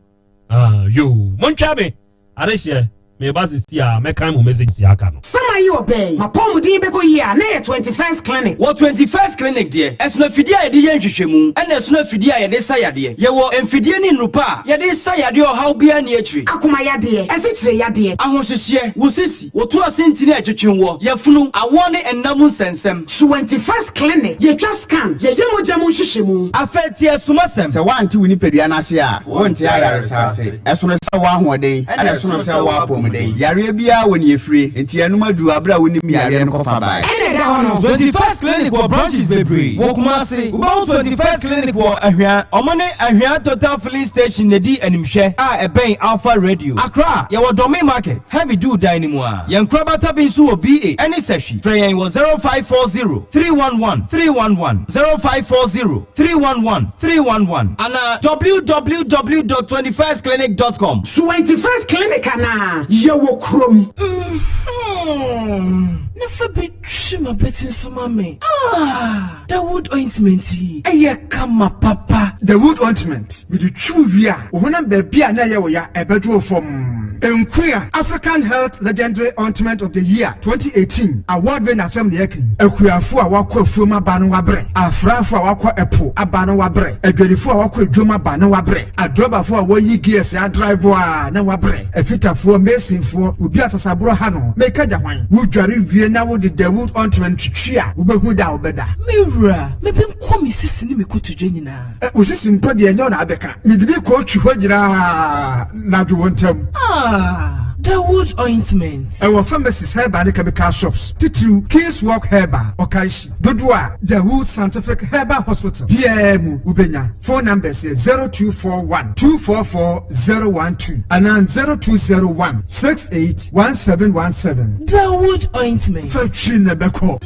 ah yo montwa me adehyeɛ meba sisi a mɛkan mo message si aka no. Sama yi ɔbɛn m'apɔwmuden bɛkɔ yie a na ɛyɛ 21st Clinic. Wɔ 21st Clinic deɛ, ɛsono afidie a yɛde yɛ nhwehwɛmu ɛna ɛsono afidie a yɛde sa yadeɛ. Yɛwɔ mfidie ne nnuru pa a yɛde sa yadeɛ ɔhaw biara nni akyire. Akoma yadeɛ, asikyire yadeɛ. Ahohyehyeɛ, wo sisi, wo to ase ntini a ɛtwetwe woɔ, yafunu, awoɔ ne nna mu nsɛnsɛm. 21st Clinic, yɛtwa scan, yɛyɛ mogya mu nhwehwɛmu. Afei tie asumasɛm. Sɛ woante wo nipadua no ase a, wonte ayaresa ase. Ɛsono sɛ wowɔ ahoɔden, ɛna ɛsono sɛ wowɔ apɔmuden. Yareɛ biara wɔ nea ɛfire, enti ɛnom aduru aberɛ a wonim yareɛ no kɔfa baeɛ. Ɛna ɛda hɔ no. 21st Clinic wɔ branches bebree wɔ Kumasi. Wobɛhu 21st Clinic wɔ Ahwea. Ɔmo ne Ahwea Total Filling Station na ɛdi animhwɛ a ɛbɛn Alpha Radio. Accra, yɛwɔ Dɔme Market, Heavy Dew dan no mu a. Yɛn nkorabata bi nso wɔ BA ɛne Sahwi. Frɛ yɛn wɔ 0540 311 311, 0540 311 311 anaa www dot 21stclinic dot com. 21st Clinic anaa? Yɛwɔ kurom. Mm-hmm. Na fa bi twi m'abati nso ma me. Ah! Dawood ointment yi, ɛyɛ kama papa. Dawood ointment, mede twi wo wie a, wo honam baabi a na ɛyɛ wo ya, ɛbɛdwo wo fam. Nkuya, African Health Legendary Ointment of the Year 2018 award winner asɛm na yɛka yi. Akuafo a wɔakɔ afuom aba no wɔabrɛ, afrafo a wɔakɔ ɛpo aba no wɔabrɛ, adwadifo a wɔakɔ adwam aba no wɔabrɛ, adrɔbafo a wɔyi gears adrive a na wɔabrɛ, afitafoɔ, masonfoɔ, obi a sasaborɔ ha no, meka gya hwan? Wodware wie na wode Dawood ointment twitwi a, wobɛhu da a wobɛda. Me wura, me bɛnkɔ me sisi ne me kotodwe nyinaa. Ɛ, wo sisi mpo deɛ ɛnyɛ wo na abɛka. Mede bi kɔɔtwi hɔ nyinaa na dwo wo ntam. Ah, Dawood ointment. Ɛwɔ pharmacies, herbal ne chemical shops, titiriw King's Walk Herbal, Okaishie. Dodoɔ a Dawood Scientific Herbal Hospital biara mu wobɛnya. Phone numbers yɛ 0241 244 012 anaa 0201 68 1717. Dawood ointment. Fa twi na ɛbɛkɔ.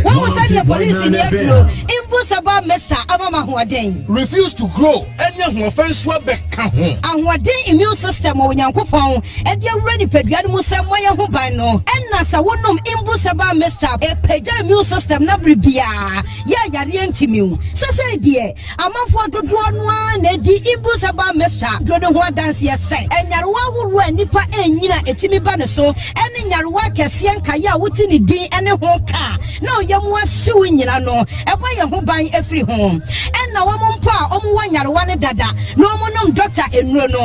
Wohu sɛdeɛ polisini aduro mbu saba mesa ama ma ahoɔden. Refuse to grow ɛne ahoɔfɛ nso abɛka ho. Ahoɔden immune system a Onyankopɔn de awura nipadua no mu sɛ mmɔ yɛn ho ban no, ɛna sɛ wonom mbu saba mixture ɛpagya immune system no abere biara yɛ a yareɛ ntumi wo. Sesei deɛ Amanfoɔ dodoɔ no ara na adi Imbu-Herbal Mixture duro no ho adanseɛ sɛ nyarewa ahoroɔ a nnipa nnyina a ɛtumi ba ne so ne nyarewa akɛseɛ nkaeɛ a wote ne din ne ho ka a na ɔyam ahye wo nyina no, ɛbɔ yɛn ho ban firi ho. Ɛna wɔn mpo a wɔwɔ nyarewa no dada na wɔnom dɔkta nnuro no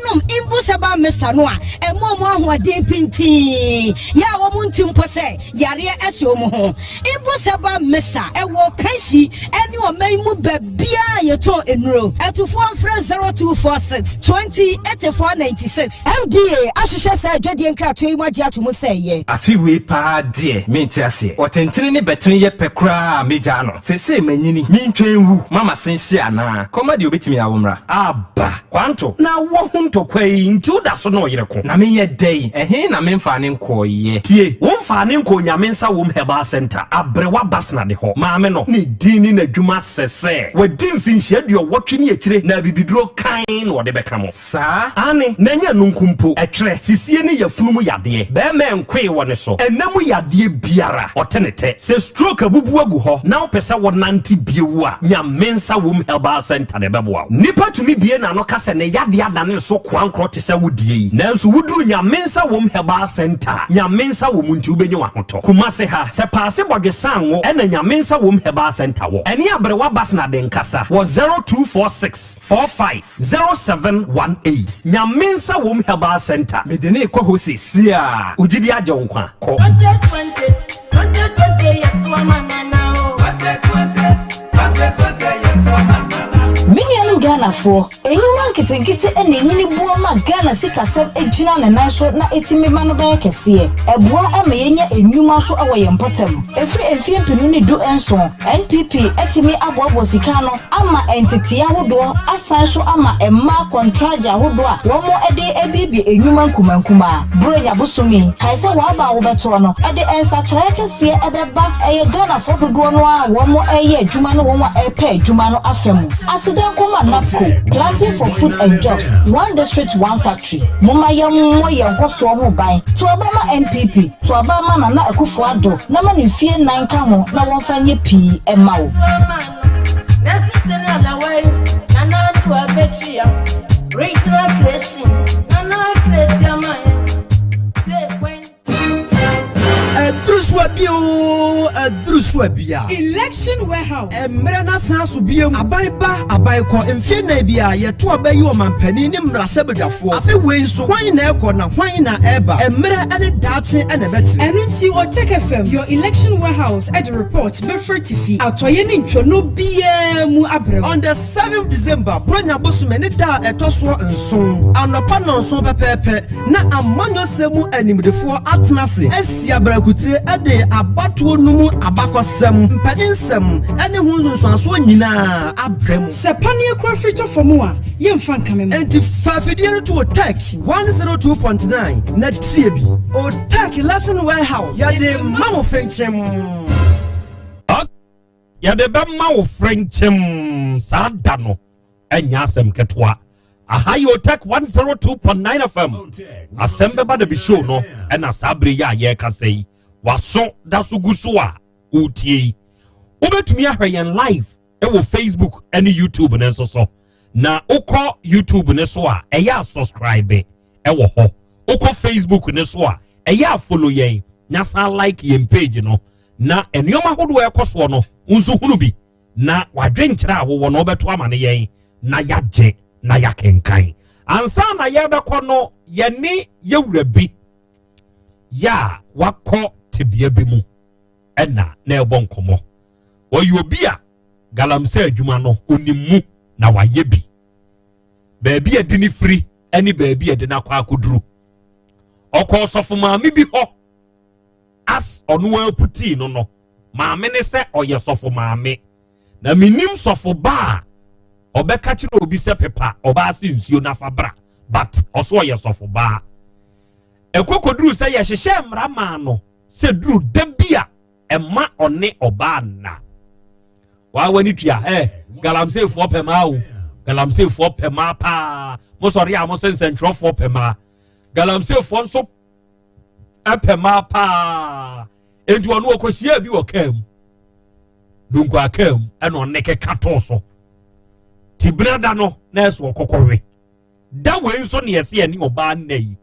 nom Imbu-Herbal Mixture no a, ɛma. Ɛma wɔn ahoɔden pintinn, yɛ a wɔn nte mpo sɛ yareɛ ahyɛ wɔn ho. Mpo sɛ ba Mesa wɔ Kanshi ne ɔman mu baabiara a yɛtɔn nnuro. Atufoɔ mfrɛ 0246 20 84 96. FDA ahwehwɛ saa adwadie nkratoɔ yi mu agye ato mu sɛ ɛyɛ. Afe wei paa deɛ mente aseɛ. Ɔtentene ne bɛtene yɛ pɛ koraa a mɛgyaa no. Seesei manyini, mentwɛn nwu ma m'ase nhye anaa? Kɔma deɛ ɔbɛtumi awo mmra. Aba! Kwanto, na wɔ ho ntɔkwa yi nti woda so ne ɔyere ko? Na menyɛ dɛn? Ɛhe na memfaa no nkɔeɛ? Tie! Womfaa no nkɔɔ Nyame Nsa Wom Herbal Centre, Aberewa Basnade hɔ. Maame no, ne din ne n'adwuma sɛ sɛ wadi mfinhyia aduɔwɔtwe ne akyire na abibiduro kann na ɔde bɛka mo. Saa? Aane, na ɛnyɛ ɛno nko mpo, ɛtwerɛ, sisie ne yafunu mu yadeɛ, bɛɛma ɛnkoe wɔ ne so, ɛna mu yadeɛ biara, ɔte ne tɛ. Sɛ stroke abubu agu hɔ na wopɛ sɛ wonante bio a, Nyame Nsa Wom Herbal Centre na ɛbɛboa wo. Nipa tumi bue n'ano ka sɛ ne yadeɛ adane ne so koankorɔ te sɛ wo deɛ yi, nanso woduru Nyame Nsa Wom Herbal Centre a, Nyame Nsa wɔ mu nti wobɛnya w'ahotɔ. Kumase ha, sɛ Paase Bɔdwe Sango ɛna Nyame Nsa Wom Herbal Centre wɔ. Ɛne Aberewa Basnade nkasa wɔ 0246 45 0718 Nyame nsa wom herbal center. Mede no rekɔ hɔ sesie a. Wo gyidi agye wo nkwa. Kɔ. 2020, 2020 yɛ to ama nana o. 2020, 2020 yɛ to ama nana. Me nuanom Ghanafoɔ, nnwuma nketenkete na ɛnyini boa ma Ghana sikasɛm gyina ne nan so na ɛtumi ma no bɛyɛ kɛseɛ. Ɛboa ma yɛnya nnwuma nso wɔ yɛn mpɔtam. Ɛfiri mfeɛ mpenu ne du nson, NPP atumi aboaboa sika ano ama ntetee ahodoɔ asan nso ama mmaa kɔntragye ahodoɔ a wɔde abuebue nnwuma nkumankumaa. Buronya bosome yi, kae sɛ w'aba a wobɛtoɔ no de nsakyeraeɛ kɛseɛ bɛba ɛyɛ Ghanafoɔ dodoɔ no ara a wɔreyɛ adwuma ne wɔn a ɛrepɛ adwuma no afa mu. Aseda nkɔma NABCO, Planting for Food and Jobs, One District One Factory. Momma yɛmmɔ yɛn nkɔsoɔ ho ban. To aba ma NPP, to aba ma Nana Akufo Addo na ma no mfie nnan nka ho na wɔmfa nyɛ pii mma wo. Aduru so abia oo, aduru so abia. Election warehouse. Mmerɛ no asan so biom. Aban ba, aban kɔ. Mfeɛ nnan biara, yɛto aba yi ɔmanpanin ne mmarahyɛbadwafoɔ. Afe wei nso, hwan na ɛrekɔ na hwan na ɛreba? Mmerɛ ne daakye na ɛbɛkyerɛ. Ɛno nti, Otec FM, your election warehouse de report bɛfiri atifi, atɔeɛ ne ntwonoo biara mu abrɛ wo. On the seventh December, Buronya bosome ne da a ɛtɔ soɔ nson, anɔpa nnɔnson pɛpɛɛpɛ, na amanyɔsɛm mu animdefoɔ atena ase asi abrakutire de abatoɔ no mu abakɔsɛm, mpaninsɛm ne ho nsunsuansoɔ nyinaa abrɛ mo. Sɛ paneɛ kura firi tɔ fam a, yɛmfa nkame mo. Enti fa afidie no to Otec 102.9 na tie bi. Otec Lesson Warehouse, yɛde ma mo fenkyem. Yɛde bɛma wo frenkyem saa da no ɛnyɛ asɛm ketewa aha yɛ otec 102.9 fm asɛm bɛba da bi show no ɛna saa bere yi a yɛrekasa yi waso da so gu so a wotie yi wobɛtumi ahwɛ yɛn live ɛwɔ facebook ɛne youtube no nso so na wokɔ youtube no so a ɛyɛ a subscribe ɛwɔ hɔ wokɔ facebook no so a ɛyɛ a follow yɛn na san like yɛn page no na nneɛma ahodoɔ a ɛkɔ soɔ no nso hunu bi na wadwenkyerɛ a wowɔ no wobɛto ama no yɛn na yɛagye na yɛakenkan ansa na yɛbɛkɔ no yɛne yɛwura bi yɛ a wakɔ tebea bi mu ɛna na ɛbɔ nkɔmmɔ ɔyɛ obi a galamsey adwuma no onim mu na wayɛ bi baabi a ɛde ne firi ne baabi a ɛde no akɔ akɔduru ɔkɔɔ sɔfo maame bi hɔ as ɔno ara putii no no maame ne sɛ ɔyɛ sɔfo maame na menim sɔfo ba a ɔbɛka kyerɛ obi sɛ pepa ɔbaa se nsuo nafa bra but ɔso ɔyɛ sɔfo baa ɛkɔkɔduru sɛ yɛhyehyɛ mmara maa no sɛ duru da bi a ɛma ɔne ɔbaa nna waa wani tua ɛ eh, galamseyfoɔ pɛ maa o galamseyfoɔ pɛ maa paa mo sɔre a mo sɛ nsɛntwerɛfoɔ pɛ maa galamseyfoɔ nso pɛ maa paa nti ɔno ɔkɔhyia bi wɔ kaa mu donkwa kaa mu ɛna ɔne keka too so te bena da no na ɛso ɔkɔkɔwe da wei nso ne ɛsɛ ɛne ɔbaa nna yi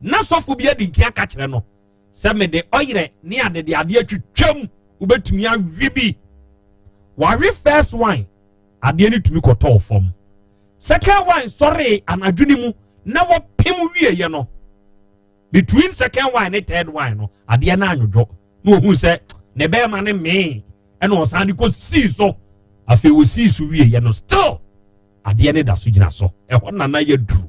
na sɔfo bi adi nkia ka kyerɛ no sɛ mede ɔyerɛ ne adede adeɛ twitwam wobɛtumi awe bi wawe first wine adeɛ no tumi kɔtɔɔ fam second wine sɔree anadwo no mu na wɔpem wieɛ no. Between second one ne third one no, adeɛ no anwodwo na ohun sɛ ne bɛrima ne mee ɛna ɔsan de kɔ sii so. Afei osii so wie yɛ no still adeɛ ne da so gyina so. Ɛhɔ nana yɛ duru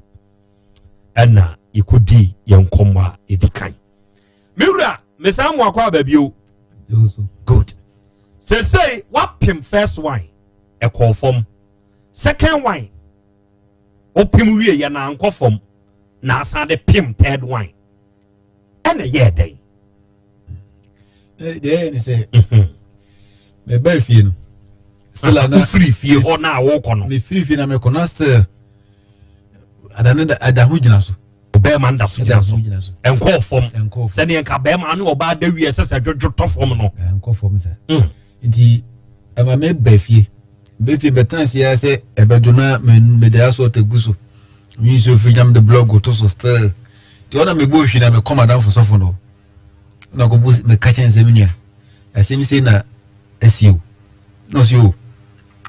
ɛna yɛkɔdi yɛn nkɔmmɔ a ɛdi kan. Me wura, mesan mo akɔ aba bio. Good. Sesei wapem first one ɛkɔɔ fam. Second one wopem wie yɛ na ankɔ fam na asan de pem third one. Ɛna ɛyɛɛ dɛn? Deɛ ɛyɛ ne sɛ mɛbaa fie no still ana wofiri fie hɔ na wokɔ no mefiri fie na mekɔ na still adane ada ho gyina so bɛrima nda so gyina so ɛnkɔɔ fam sɛdeɛ nka bɛrima ne ɔbaa da wie ɛsɛ sɛ dwodwo tɔ fam no ɛnkɔ fam sɛ mm. nti ɛma meba fie meba fie mɛtena ase ara sɛ ɛbɛdo na mede asɔ ɔtɛ gu so mi nsuo firi gyam de blɔg to so still nti ɔna mebɔ ohwi na mekɔ madamfo sɔfo no na kɔbɔ meka kyɛn sɛ me nua asɛm sei na asi o na ɔsi o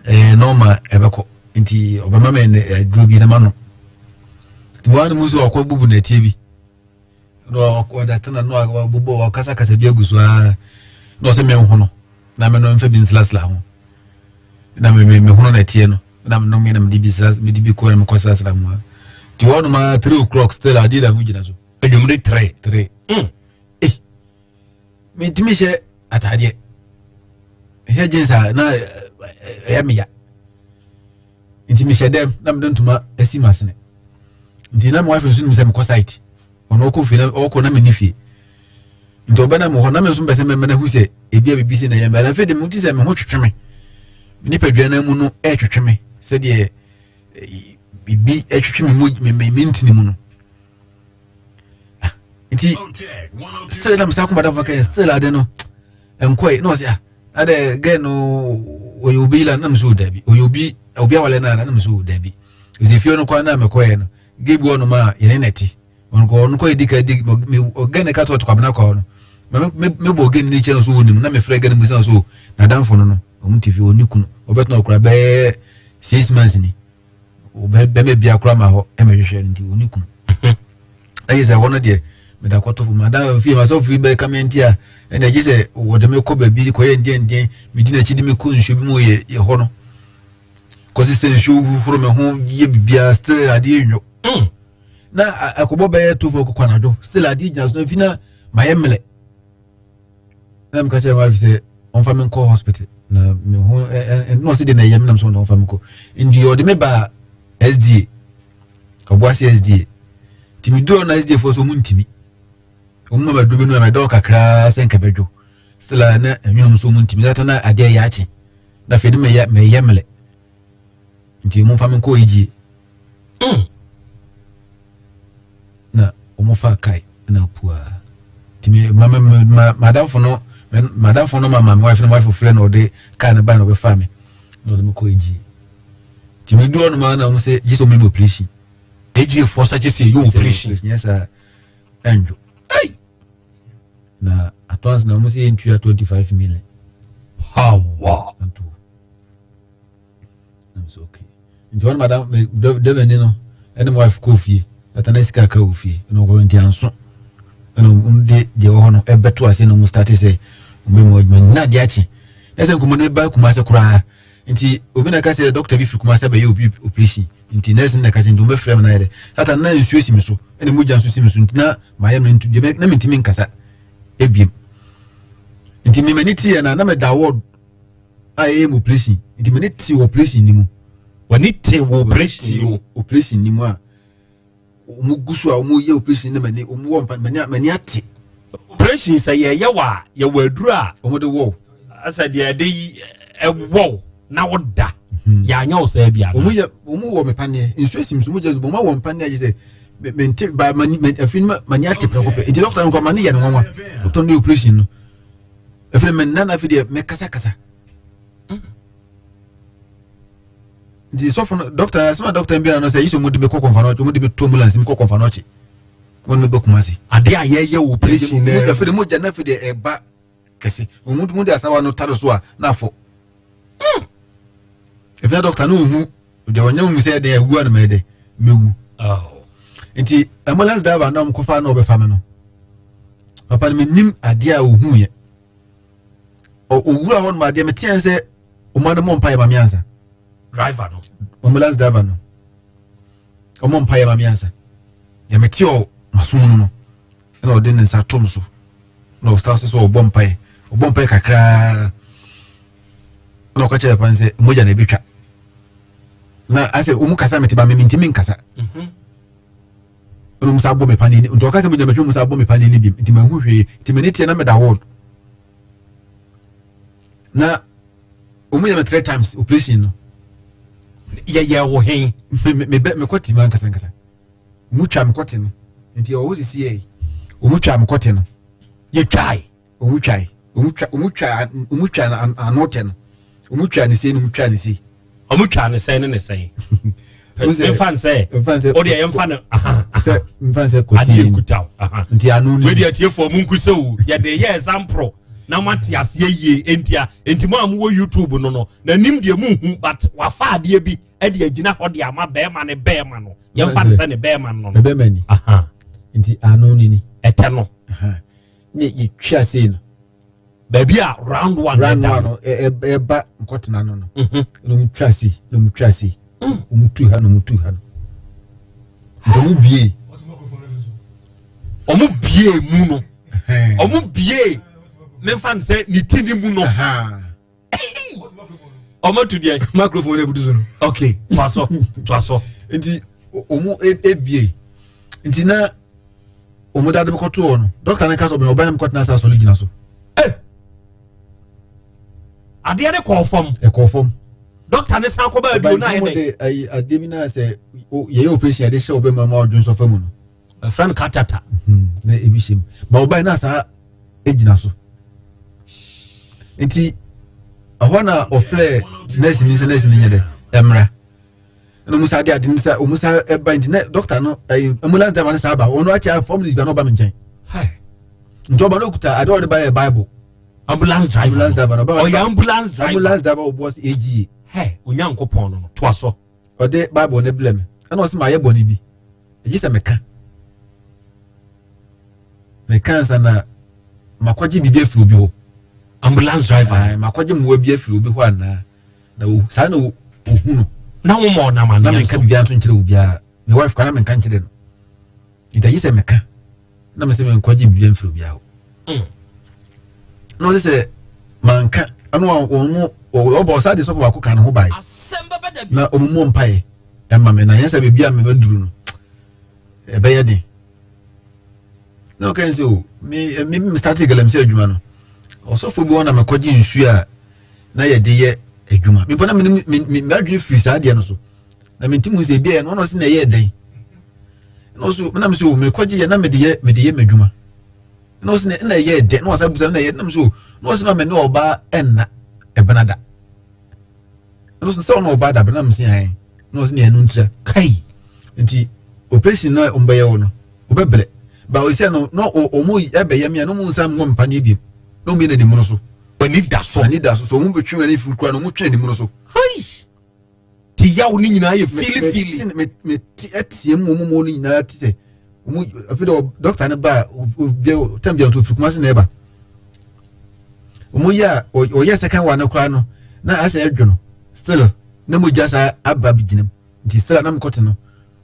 ɛyɛ nɔɔma ɛbɛkɔ nti ɔbɛma me aduro bi na ma no nti wɔn anum nso ɔkɔ bubu nɛteɛ bi na ɔda tena na ɔbobɔ ɔkasakasa bi agu so aa na ɔsɛ me nhono na me no mfa bi nselasela ho na me me hono nɛteɛ no na me nom na me de bi sela me de bi kɔ na me kɔ selasela ho a nti wɔn nom a 3 o'clock still adeɛ da ho gyina so. Anwummere 3. 3. Eh, mentumi hyɛ ataadeɛ hyɛ jeans a na ɛyɛ me ya nti mehyɛ dɛm na mede ntoma asi m'asene nti na me wife nso nim sɛ mekɔ site ɔno ɔkɔ fie na ɔkɔ na menni fie nti ɔbɛna me hɔ na me nso mpɛ sɛ mɛmɛ na hu sɛ ebi a biribi sɛ na ɛyɛ me afei de mo ti sɛ me ho twetwe me nipadua no mu no ɛretwetwe me sɛdeɛ biribi ɛtwetwe me mu me me ntini mu no ah, nti still na mesa kɔmada fa kɛ still ade no nkɔe na ɔsɛ ah adɛ gɛ no ɔyɛ obi la na mesɛ dabi ɔyɛ obi obi awale no ana na mesɛ dabi ɛsɛ fie no kɔ na mekɔɛ no gɛ bi ɔnom a yɛne na ɛte ɔno kɔ ɔno kɔ yɛ di ka di gɛ ne ka sɛ ɔte kwabena kɔ no mebɔ gɛ ne kyɛ no so ɔnim na mefrɛ gɛ no mu sɛ so nadamfo no no ɔmo te fie ɔne kunu ɔbɛtena ɔkora bɛyɛ 6 months ni bɛmɛ bia kora ma hɔ ɛmɛhwehwɛ no nti ɔne kunu ɛyɛ sɛ hɔ no deɛ meda kɔtɔ fam ada fie ma sɔfo yi bɛka me nti a ɛna gye sɛ wɔde me kɔ baabi kɔyɛ ndeɛ ndeɛ medi n'akyi de me kɔ nsuo bi mu yɛ yɛ hɔ no kɔsi sɛ nsuo huhoro me ho yɛ biribiara still adeɛ nwo na akɔbɔ bɛyɛ tofo kɔkɔ anadwo still adeɛ gyina so na fi na mayɛ mmerɛ na meka kyerɛ wife sɛ ɔmfa me nkɔ hospital na me ho na ɔsi de na ɛyɛ me nam so na ɔmfa me nkɔ nti ɔde me ba SDA Ɔboase SDA nti me duro na SDA foɔ so ɔmo ntimi ɔmo ma bɛduro bi no ɛmɛdɔɔ kakraa sɛ nka bɛdwo sila na ɛnwene nso ɔmo ntimi na na adeɛ yɛ akye na afei de mɛyɛ mɛyɛ mmerɛ nti ɔmo mfa me nkɔ EGA na wɔn fa kae na pua nti me ma ma ma madamfo no madamfo no ma ma me wife na wife frɛ na ɔde kaa no ba na ɔbɛfa me na ɔde me kɔ EGA nti me duro no ma na wɔn sɛ gye sɛ wɔn yɛ operation. EGA foɔ sɛ gye sɛ yɛ operation. Nyɛ saa ɛndwo ɛy na atɔnse na wɔn sɛ yɛn tua 25 million. Hawa. Nto na sɛ okay nti wɔn madam me dɛbɛni no ɛne my wife kɔɔ fie ɛta na sika kakra wɔ fie ɛna ɔkɔ nti anso ɛna wɔn de deɛ ɛwɔ hɔ no ɛbɛto ase na wɔn start sɛ wɔn bɛ mu adwuma nyina adeɛ akye na sɛ nkɔmɔ no bɛba Kumase koraa nti obi na ka sɛ doctor bi firi Kumase bɛyɛ obi operation nti nurse na ka kyerɛ nti wɔn bɛfrɛ mi na yɛ dɛ tata na nsuo si mi so ɛna mogya nso si mi so nti na maa yɛ mi ntu deɛ na mi ntumi nkasa ebiem nti mi m'ani ti yɛ na na mɛ da ward a ɛyɛ mu operation nti m'ani te wɔ operation ni mu. W'ani te wɔ operation ni mu. Operation ni mu a wɔn gu so a wɔn yɛ operation na m'ani wɔn wɔ mpa m'ani m'ani ate. Operation sɛ yɛyɛ wɔ a yɛwɔ aduro a. Wɔn de wɔw. Sɛ deɛ yɛde ɛwɔw na wɔda yɛanyɛ wo saa bi ana. Wɔn yɛ wɔn wɔ me paneɛ nsuo si mi so mo gya wɔn awɔ mpaneɛ agye sɛ mente ba m'ani afi m'ani ate prɛko pɛ nti dɔkta no nkɔ m'ani yɛ no nwanwa dɔkta no yɛ operation no. Afei mɛ nna na afei deɛ mɛkasakasa nti sɔfo no dɔkta asɛm a dɔkta bi no sɛ yi sɛ ɔmo de me kɔ kɔnfa n'ɔkye ɔmo de me to ambulance mi kɔ kɔnfa n'ɔkye wɔn mi bɛ Kumasi. Ade a yɛyɛ wɔ operation naa. Afei de mogya na afei deɛ ɛba kɛse ɔmo mo de asawa no tare so a na afɔ. Afei na dɔkta no ohu deɛ ɔnyɛ mu sɛ ɛdɛ ɛwu a na mɛ dɛ mɛwu. Nti ambulance driver na ɔmkɔfa na ɔbɛfa me no, papa no menim adeɛ a ɔhuiɛ. Ɔwura hɔ nom adeɛ meteɛ sɛ ɔma no mmɔ mpaeɛ ma me ansa. Driver no. Ambulance driver no. Ɔmmɔ mpaeɛ ma me ansa. Deɛ mete ɔ masom no no, ɛna ɔde ne nsa to me so. Na ɔsa sɛ ɔbɔ mpaeɛ. Ɔbɔ mpaeɛ kakraa. Na ɔka kyerɛ papa no sɛ mogya na ɛbɛtwa. Na asɛ ɔmu kasa mete ba me mentimi nkasa. Mhm. Ɛna ɔmu sa bɔ me pa n'ani. Nti ɔka sɛ mogya bɛtwa ɔmu sa bɔ me pa n'ani bi. Nti mahu hwee. Nti m'ani teɛ na meda ward. Na ɔmu yɛ me three times operation no. Yɛyɛ wo hen? Me me bɛ mekɔ ti mu ankasa ankasa. Ɔmu twa me kɔte no. Nti ɔwɔ sisi yɛ. Ɔmu twa me kɔte no. Yɛtwae. Ɔmu twae. Ɔmu twa ɔmu twa ɔmu twa ano tɛ no. Ɔmu twa ne sei na ɔmu twa ne sei. Ɔmu twa ne sɛn ne ne sɛn. Nfa nsɛ. Nfa nsɛ. O deɛ yɛnfa no. Sɛ nfa nsɛ kɔte yɛ. Adeɛ kuta o. Nti ano ni. Wei deɛ tiefoɔ mu nkusa o. Yɛde yɛ example na mo ate aseɛ yie ntia nti mo a mo wɔ YouTube no no n'anim deɛ mo nhu but wafa adeɛ bi ɛde agyina hɔ de ama bɛrima ne bɛrima no yɛnfa no sɛ ne bɛrima no no. Bɛrima ni. Nti ano ni ni. Ɛtɛ no. Ne yɛtwa sei no. Baabi a round one round one no ɛba nkɔtena no no mhm. na ɔmu twa sei na ɔmu twa sei ɔmu mm. tu ha na ɔmu tu ha no nti ɔmu bie. Ɔmu bie mu no ɔmu bie memfa no sɛ ne ti ne mu no ɔmo tu deɛ. Microphone na ebutu so no. Ok, toa so toa so. Nti ɔmu ebie nti na ɔmu dade bɛkɔ to hɔ no dɔkta ne ka sɛ ɔbɛn ɔbɛn na mekɔtena ase asɔre gyina so. Eh! Adeɛ ne kɔɔ fam. Ɛkɔɔ fam. Dɔkta ne san kɔ baa bio na ayɛ dɛ. Ɔbɛn de ayi adeɛ bi na sɛ yɛyɛ operation yɛde hyɛ ɔbɛn mu ama ɔdwe nsɔfɛ mu no. Ɛfrɛ no katata. Mhm, na ebi hyɛ mu ba ɔbɛn na saa egyina so nti ɛhɔ na ɔfrɛ nurse ni sɛ nurse ni nyɛ dɛ ɛmra ɛna ɔmo sa de ade nsa ɔmo sa ɛba nti na dɔkta no ɛyi ambulance driver no sa aba ɔno akyɛ 4 minutes bi na ɔba mi nkyɛn nti ɔba no okuta ade ɔde ba yɛ bible. Ambulance driver ambulance driver no ɔyɛ ambulance driver ambulance driver ɔbɔ ɔsi aga. Hɛ onyankopɔn no no toa so. Ɔde bible ne blɛ mi ɛna ɔsi ma ayɛ bɔne bi egye sɛ meka meka nsa na makɔgye biribi afiri obi hɔ. Ambulance driver. Ayi makɔgye mmoa bi afiri obi hɔ anaa na o saa na ohu no. Na wɔn ma ɔnam aneɛ so. Na menka biribiara nso nkyerɛ obiara me wife kora na menka nkyerɛ no nti agye sɛ meka na mesɛ menkɔgye biribiara mfiri obiara hɔ. Na ɔsɛ sɛ manka ɛno a wɔn mu ɔbɔ ɔsa de sɔfo baako ka ne ho bae na wɔn mu mpae ɛma me na yɛn sɛ beebi a mebɛduru no ɛbɛyɛ den na ɔka sɛ o me me me start galamsey adwuma no ɔsɔfo bi hɔ na mekɔgye nsuo a na yɛde yɛ adwuma mepɔ na me me me m'adwene firi saa adeɛ no so na me nti mu sɛ ebi a ɛno ɔno ɔsi na ɛyɛ dɛn na ɔso na me sɛ o mekɔgye yɛ na mede yɛ mede yɛ m'adwuma na ɔsi na ɛna ɛyɛ dɛn na ɔsa busa na ɛyɛ na me sɛ o na ɔsi ma me ne ɔbaa ɛnna ɛbɛn da na ɔsi sɛ ɔne ɔbaa da bɛn na me sɛ ɛn na ɔsi na ɛnu ntira kai nti operation na ɔmo bɛyɛ wɔ no ɔbɛbrɛ ba ɔsi no na ɔmo ɛbɛyɛ mi a na ɔmo nsa ngɔ mpa ne ebiem na ɔmo yɛ n'anim no so. Ani da so. Ani da so so ɔmo bɛtwe wɔn ani firi kura na ɔmo twe n'anim no so. Hai ti yaw ne nyinaa yɛ fili fili. Me me ti ɛteɛ mu ɔmo mu no nyinaa ti sɛ ɔmo afi dɛ dɔkta no ba obi tɛm bi a nso ofiri kumasi na ɛba ɔmo yɛ a ɔyɛ second one no koraa no na asɛ ɛdwo no still na mo gya saa aba bi gyina mu nti still na mo kɔte no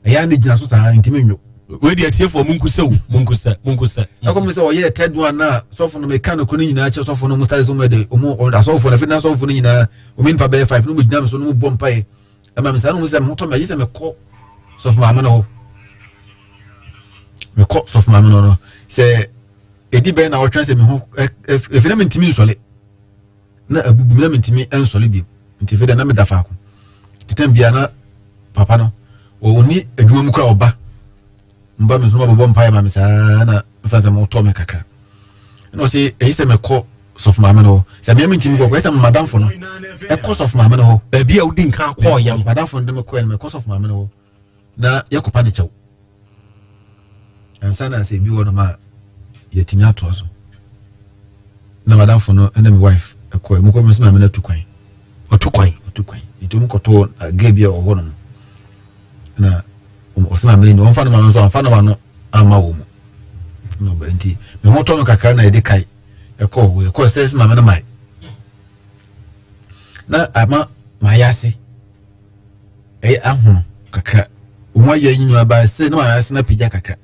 ɛyɛ a ne gyina so saa ntumi nwo. Wei deɛ atiefoɔ munkusɛ o munkusɛ munkusɛ. Ɛkɔm sɛ ɔyɛ third one na sɔfo no meka no koro no nyinaa kyerɛ sɔfo no mo style sɛ ɔmo ɛde ɔmo asɔfo no afei na asɔfo no nyinaa ɔmo nipa bɛyɛ five no mo gyina me so no mo bɔ mpaeɛ ɛma me saa no mo sɛ mo tɔ me agye sɛ mekɔ sɔfo maame no hɔ mekɔ sɔfo maame no no sɛ ɛdi bɛn na ɔtwɛn sɛ me ho ɛfei na mentumi nsɔle na abubu me na mentumi nsɔre bio nti afei deɛ na meda faako nti tɛm biara na papa no ɔni adwuma mu kora ɔba mba me nso ma bɔbɔ mpaeɛ ma me saa na mfa sɛ motɔ me kakra ɛna ɔsɛ ɛyi sɛ mekɔ sɔfo maame no hɔ sɛ mmea mentumi kɔ kɔ ɛsɛ madamfo no ɛkɔ sɔfo maame no hɔ baabi a wodi nkan kɔɔ yɛ no madamfo no de me kɔɛ no mekɔ sɔfo maame no hɔ na yɛkɔpa ne kyɛw ansa na sɛ ebi wɔ nom a yɛatumi atoa so na madamfo no ne me wife ɛkɔɛ mu kɔ me sɛ maame no atu kwan ɔtu kwan ɔtu kwan nti ɔmu kɔtɔ gay bi a ɔwɔ nom na Ɔsɛ maame no ɔmfa nɔma no nso amfa nɔma no amma wɔ mu. Na ɔba nti me ho tɔ me kakra na yɛde kae ɛkɔɔ hɔ yɛkɔɔ sɛ sɛ maame no mae. Na ama mayɛ ase ɛyɛ ahono kakra. Wɔn ayɛ nyinaa ba sɛ na mayɛ ase na pagya kakra.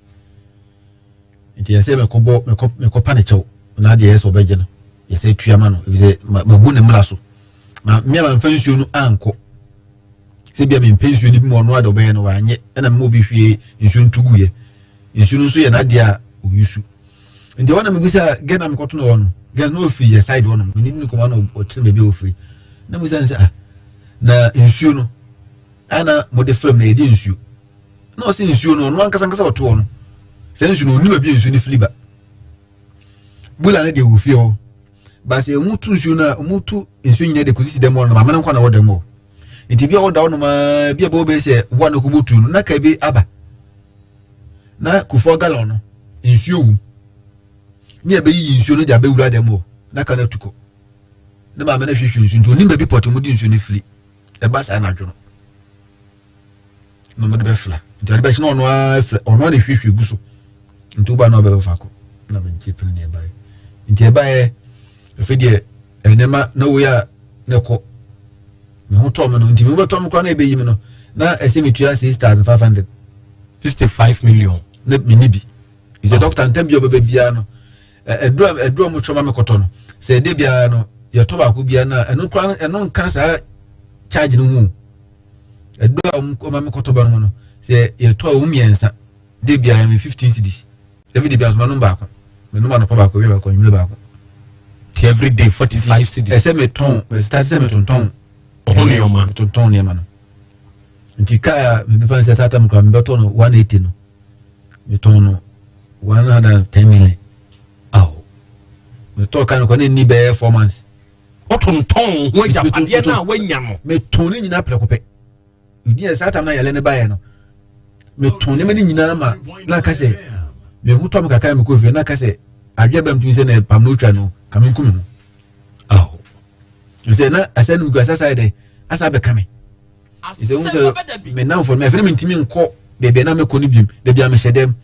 Nti yɛsɛ mekɔbɔ mekɔ mekɔpa ne kyɛw na adeɛ yɛ sɛ ɔbɛgye no yɛsɛ tua ma no efisɛ mabu ne mmara so na mmea mamfa nsuo no ankɔ sɛ bia mempɛ nsuo no bi ma ɔno ade ɔbɛyɛ no wanyɛ ɛna mma obi hwie nsuo no to guiɛ nsuo no nso yɛ n'adeɛ a ɔyusu nti ɛhɔ na mebisa gɛ na mekɔto no hɔ no gɛ no ɔfiri yɛ side hɔ nom menim ne kɔma na ɔkyerɛ baabi a ɔfiri na mebisa no sɛ ah na nsuo no ana mode fam na yɛde nsuo na ɔsɛ nsuo no ɔno ankasa ankasa ɔto hɔ no sɛ nsuo no ɔnim baabi a nsuo no firi ba bula no deɛ wɔ fie hɔ baasa ɔmo tu nsuo no a ɔmo tu nsuo nyinaa de kɔsisi dɛm hɔ no maame no nkwa na ɛwɔ dɛm hɔ nti bi a ɔda hɔ nom aa bi a bɛwɔ bɛyɛ sɛ boa no kɔbɔ tu no na ka bi aba na kufuor galɔn no nsuo wum ne ɛbɛyiyi nsuo no de abɛwura dɛm hɔ na ka no atu kɔ ne maame no hwehwɛ nsuo nti onim baabi pɔtɛ ɔmo de nsuo no firi ɛba saa anadwo no na ɔmo de bɛfla nti ɔde bɛhyɛ na ɔno ara fla ɔno ara na ehwiehwie gu so nti woba na ɔbɛbɛfa kɔ na megye pene ne ɛbaeɛ nti ɛbaeɛ efe deɛ nneɛma na wei a na ɛkɔ me ho tɔ me no nti me ho bɛtɔ me koraa na ɛbɛyi me no na ɛsɛ metua 6500. 65 million. Na menni bi sɛ dɔkta ntɛm bi a ɔbɛba biara no ɛduro a ɛduro a wɔtwa ma mekɔtɔ no sɛ ɛde biara no yɛtɔ baako biara no a ɛno koraa ɛno nka saa charge no ho ɛduro a wɔma mekɔtɔ ba no ho no sɛ yɛtɔ a wɔn mmiɛnsa de biara yɛ 15 cedis every day biara nso manom baako menom anɔpa baako awia baako anwummerɛ baako. Ti every day 45 cedis. Ɛsɛ metɔn ɛsɛ sɛ metontɔn ɔho nneɛma metontɔn nneɛma no nti kaa a mefa no sɛ saa tam koraa mebɛtɔ no 180 no metɔn no 110 million. Aw. Metɔɔ kaa no kɔ ne nni bɛyɛ 4 months. Wotontɔn ho agyapadeɛ no a woanya no. Metɔn ne nyinaa prɛko pɛ. Ɛdi yɛ saa tam no ayɛlɛ ne baeɛ no metɔn nneɛma no nyinaa ma na aka sɛ meho tɔ me kakra mekɔ fie na aka sɛ adwene bɛm tumi sɛ na pam no otwa no ka menku me ho. Sɛ na asɛ no gu asɛ asa yɛ dɛ asa abɛka me. Sɛ wohu sɛ me namfo no afei na mentumi nkɔ baabi a na mekɔ no biom da bia mehyɛ dɛm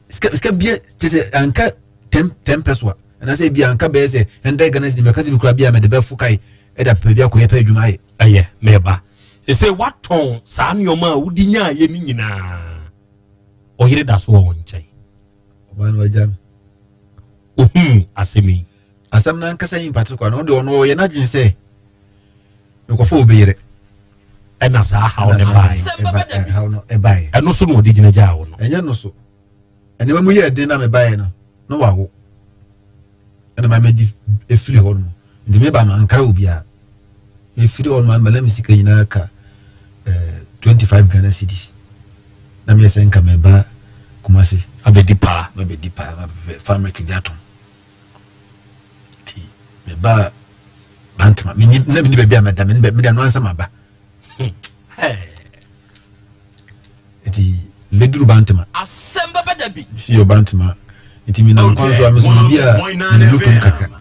sika sika bia kyɛ sɛ anka tɛm pɛ so a anaasɛ bi anka bɛyɛ sɛ 100 Ghana cedi mɛka sɛ bi kora bia mede bɛfo kae ɛde apɛ bi akɔyɛ pɛ adwuma ayɛ. Ɛyɛ meba sɛ woatɔn saa nneɛma a wode nyaayɛ no nyinaa ɔyere da so wɔ wo nkyɛn. Ɔbaa no wagya me. Ohuu asɛm yi. Asɛm no ankasa yi mpate kwa no ɔde ɔno ɔyɛ n'adwene sɛ mekɔfa obi yere. Ɛna saa haw no baeɛ. Haw no ɛbaeɛ. Ɛno so na ɔde gyina gyaa wo no. Ɛnyɛ no so. Nneɛma mu yɛɛ den na mebaeɛ no na wawo. Ɛna ma medi efiri hɔ nom. Nti meba no ankara obiara. Mefiri hɔ nom na me sika nyinaa ka eh, 25 Ghana cedis. Na meyɛ sɛ nka meba Kumasi. Abɛdi paa. Mabɛdi paa, mabɛpɛ family bi atom. Nti mebaa Bantama, na menni baabi a mɛda, mede ano ansa maba. Nti mbɛduru Bantama. Asɛm bɛba da bi. Si yɛ Bantama. Nti menam kwan so a meso biribi a menim lotom kakra.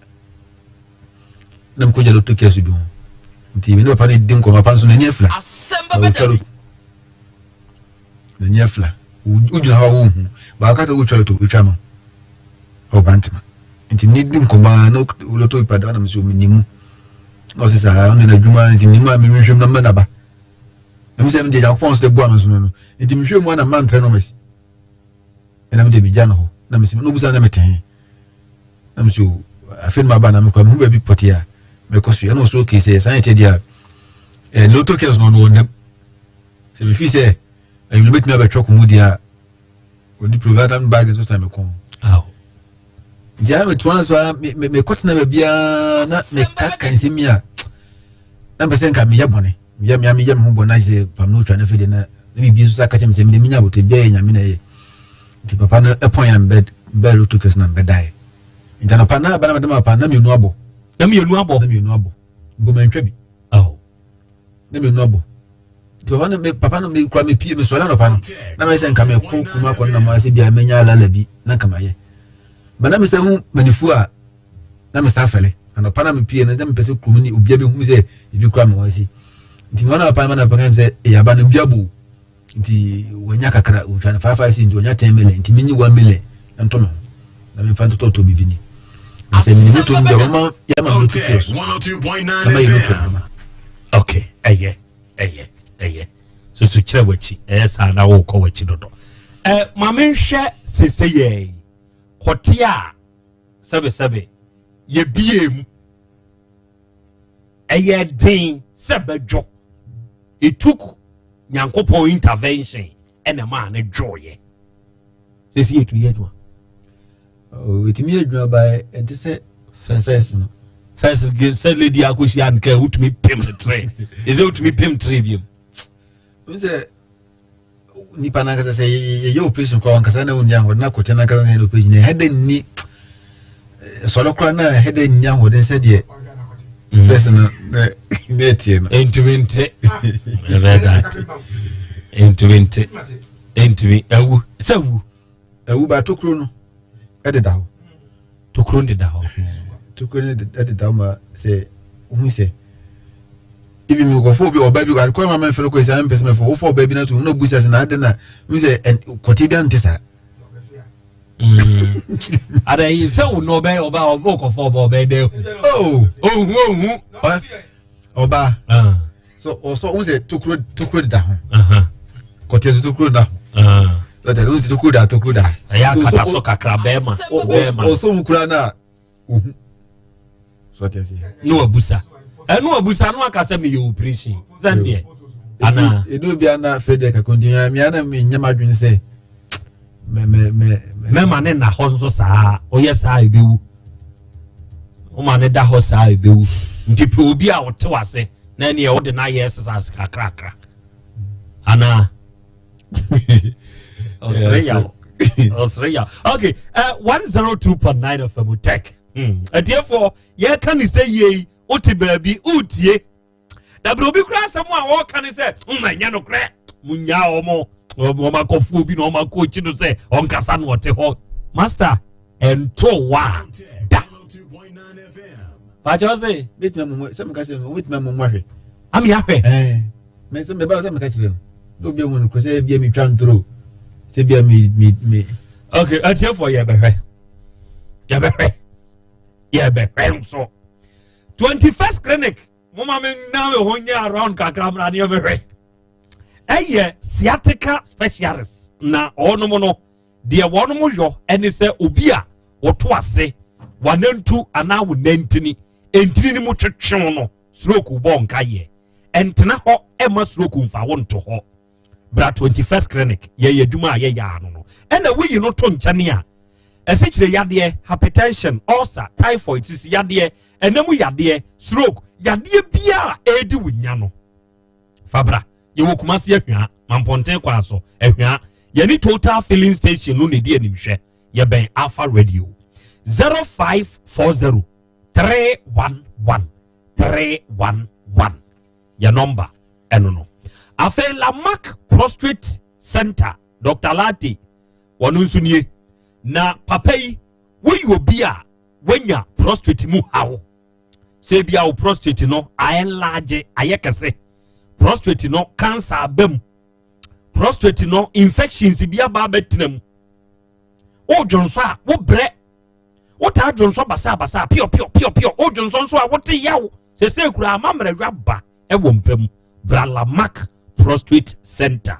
Na mekɔgya loto kɛse bi ho. Nti me ne papa no di nkɔmmɔ, papa nso n'ani afira. Asɛm bɛba da bi. N'ani afira. Wogyina hɔ a wonhu. Baaka sɛ wotwa loto, wotwa no. Ɛwɔ Bantama. Nti me di nkɔmmɔ a na loto pa da na mesɛ menim. Na ɔsɛ saa ɔno na adwuma nti menim a mehwehwɛ mu na mɛnaba. Ɛmu sɛ mede Nyankopɔn nso de boa me nso no no. Nti mehwɛ mu a na mantrɛ nɔmasi. Ɛna mede megya no hɔ. Na mesi na obusa na mete he. Na mesi o afei no maba na mekɔ mehu baabi pɔte a mekɔ so. Ɛna ɔso okay sɛ saa yɛ deɛ a eh, loto kɛs no ɔno ɔnam. Sɛ mefi sɛ ɛyɛ bɛtumi abɛtwa kɔ mu deɛ a ɔdi provider bag nso sɛ mekɔn. Nti a metoa so a mekɔtena baabiara na mekaka nsɛm yi a na mpɛ sɛ nka meyɛ bɔne. Meyɛ mea meyɛ me ho bɔne ayɛ sɛ pam no otwa no afei de na na biribi nso sa ka kyerɛ me sɛ mede menya abotire biara yɛ nyame na ɛyɛ. Nti papa no ɛpɔn yɛ na mebɛ bɛɛ loto kɛse na mebɛdaeɛ. Nti anɔpa na aba na mede ma papa na mmienu abɔ. Na mmienu abɔ. Na mmienu abɔ. Mpo mantwa bi. Oh. Na mmienu abɔ. Nti papa no me papa no me kura me pie me sɔre anɔpa no na mɛyɛ sɛ nka mekɔ kuma akɔ nam ase bia menya alala bi na nka mayɛ. Ba na mesɛ hu manifuo a na mesa fɛle anɔpa na mepie no na mepɛ sɛ kurom ni obia bɛhu sɛ ebi kura me wɔn asi nti me wɔn anɔpa no ma na pɛka sɛ ɛyɛ aba no bi abo. Nti wɔnya kakra, wɔtwa no 5 5 cedi, nti wɔnya 10 million, nti menyi 1 million nto me ho na memfa ntotɔtɔ biribi ni. Na sɛ mene moto no deɛ, wɔma yɛma me moto kiosk na mayɛ moto adwuma. Okay, ɛyɛ ɛyɛ ɛyɛ soso kyerɛ w'akyi, ɛyɛ saa na wokɔ w'akyi dodo. Maame, nhwɛ sese yɛ yi kɔte a sɛbesɛbe yɛbie mu, ɛyɛ den sɛ bɛdwo. It took Nyankopɔn intervention ɛna maa ne dwoeɛ. Sese yɛtumi yɛ adwuma? Ɛtumi yɛ adwuma ba, ɛnte sɛ first no. First sɛ lady akɔhyia nka wotumi pem ne tere, ɛsɛ wotumi pem tere biom. N sɛ nipa nankasa sɛ yɛyɛ operation koraa, wankasa na wonni ahoɔden akɔkyɛ nankasa na yɛyɛ operation, ɛhɛ dɛ nni sɔre koraa na ɛhɛ dɛ nni ahoɔden sɛdeɛ first no na ɛteɛ no. Ɛntumi nte ɛbɛyɛ that, ɛntumi nte, ɛntumi awu sɛ awu. Awu ba, tokuro no ɛdeda hɔ. Tokuro no deda hɔ. Tokuro no ɛdeda hɔ ma sɛ ohun sɛ ibi mi kɔfɔ obi ɔba bi akɔyɛ ma mɛfɛ kɔ esi mpɛ sɛ mɛfɔ wofɔ ɔba bi na to na obu sɛ na adi na n sɛ kɔte bi ante saa. Ada yi sɛ wo na ɔbɛ ɔba ɔbɛ kɔfɔ ɔba ɔbɛ dɛ. Oh. Ohu ohu. Ɔba so ɔsɔ n sɛ tokuro tokuro deda ho, kɔte so tokuro da ho, lɔtɛ n sɛ tokuro da tokuro da. Ɛyɛ akata so kakra bɛɛma bɛɛma. Ɔsɔ mu kura na ohu so ɔte ase. Ne wabusa ɛnu wabusa no aka sɛ meyɛ operation sɛndeɛ ana. Edu bi ana fɛ deɛ kakra nti mi ana mi nyɛ ma dwen sɛ mɛ mɛ mɛ. Mɛma ne na hɔ nso saa, ɔyɛ saa ebewu, ɔma ne da hɔ saa ebewu, nti pɛ obi a ɔte wase na ɛneɛ ɔde n'ayɛ exercise kakrakra anaa ɔsere yaw, ɔsere yaw. Okay, 102.9 FM Tech. Atiefoɔ, yɛka ne sɛ yie yi, wote baabi wotie dabere obi kura asɛm a wɔka ne sɛ ɛnyɛ nokorɛ, munyaa ɔmo ɔmo akɔfoɔ bi na ɔmo akɔ akyi no sɛ ɔnkasa na ɔte hɔ. Master, ɛnto wa da pàtó sè. Bẹ́ẹ̀ni, mo sɛ mo ka kyerɛ no, wobɛtumi amɔ mo ahwɛ. Ami ahwɛ. Ɛɛ mɛ sɛ mɛ ba sɛ mɛ ka kyerɛ no n'o bi ehun no sɛ ebi mi twa ntoro sɛ ebi mi mi mi. Okay, atiefoɔ, yɛbɛhwɛ, yɛbɛhwɛ, yɛbɛhwɛ nso 21st Clinic. Mo ma mi na mi ho nyɛ around kakra mra ne yɛbɛhwɛ. Ɛyɛ sciatica specialist na ɔnom no deɛ wɔnom yɔ ɛne sɛ obi a wɔto ase wanantu anaa wɔnantini ntini no mu twetwew no, stroke bɔ nka yɛ ɛntena hɔ ɛma stroke nfa wo nto hɔ. Bra 21st Clinic, yɛyɛ adwuma a yɛyɛ ano no ɛna woyi no to nkyɛne a ɛsikyire yadeɛ, hypertension, ulcer, typhoid, sisi yadeɛ, ɛnam yadeɛ, stroke yadeɛ biara ɛredi wo nya no, fabra. Yɛwɔ Kumasi Ahwia, Mampɔnten kwan so, Ahwia yɛne Total filling station no na ɛdi animhwɛ. Yɛbɛn Alpha Radio. 0540 311 311 yɛ number ɛno no. Afei Lamak Prostate Center, Dr Late wɔno nso nie. Na papa yi, woyɛ obi a wanya prostate mu haw, sɛ ebia wo prostate no ayɛ large, ayɛ kɛse, prostate no cancer aba mu, prostate no infections bi aba abɛtena mu, wodwonso a wobrɛ, wotaa dwonso basabasa, pio pio pio pio, wodwonso nso a wote yaw, sɛsɛ kura ama mmerɛdwa ba ɛwɔ mpa mu, bra Lamak Prostate Center.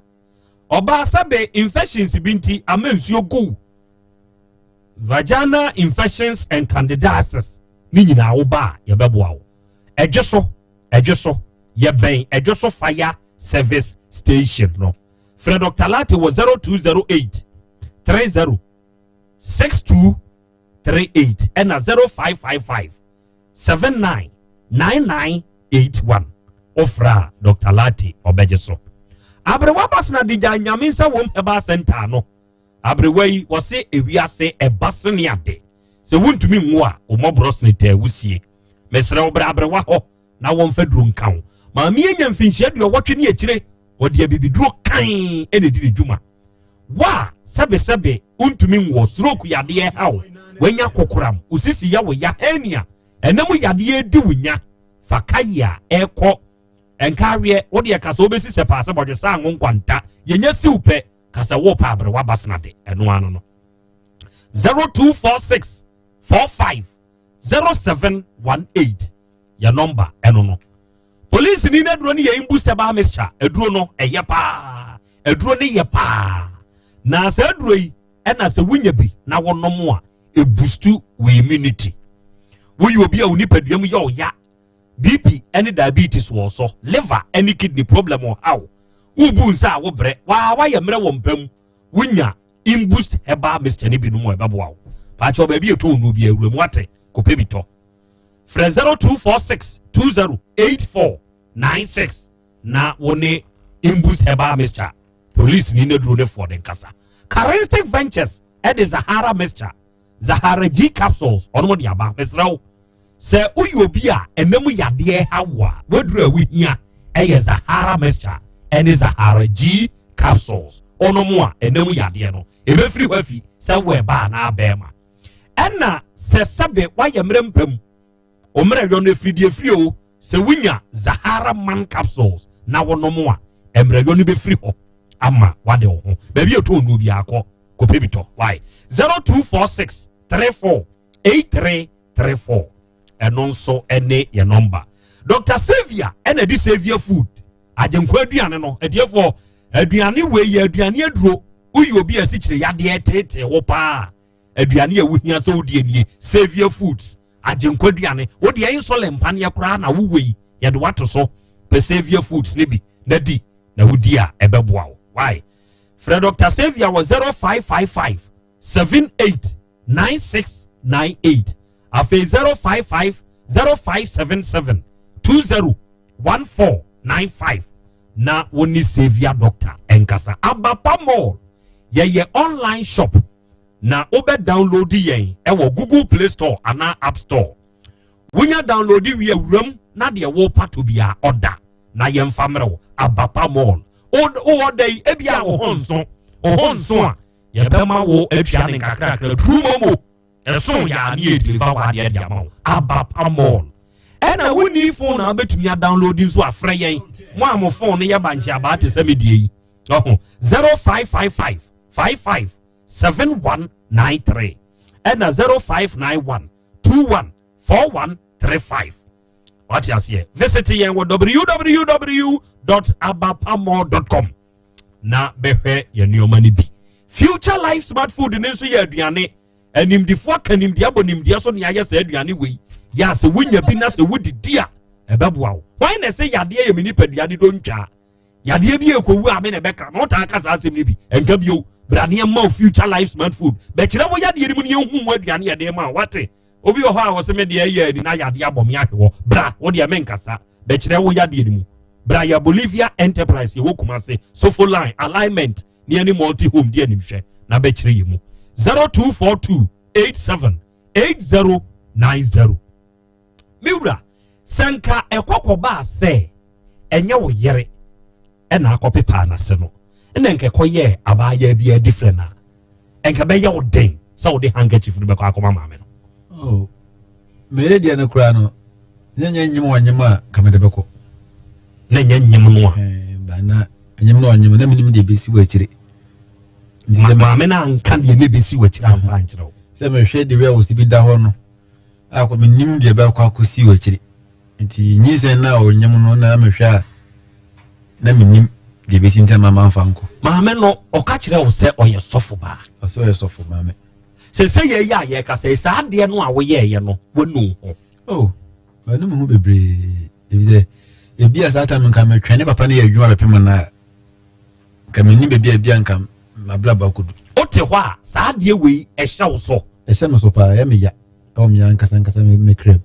Ɔbaa, sɛbe infections bi nti ama nsuo gu, vaginal infections and candidiasis ne nyinaa, wo ba a yɛbɛboa wo. Ɛdwe so, ɛdwe so, yɛbɛn Ɛdwe so Fire Service Station no. Frɛ Dr Late wɔ 0208 30 62 38 ɛna 0555 79 9981. Wofrɛ a Dr Late ɔbɛgye so. Aberewa Basena de gya Nyame nsa wɔm herbal center no. Aberewa yi wɔse ewiase ɛba sene ade sɛ wontumi nwo a, wo mmɔborɔ sene taa wusie. Mesrɛ wo, brɛ aberewa hɔ na wɔmfa duro nka wo. Maame anya mfinhyia 80 ne akyire, wɔde abibiduro kan ɛna ɛdi ne dwuma. Wa sɛbesɛbe wontumi nwoɔ, stroke yadeɛ haw, wanya kokoram, osisi ya wo ya, hernia, ɛnam yadeɛ di wo nya, fa kayi a ɛkɔ. Ɛnka aweɛ, wo deɛ ka sɛ wobɛsi sɛ paa sɛ bɔdwe sɛ anwo nkwanta. Yɛnya siw pɛ, ka sɛ wopɛ aberewa basena de. Ɛno ano no. 0246 45 0718 yɛ nɔmba ɛno no. Polisi ni n'aduro no yɛ imbus herbal mixture. Aduro no ɛyɛ paa. Aduro no yɛ paa. Na saa aduro yi ɛna sɛ wonya bi na wonom a ebustu wo immunity. Woyɛ obi a wo nipadua mu yɛ ɔya, BP ne diabetes wɔ so, liver ne kidney problem wɔ haw, wobu nsa a wobrɛ, waa wayɛ mmerɛ wɔ mpa mu, wonya imboost herbal mixture no binom a ɛbɛboa wo. Paakyɛw baabi ɛtɔ nnuro bi awura mu ate kɔpɛ bi tɔ. Frɛ 0246 2084 96 na wo ne imboost herbal mixture police ni n'aduro ne foɔ de nkasa. Charistic Ventures ɛde Zahara mixture, Zahara G capsules ɔnom de aba. Mesrɛ wo sɛ woyɛ obi a ɛnam yadeɛ ha wo a, waduru a wohia ɛyɛ Zahara mixture ɛne Zahara G capsules. Ɔnom a ɛnam yadeɛ no ɛbɛfiri hɔ afi sɛ wo ɛba anaa bɛrima. Ɛna sɛ sɛbe woayɛ mmerɛ mpam ommerɛ yɔ no ɛfiri deɛ firi o, sɛ wonya Zahara man capsules na wonom a, mmerɛ yɔ no bɛfiri hɔ ama wade wo ho. Baabi a ɛtɔ onuo biara kɔ kɔpɛ bi tɔ. Why 0246 34 8334 ɛno nso ɛne yɛ nɔmba. Dr Savia ɛna ɛde Savia food agyenkwa aduane no. Atiefoɔ, aduane wei yɛ aduane aduro. Woyɛ obi a asikyire yadeɛ tetee wo paa, aduane a wohia sɛ wodie nie, Savia foods agyenkwa aduane. Wodeɛ insulin mpaneɛ koraa na wowɔ yi, yɛde wato so. Pɛ Savia foods ne bi na di, na wodi a ɛbɛboa wo. Why frɛ Dr Savia wɔ 0555 78 9698, afei 055 0577 20 1495 na wo ne Savia doctor ɛnkasa. Abapa Mall yɛyɛ online shop na wobɛ download yɛn ɛwɔ Google Play Store anaa App Store. Wonya download wie, awuram na deɛ wɔrepato biara ɔda na yɛmfa mmerɛ wo. Abapa Mall wowɔ da yi, ebia wo ho nso, wo ho nso a yɛbɛma wo atua ne nkakrakra turu momo ɛso yɛ a ne yɛ deliver wɔ adeɛ de ama wo. Abapa Mall ɛna wonni phone na wobɛtumi adownload nso afrɛ yɛn. Mo a mo phone no yɛ bankye abaa te sɛ medie yi ɔho, 0555 55 7193 ɛna 0591 21 4135. Wate aseɛ? Visit yɛn wɔ www abapamall com na bɛhwɛ yɛn nneɛma no bi. Future Life Smart Food ne nso yɛ aduane animdifoɔ aka nimdeɛ abɔ nimdeɛ so ne ayɛ sɛ aduane wei yɛ a sɛ wonya bi na sɛ wodidi a ɛbɛboa wo. Hwan na ɛsɛ yadeɛ yɛ me nipadua de do ntwaa yadeɛ bi ɛkɔwu a me na ɛbɛka na wotaa ka saa asɛm no bi ɛnka bio. Bra ne ɛma wo Future Life Smart Food bɛkyerɛ wo yadeɛ no mu ne yɛhu wo aduane yɛde ma wo. Wate? Obi wɔ hɔ a wɔsɛ me deɛ ɛyɛ ani na yadeɛ abɔ me ahwe hɔ. Bra, wo deɛ menkasa, bɛkyerɛ wo yadeɛ no mu. Bra yɛ Bolivia Enterprise, yɛwɔ Kumase Sofo Line alignment ne ɛne Multi Home di animhwɛ na bɛkyerɛ yɛ mu. 0242 87 8090. Me wura, sɛ nka ɛkɔkɔbaa sɛ ɛnyɛ wo yere ɛna akɔpepaa n'ase no ɛna nka ɛkɔyɛɛ abaayaa bi adi frɛ no a, ɛnka bɛyɛ wo den sɛ wode handkerchief no bɛkɔ akɔma maame no? Oh, meyere deɛ no koraa no, nyɛ nyem ɔnyem a ka mede bɛkɔ. Na nyɛ nyem no a. Ba na nyem no ɔnyem na menim deɛ ɛbɛsi wɔ akyire. Maame no anka deɛ ne bɛsi wɔ akyire amfa ankyerɛ wo? Sɛ mehwɛ de wei a wɔsi bi da hɔ no akɔ, menim deɛ ɛbɛkɔ akɔsi wɔ akyire. Nti nyinsɛn no a ɔnyem no na mehwɛ a na menim deɛ ɛbɛsi nti na mama mfa nkɔ. Maame no ɔka kyerɛ wo sɛ ɔyɛ sɔfo baa? Ɔsɛ ɔyɛ sɔfo maame. Sɛ sɛ yɛyɛ a yɛka sɛ saa adeɛ no a woyɛɛyɛ no wanu ho? Oh, manu me ho bebree, efisɛ ebi a saa time nka metwɛn ne papa no yɛ adwuma bɛpem no a, nka mennim baabi a ebi a nka mabrabɔ akɔdu. Wote hɔ a saa adeɛ wei ɛhyɛ wo so? Ɛhyɛ me so paa, ɛyɛ me ya ɛwɔ me ankasa ankasa me kra mu.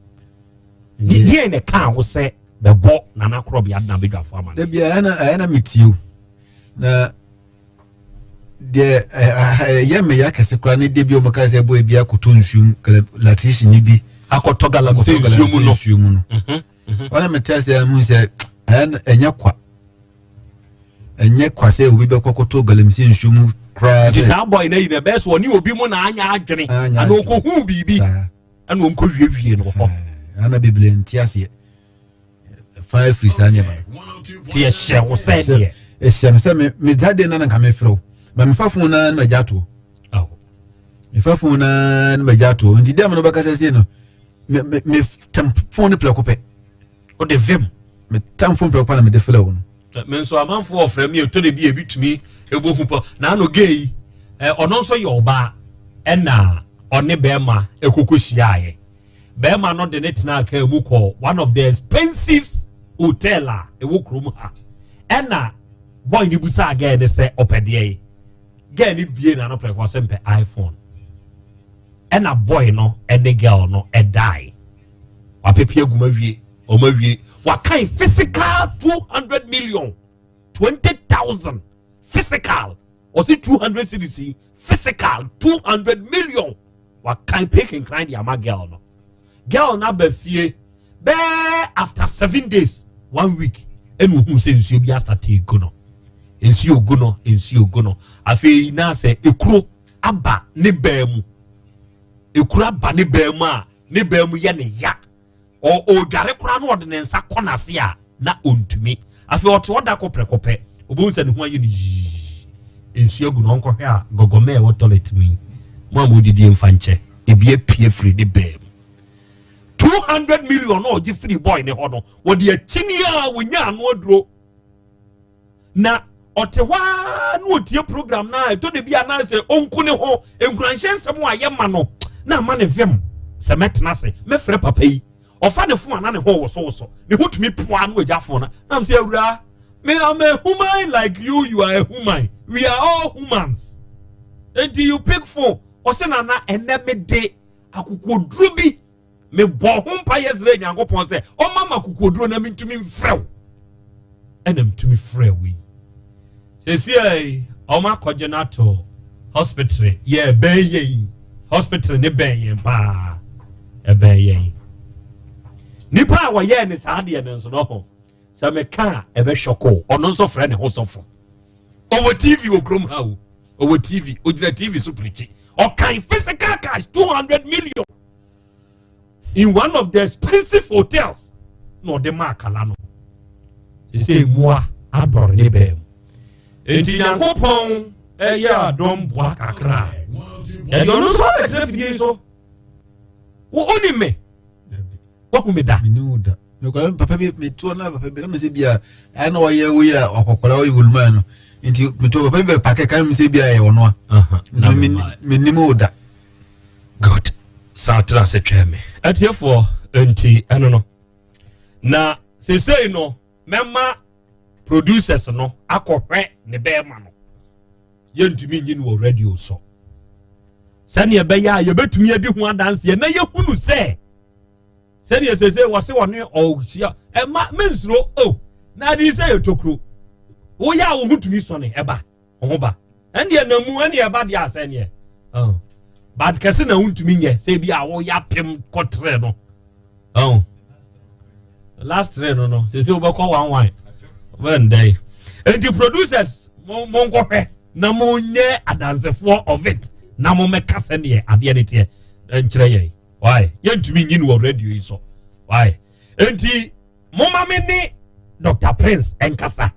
Deɛ na ɛkaa wo sɛ bɛbɔ Nana Korɔbea adena badwafo ama no? Dabi, ɛyɛ na metie o, na deɛ ɛyɛ me ya kɛse koraa ne deɛ bi a wɔka sɛ ɛbɔ ebi akɔtɔ nsuo mu, latrician ni bi akɔtɔ galamsey nsuo mu no. Nsuo mu no, wɔn mete ase ahu sɛ ɛnyɛ kwa, ɛnyɛ kwa sɛ obi bɛkɔ kɔtɔ galamsey nsuo mu koraa. Nti saa bɔyi na yi na ɛbɛyɛ sɛ ɔne obi mu na anya adwene ana ɔkɔhuu biribi ɛna ɔnkɔ wiewie no hɔ. Ana bebree nte aseɛ. fa afiri saa nneɛma no. Nti ɛhyɛ wo sɛ deɛ. Ɛhyɛ me sɛ me me that day na na nka mefrɛ wo ba mefa phone na na magya atoɔ. Mefa phone na na magya atoɔ nti dɛm no bɛkasa sei no me me me tam phone no prɛko pɛ. Wode vim. Me tam phone prɛko pɛ na mede frɛ wo no. Me nso amanfoɔ ɔfrɛ me ɛtɔ da bi a ebi tumi ɛbɔ hu pɔ na ano gay yi ɔno nso yɛ ɔbaa ɛna ɔne bɛrima ɛkoko hyiaeɛ bɛrima no de ne tenaa kaa mu kɔ one of the expensive hotel a ɛwɔ kurom ha ɛna boy ne busaa girl ne sɛ ɔpɛ deɛ yi girl ne bie na no prɛko sɛ mpɛ iPhone ɛna boy no ɛne girl no ɛdae wapepe agum awie wɔn awie wakan physical 200 million 20,000 physical ɔsi 200 cedis yi physical 200 million wakan pay kenkran de ama girl no girl no aba fie bɛɛ after 7 days one week ɛna ohun sɛ nsuo bi asate egu no nsuo gu no nsuo gu no afei na sɛ ekuro aba ne bɛɛ mu ekuro aba ne bɛɛ mu a ne bɛɛ mu yɛ ne ya ɔdware koraa na ɔde ne nsa kɔ n'ase a na ɔntumi afei ɔte ɔda kɔ prɛko pɛ obohu sɛ ne ho ayɛ no yii nsuo agu no ɔnkɔhwɛ a gɔgɔmɛ a ɛwɔ toilet mu yi mo a mo didi mfa nkyɛ ebi apue firi ne bɛɛ mu 200 million na ɔgye firi boy ne hɔ no wɔde akyini a wɔnya ano aduro na ɔte hɔ ara na ɔtie program no a ɛtɔ da bi anaasɛ ɔnku ne ho nkuranhyɛ nsɛm a yɛma no na ama ne vim sɛ mɛtena ase mɛfrɛ papa yi ɔfa ne fon ana ne ho wosowoso ne ho tumi poa no agya fon no nam sɛ awura me am a human like you you are a human we are all humans nti you pick phone ɔsɛ nana ɛnɛ me de akokoduro bi mebɔ ho mpaeɛ srɛ Nyankopɔn sɛ ɔma ma kokoduro na mentumi mfrɛ wo ɛna metumi frɛ wo yi sɛsiai ɔma akɔgye no ato hospital yɛ ɛbɛn yɛn hospital ne bɛn yɛn paa ɛbɛn yɛn nipa a wɔyɛɛ ne saa deɛ no nso no ho sɛ meka a ɛbɛhwɛ ɔno nso frɛ ne ho sɔfo ɔwɔ TV wɔ kurom ha o ɔwɔ TV ogyina TV so pirikyi ɔkan physical cash 200 million in one of the expensive hotels na ɔde ma akala no sɛ mmoa adɔre ne bɛɛ mu enti Nyankopɔn ɛyɛ adɔm boa kakra yɛde ɔno nso abɛkyerɛ fidie so wo onim me wahu me da mekɔla papa bi metoɔ na papa bi na mesɛ bia ɛyɛ na ɔyɛ wei a ɔkɔkɔla ɔyɛ volumaa no nti metoɔ papa bi bɛ pake ka mesɛ bia ɛyɛ ɔno a menim wo da good saa tena ase twɛn me atiefoɔ nti ɛno no na seesei no mɛma producers no akɔhwɛ ne bɛrima no yɛntumi nyi no wɔ radio so sɛnea ɛbɛyɛ a yɛbɛtumi adi ho adanseɛ na yɛhunu sɛ sɛdeɛ sese wɔse wɔne ɔhyia ɛma mensuro o na ade sɛ yɛ tokuro woyɛ a wo ho tumi sɔne ɛba wo ho ba ɛndeɛ na mu ɛndeɛ ɛba deɛ asɛ neɛ oh. But kɛse na wontumi nyɛ sɛ bi a woyɛ apem kɔtrɛ no oh. Last three no sese wobɛkɔ one one wobɛndɛn enti producers monkɔhwɛ na monyɛ adansefoɔ of it na mommɛka sɛdeɛ adeɛ no teɛ nkyerɛ yɛn why yɛntumi nyi no wɔ radio yi so why enti moma me ne Dr. Prince ɛnkasa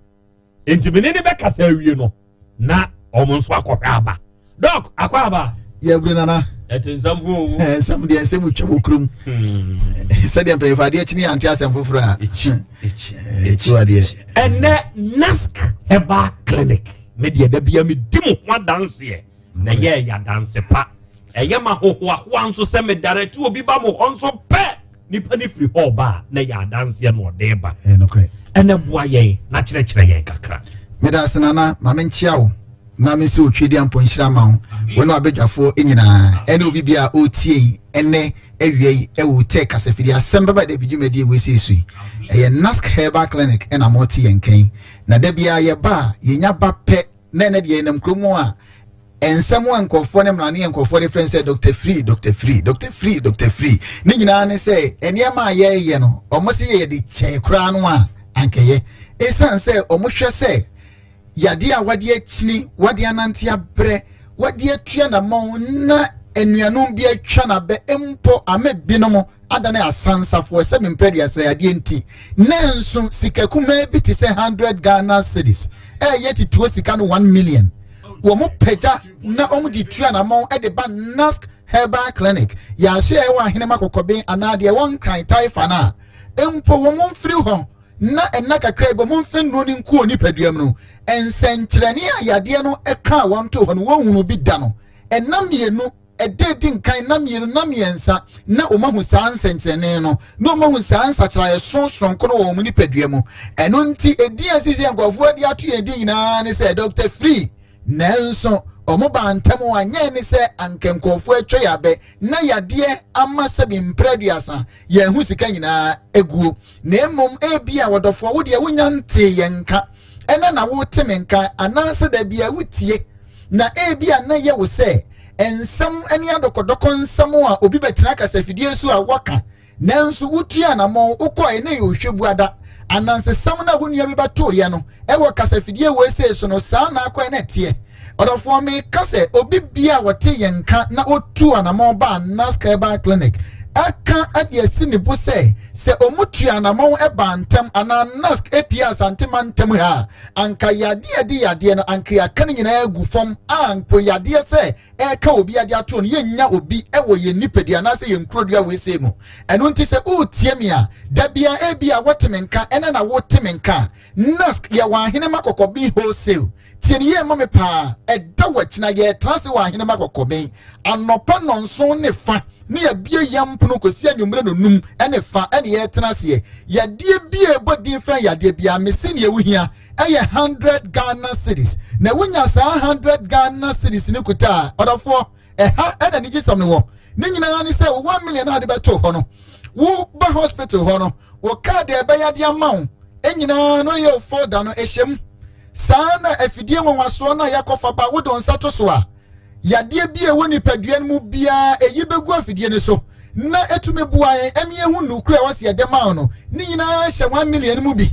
enti me ne ne bɛkasa awie no na ɔmo nso akɔhwɛ aba Doc akɔ aba. Yɛbere nana. Ɛte nsɛm ho o. Nsɛm deɛ nsɛm twa wɔ kurom. Sɛdeɛ mpanyinfo adeɛ kyini yɛ ante asɛm foforɔ a. Ekyi ekyi ekyi wadeɛ. Ɛnɛ NASC Herbal Clinic me deɛ da bia me di mo ho adanseɛ na ɛyɛ ɛyɛ adanse pa ɛyɛ ma hohoahoa nso sɛ me direct obi ba mo hɔ nso pɛ nipa ne firi hɔ ba a na ɛyɛ adanseɛ na ɔde ba ɛnɛ boa yɛn na kyerɛkyerɛ yɛn kakra. Meda ase nana ma menkyia wo na mensi otwe di ampɔ nhyira ma wo wo ne wabadwafoɔ nyinaa ɛne obi bia a ɔretie yi ɛnɛ awia yi ɛwɔ tɛ kasafidi asɛm bɛba da bi dwumadie wɔ ɛsɛ so yi ɛyɛ Nask Herbal Clinic ɛna mɔte yɛn kɛn na da biara yɛba a yɛnya ba pɛ na ɛnɛ deɛ yɛnam kurom a nsɛm a nkurɔfoɔ ne mmara ne yɛ nkurɔfoɔ de frɛ sɛ Dr. Free, Dr. Free, Dr. Free, Dr. Free ne nyinaa ne sɛ nneɛma a yɛreyɛ no ɔmo se yɛde kyɛn koraa no a ankɛyɛ ɛsiane sɛ ɔmo hwɛ sɛ yadeɛ a wade akyini wade anante abrɛ wade atua namɔn na anuanom bi atwa n'abɛ mpo ama binom adane asansafoɔ sɛ mprɛduasa adeɛ nti. Nanso sika kumaa bi te sɛ 100 Ghana cedis ɛyɛ tituo sika no 1 million. Wɔn pagya na wɔn de tua anamɔn de ba Nask Herbal Clinic yɛahyɛ ɛwɔ Ahenema Kɔkɔben anaa deɛ ɛwɔ Nkran Taifa no a, mpo wɔn mfiri hɔ na ɛna kakra bi wɔn mfe nnuro no nku wɔ nipadua mu no, nsɛnkyerɛnne a yadeɛ no kaa wɔn to hɔ no wɔnhunu bi da no, ɛna mmienu ɛda edi nkan na mmienu na mmiɛnsa na wɔn ahu saa nsɛnkyerɛnne no na wɔn ahu saa nsakyeraeɛ sonsoronko no wɔ wɔn nipadua mu. Ɛno nti edin a sisi nkurɔfoɔ de ato yɛn din nyinaa ne sɛ Dr. Free. Nanso wɔn baa ntɛm anyɛ ne sɛ anka nkurɔfoɔ atwa yɛ abɛ na yadeɛ ama sɛbi mpere 30 yɛn ho sika nyinaa eguo. Na mmom ebi a wɔdɔfoɔ wo deɛ wonya ntee yɛn nka ɛna na wote me nka anaasɛ dabi a wotie na ebi a na yɛ wo sɛ nsɛm ne adɔkɔdɔkɔ nsɛm a obi bɛtena kasafidie so a wɔka, nanso wotua anammɔn wokɔe ne yɛ ohwɛ buada anansesɛm no a wo nua bi bɛtooyɛ no ɛwɔ kasafidie wɔ ese so no, saa na akɔe na ɛteɛ. Ɔdɔfoɔ, meka sɛ obi bia a wɔte yɛn nka na otu anammɔn ba Nask Herbal Clinic ɛka de asi ne bo sɛ sɛ ɔmu tua anammɔn ɛba ntɛm anaa Nask epia Asantema ntɛm ha a, anka yadeɛ de yadeɛ no anka yɛaka no nyinaa agu fam a mpo yadeɛ sɛ ɛreka obi ade ato no yɛnnya obi wɔ yɛn nipadua anaasɛ yɛn nkurodua wɔ ese mu. Ɛno nti sɛ woretie me a, da bia ebi a wɔte me nka ɛna na wote me nka a, Nask yɛwɔ Ahenema Kɔkɔben wholesale. Tie ne yie ma me paa. Ɛda wɔkyina yɛtena ase wɔ Ahenema Kɔkɔben anɔpa 7:30 ne yɛbie yɛn mpono kɔsi anwummerɛ 5:30 ɛne yɛtena aseɛ. Yadeɛ bi a ɛbɔ din frɛ yadeɛ biara mese neɛ wohia ɛyɛ 100 Ghana cedis na wonya saa 100 Ghana cedis ne kuta a, ɔdɔfoɔ, ɛha ɛna ne gyesɛm no wɔ ne nyinaa ne sɛ 1 million a de bɛto hɔ no, woba hospital hɔ no, wo kaadi a ɛbɛyɛ de ama wo nyinaa no yɛ folder no ɛhyɛ mu. Saa na afidie nwanwasoɔ no a yɛakɔfa ba wode nsa to so a, yadeɛ bi a ɛwɔ nipadua no mu biara ɛyi bɛgu afidie no so na ɛtumi boa yɛn ɛmi ehu nnukuru a wɔsi ɛde ma no ne nyinaa hyɛ 1 million mu bi.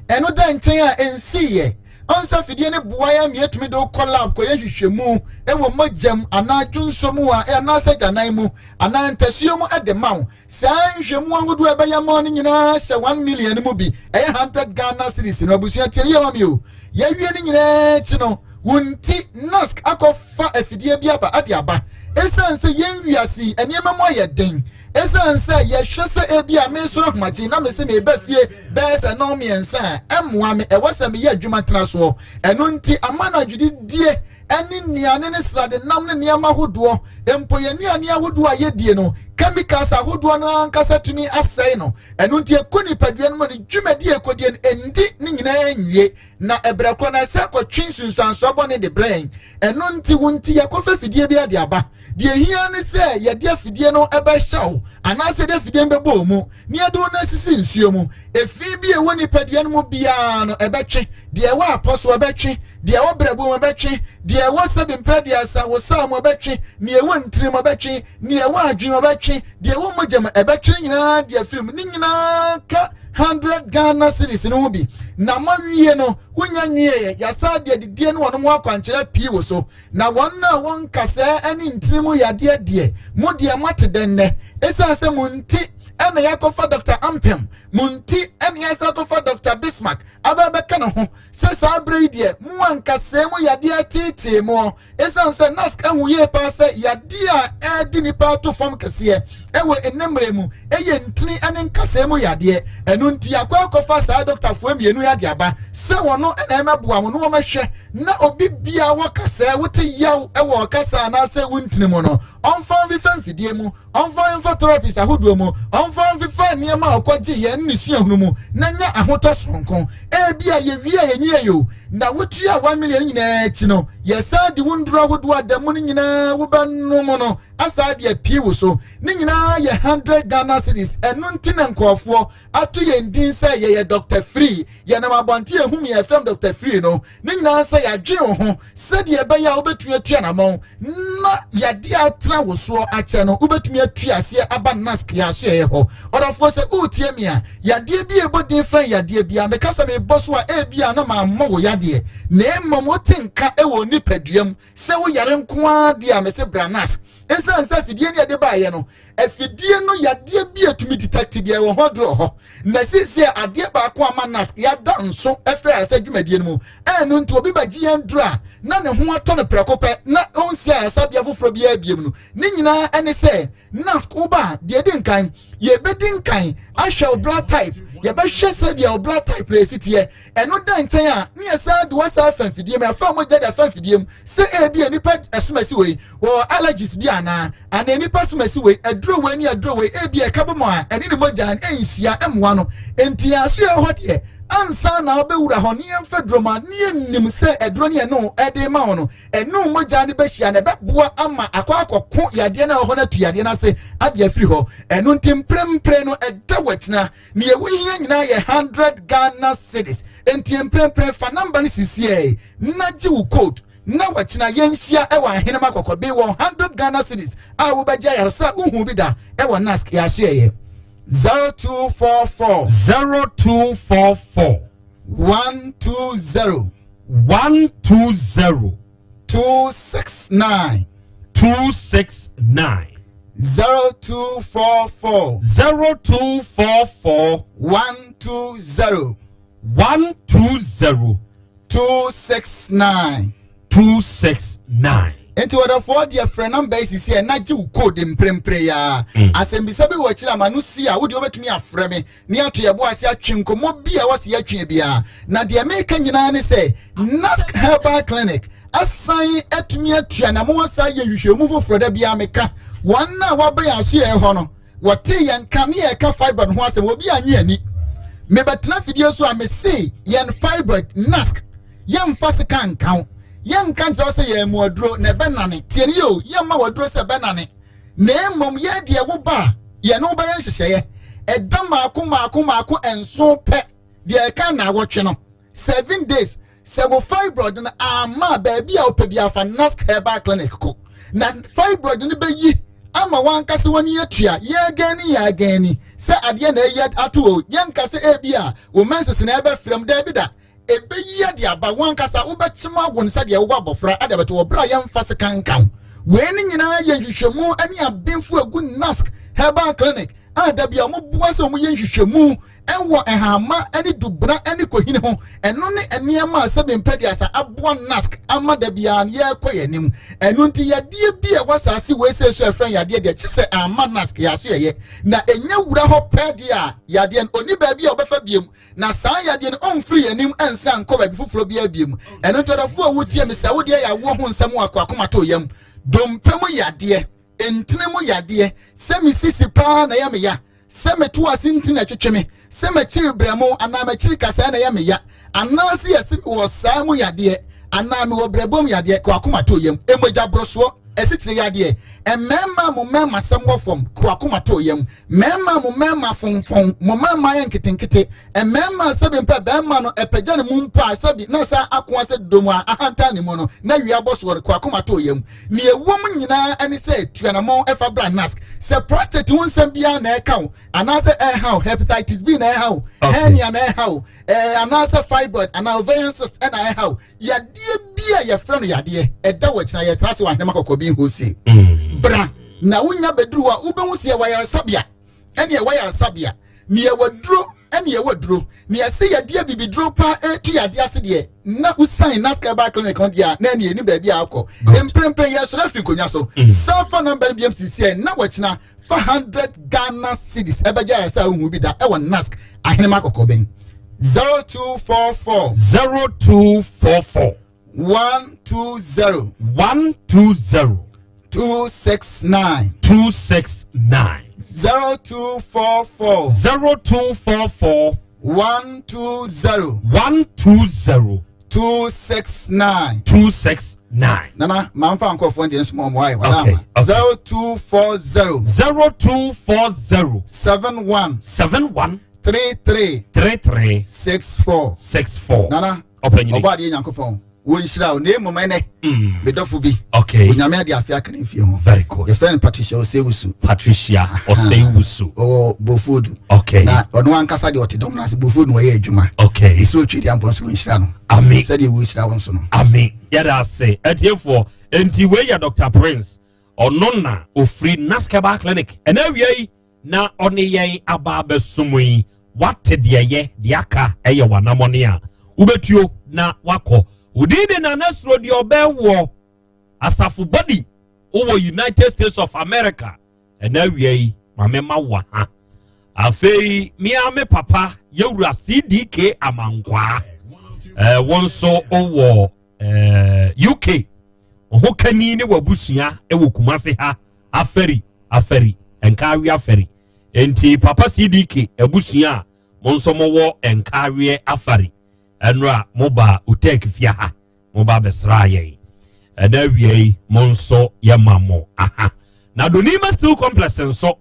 Ɛno da nkyɛn a ɛnsiiɛ ɔnsa afidie no boa yɛn mi etumi de kɔ lab kɔyɛ hwehwɛmu ɛwɔ mogyam anaa dwonso mu a anaasɛ gyanan mu anaa ntasuo mu ɛde ma wo. Saa nhwɛmu ahodoɔ a ɛbɛyɛ ma no nyinaa hyɛ 1 million mu bi, ɛyɛ 100 Ghana cedis no. Abusua, tie yɛ ma mi o. Yɛawie no nyinaa akyi no, wɔn ti Nask akɔfa afidie bi aba ade aba. Ɛsiane sɛ yɛn wiase nneɛma mu ayɛ den, ɛsiane sɛ yɛhwɛ sɛ ebi a mesoro ahomakye na mese meba fie bɛyɛ sɛ 3:30 a, ɛmmoa me, ɛwɔ sɛ meyɛ adwuma tena soɔ. Ɛno nti ama no adwudidie ɛne nnuane ne srade nam ne nneɛma ahodoɔ mpo yɛn nnuane ahodoɔ a yɛdie no, chemicals ahodoɔ no ankasa tumi asɛe no. Ɛno nti ɛkɔ nipadua no mu no, dwumadi a ɛkɔdie no ɛndi ne nyinaa nwie na ɛbrɛ korɔ na ɛsɛ kɔtwe nsunsuansoɔ bɔne de brɛ yɛn. Ɛno nti wo nti yɛkɔfa afidie bi ade aba. Deɛ ehia ne sɛ yɛde afidie no ɛbɛhyɛ wo anaasɛ yɛde afidie no bɛbɔ wo mu na yɛde wo no asisi nsuo mu. Efi bi a ɛwɔ nipadua no mu biara no ɛbɛtwe, deɛ ɛwɔ apɔ so ɛbɛtwe, deɛ ɛwɔ brɛbo mu ɛbɛtwe, deɛ ɛwɔ sɛbi mprɛduasa wo saa mu ɛbɛtwe, deɛ ɛwɔ ntiri mu ɛbɛtwe, deɛ ɛwɔ adwene mu ɛbɛtwe, deɛ ɛwɔ mogya mu ɛbɛtwe nyinaa deɛ afiri mu ne nyinaa ka 100 Ghana cedis no ho bi. Na ma wie no wonya nwieɛ, yɛasa deɛ didie no wɔn ho akwankyerɛ pii wɔ so. Na wɔn a wɔn nkasɛɛ ne ntini mu yadeɛ deɛ, mo deɛ moate dɛn nnɛ? Ɛsiane sɛ mo nti ɛna yɛakɔfa Dr. Ampem, mo nti ɛna yɛasa akɔfa Dr. Bismarck aba bɛka ne ho sɛ saa berɛ yi deɛ mo ankasɛɛ mu yadeɛ teetee mo. Ɛsiane sɛ NASC ahu yie paa sɛ yadeɛ a ɛredi nipa ato fam kɛseɛ ɛwɔ ɛnɛ mmerɛ mu ɛyɛ ntini ne nkasɛɛ mu yadeɛ, ɛno nti yɛakɔ akɔfa saa dɔktafoɔ mmienu yi ade aba sɛ wɔno ɛna ɛmɛboa mo na wɔmɛhwɛ na obi bia wɔ kasɛɛ wote yaw ɛwɔ ɔkasa anaasɛ wo ntini mu no, ɔmfa mfifa mfidie mu, ɔmfa mfa therapies ahodoɔ mu, ɔmfa mfifa nneɛma a ɔkɔgye yɛn ne suahunu mu na nya ahotɔ soronko. Ebi a yɛwie a yɛnwie yo na wotua 1 million nyinaa akyi no, yɛsan de wo nduro ahodoɔ a da mu no nyinaa wobɛnom no asa de apue wo so. Ne nyinaa yɛ 100 Ghana cedis. Ɛno nti na nkurɔfoɔ ato yɛn din sɛ yɛyɛ Dr. Free. Yɛnam abɔnten ehum yɛn fam Dr. Free no ne nyinaa sɛ yɛadwen wo ho sɛdeɛ ɛbɛyɛ a wobɛtumi atua namɔn na yɛde atena wo soɔ akyɛ no, wobɛtumi atua aseɛ aba Nask yɛ aso yɛyɛ hɔ. Ɔdɔfoɔ, sɛ woretie me a, yadeɛ bi a ɛbɔ din frɛ yadeɛ bi a meka sɛ mebɔ so a, ebi a na mammɔ wo yadeɛ na mmom wote nka wɔ nipadua mu sɛ woyare nko ara deɛ a, mese bra Nask. Ɛsiane sɛ afidie no yɛde baeɛ no, afidie no yadeɛ bi a ɛtumi detect bi ɛwɔ hɔ duro hɔ. Na seesei adeɛ baako ama NASC yɛada nso afiri ayaresa dwumadie no mu. Ɛno nti obi bɛgye yɛn duro a na ne ho atɔ no prɛko pɛ na ɔnsi ayaresabea foforɔ biara biom no. Ne nyinaa ɛne sɛ NASC woba a, deɛ ɛdi nkan, yɛbɛdi nkan ahwɛ wo blood type. Yɛbɛhwɛ sɛdeɛ wo blood type na ɛsi teɛ. Ɛno da nkyɛn a, ne yɛsan de wasa afa mfidie mu, ɛfa mogya de afa mfidie mu sɛ ebi a nipa asomasi wei wɔ allergies bi anaa, anaa nipa asomasi wei aduro wei ne aduro wei ebi a ɛka bɔ mu a ɛne ne mogya no ɛnhyia ɛmmoa no. Nti yɛn aso yɛ hɔ deɛ, ansa na wobɛwura hɔ ne yɛmfa duro ma ne yɛnim sɛ aduro ne ɛno ɛde ma wo no, ɛno mogya no bɛhyia na ɛbɛboa ama akɔ akɔko yadeɛ no a ɛwɔ hɔ no atu yadeɛ no ase ade afiri hɔ. Ɛno nti mprempren no ɛda w'akyina. Nea ɛho hia nyinaa yɛ 100 Ghana cedis. Enti mprempren fa namba no sisiɛɛ na gye wo code na wɔkyena yɛnhyia wɔ Ahenema Kɔkɔbe wɔ 100 Ghana cedis a wobɛgye ayaresa a wohu bi da wɔ NASC yɛasoɛeɛ. 0244. 0244. 120. 120. 269. 269. 0244. 0244. 120. 120. 269. 269. Nti wɔdɔfoɔ deɛ frɛ namba yi sisi ɛ na gye wo code mprempre ya. Asɛmbisa bi wɔ akyire ama no si a wodeɛ wobɛtumi afrɛ me ne ato yɛbo ase atwe nkɔmmɔ bi a wɔsi yɛtwe biara. Na deɛ meka nyinaa ne sɛ NASC Herbal Clinic asan atumi atua na mo asa yɛ nhwehwɛmu foforɔ. Da biara meka, wɔn a wɔabɛn aso yɛ hɔ no, wɔte yɛn ka ne yɛka fibroid ho asɛm, obi anye ani. Mebɛtena fidie so a mese yɛn fibroid NASC yɛmfa sika nka wo, yɛnka nkyerɛ sɛ yɛn mu aduro na ɛbɛnane. Tie ne yɛ o, yɛmma waduro sɛ ɛbɛnane, na mmom yɛ deɛ wo ba a yɛne wo bɛyɛ nhyehyɛeɛ ɛda maako maako maako 7 pɛ, deɛ ɛka na awɔtwe no, 7 days. Sɛ wo fibroid no ama baabi a wopɛ bi afa NASC Herbal Clinic kɔ na fibroid no bɛyi ama wankasa wani atua. Yɛgani yɛgani sɛ adeɛ na ɛyɛ ato o, yɛnka sɛ ebi a wo menses na ɛbɛfrɛ mu, daabi da, ɛbɛyi ade aba. Wankasa wobɛkyem awo no sɛdeɛ wowɔ abɔfra ade abɛto wɔ berɛ a yɛmfa sika nka wo. Wei ne nyinaa yɛ nhwehwɛmu ne abenfo agu NASC Herbal Clinic a da bi a wɔboa sɛ wɔyɛ nhwehwɛmu ɛwɔ nhama ne dubena ne kohini ho. Ɛno ne nneɛma a sɛbi mpɛduasa aboa NASC ama da biara no yɛrekɔ yɛn anim. Ɛno nti yadeɛ bi a ɛwɔ asase wei sɛ so ɛfrɛ yadeɛ deɛ kye sɛ ama NASC yɛaso yɛyɛ na ɛnya wura hɔ pɛ deɛ a, yadeɛ no ɔni baabi a ɔbɛfa biem, na saa yadeɛ no ɔmfiri yɛn anim nsa nkɔ baabi foforɔ biara biem. Ɛno nti ɔdɔfoɔ a wotie me, sɛ wodeɛ yɛ awoɔ ho nsɛm akɔ akoma to yam, dompe mu yadeɛ, ntini mu yadeɛ, sɛ me sisi paa na ɛyɛ me ya, sɛ meto ase ntini na ɛtwetwe me, sɛ m'akyiri brɛmo anaa m'akyiri kasaa na ɛyɛ me ya, anaasɛ yɛse mewɔ saa mu yadeɛ anaa mewɔ brɛbom yadeɛ, kɔ akoma to yam, emogya borosoɔ, asikyire yadeɛ, mmarima mo mmarima sɛm wɔ fam, kɔ akoma to yam, mmarima mo mmarima fonfon, mo mmarima yɛ nketenkete, mmarima sɛbi mpɛ bɛrima no ɛpɛgya ne mu mpo a sɛbi na sa akoa sɛ dom a ahantan ne mu no na wia bɔ soɔ, kɔ akoma to yam. Nea ɛwɔ mu nyinaa ɛne sɛ tuanamɔn ɛfa bra NASC. Sɛ prostate ho nsɛm biara na ɛka wo anaasɛ ɛha wo, hepatitis B na ɛha wo, hernia na ɛha wo, anaasɛ fibroid anaa ovarian cyst ɛna ɛha wo, yadeɛ bi a yɛfrɛ no yadeɛ ɛda wɔ akyina, yɛtra se wɔ Ahenema Kɔkɔɔ bi hose bra na wonya bɛduru hɔ a wobɛhu sɛ yɛwɔ ayaresabea ɛne ɛwɔ ayaresabea ne yɛwɔ duro ɛne yɛwɔ duro ne yɛse yadeɛ bibiduro paa ɛtu yadeɛ ase deɛ na wosan NASC Herbal Clinic ho deɛ a na ɛne ɛni baabi a akɔ. Mprempren yɛsɔrɔ afiri nkonnwa so. San fa namba no biam sisiɛ na wɔkyena fa 100 Ghana cedis ɛbɛgye ayaresa a wohu bi da ɛwɔ NASC Ahenema Kɔkɔbɛn. 0244. 0244. 120. 120. 269. 269. 0244. 0244. 120. 120. 269. 269. Nana, maa nfa nkɔfoɔ deɛ nsoma ɔmo ayɛ wada ama. 0240. 0240. 71. 71. 33. 33. 64. 64. Nana, ɔpɛnyini. Ɔbɔ adeɛ Nyankopɔn wɔnhyira wo na mmom ɛnɛ medɔfo bi onyame ade afe aka ne mfie ho. Very good. Yɛfrɛ no Patricia Osewusu. Patricia Osewusu. Ɔwɔ Bofodu. Na ɔno ankasa deɛ ɔte dɔm no ase Bofodu na ɔyɛ adwuma. Ɛsɛ ɔtwe deɛ ampɔ nso wɔnhyira no. Amen. Sɛdeɛ wɔhyira wo nso no. Amen. Yɛda ase atiefoɔ. Enti wei yɛ Dr Prince. Ɔno na ofiri Naskeba Clinic. Ɛna awia yi na ɔne yɛn aba abɛsom yi. Wate deɛ yɛ deɛ aka ɛyɛ w'anamɔne a wobɛtuo na wakɔ. Wodin de Nana Suro deɛ ɔbɛwɔ asafo body wowɔ United States of America. Ɛna awia yi ma mema wɔ ha. Afei mea me papa yɛwura CDK Amankwaa. Wɔn nso wɔ UK. Ho kani ne wabusua wɔ Kumase ha afɛri afɛri nkaawe afɛri. Enti papa CDK abusua a mo nso mowɔ nkaawe afɛri. Ɛnora moba Utek fie ha moba bɛsra yɛn. Ɛda awia yi mo nso yɛma mo aha. Na Donima Steel Complex nso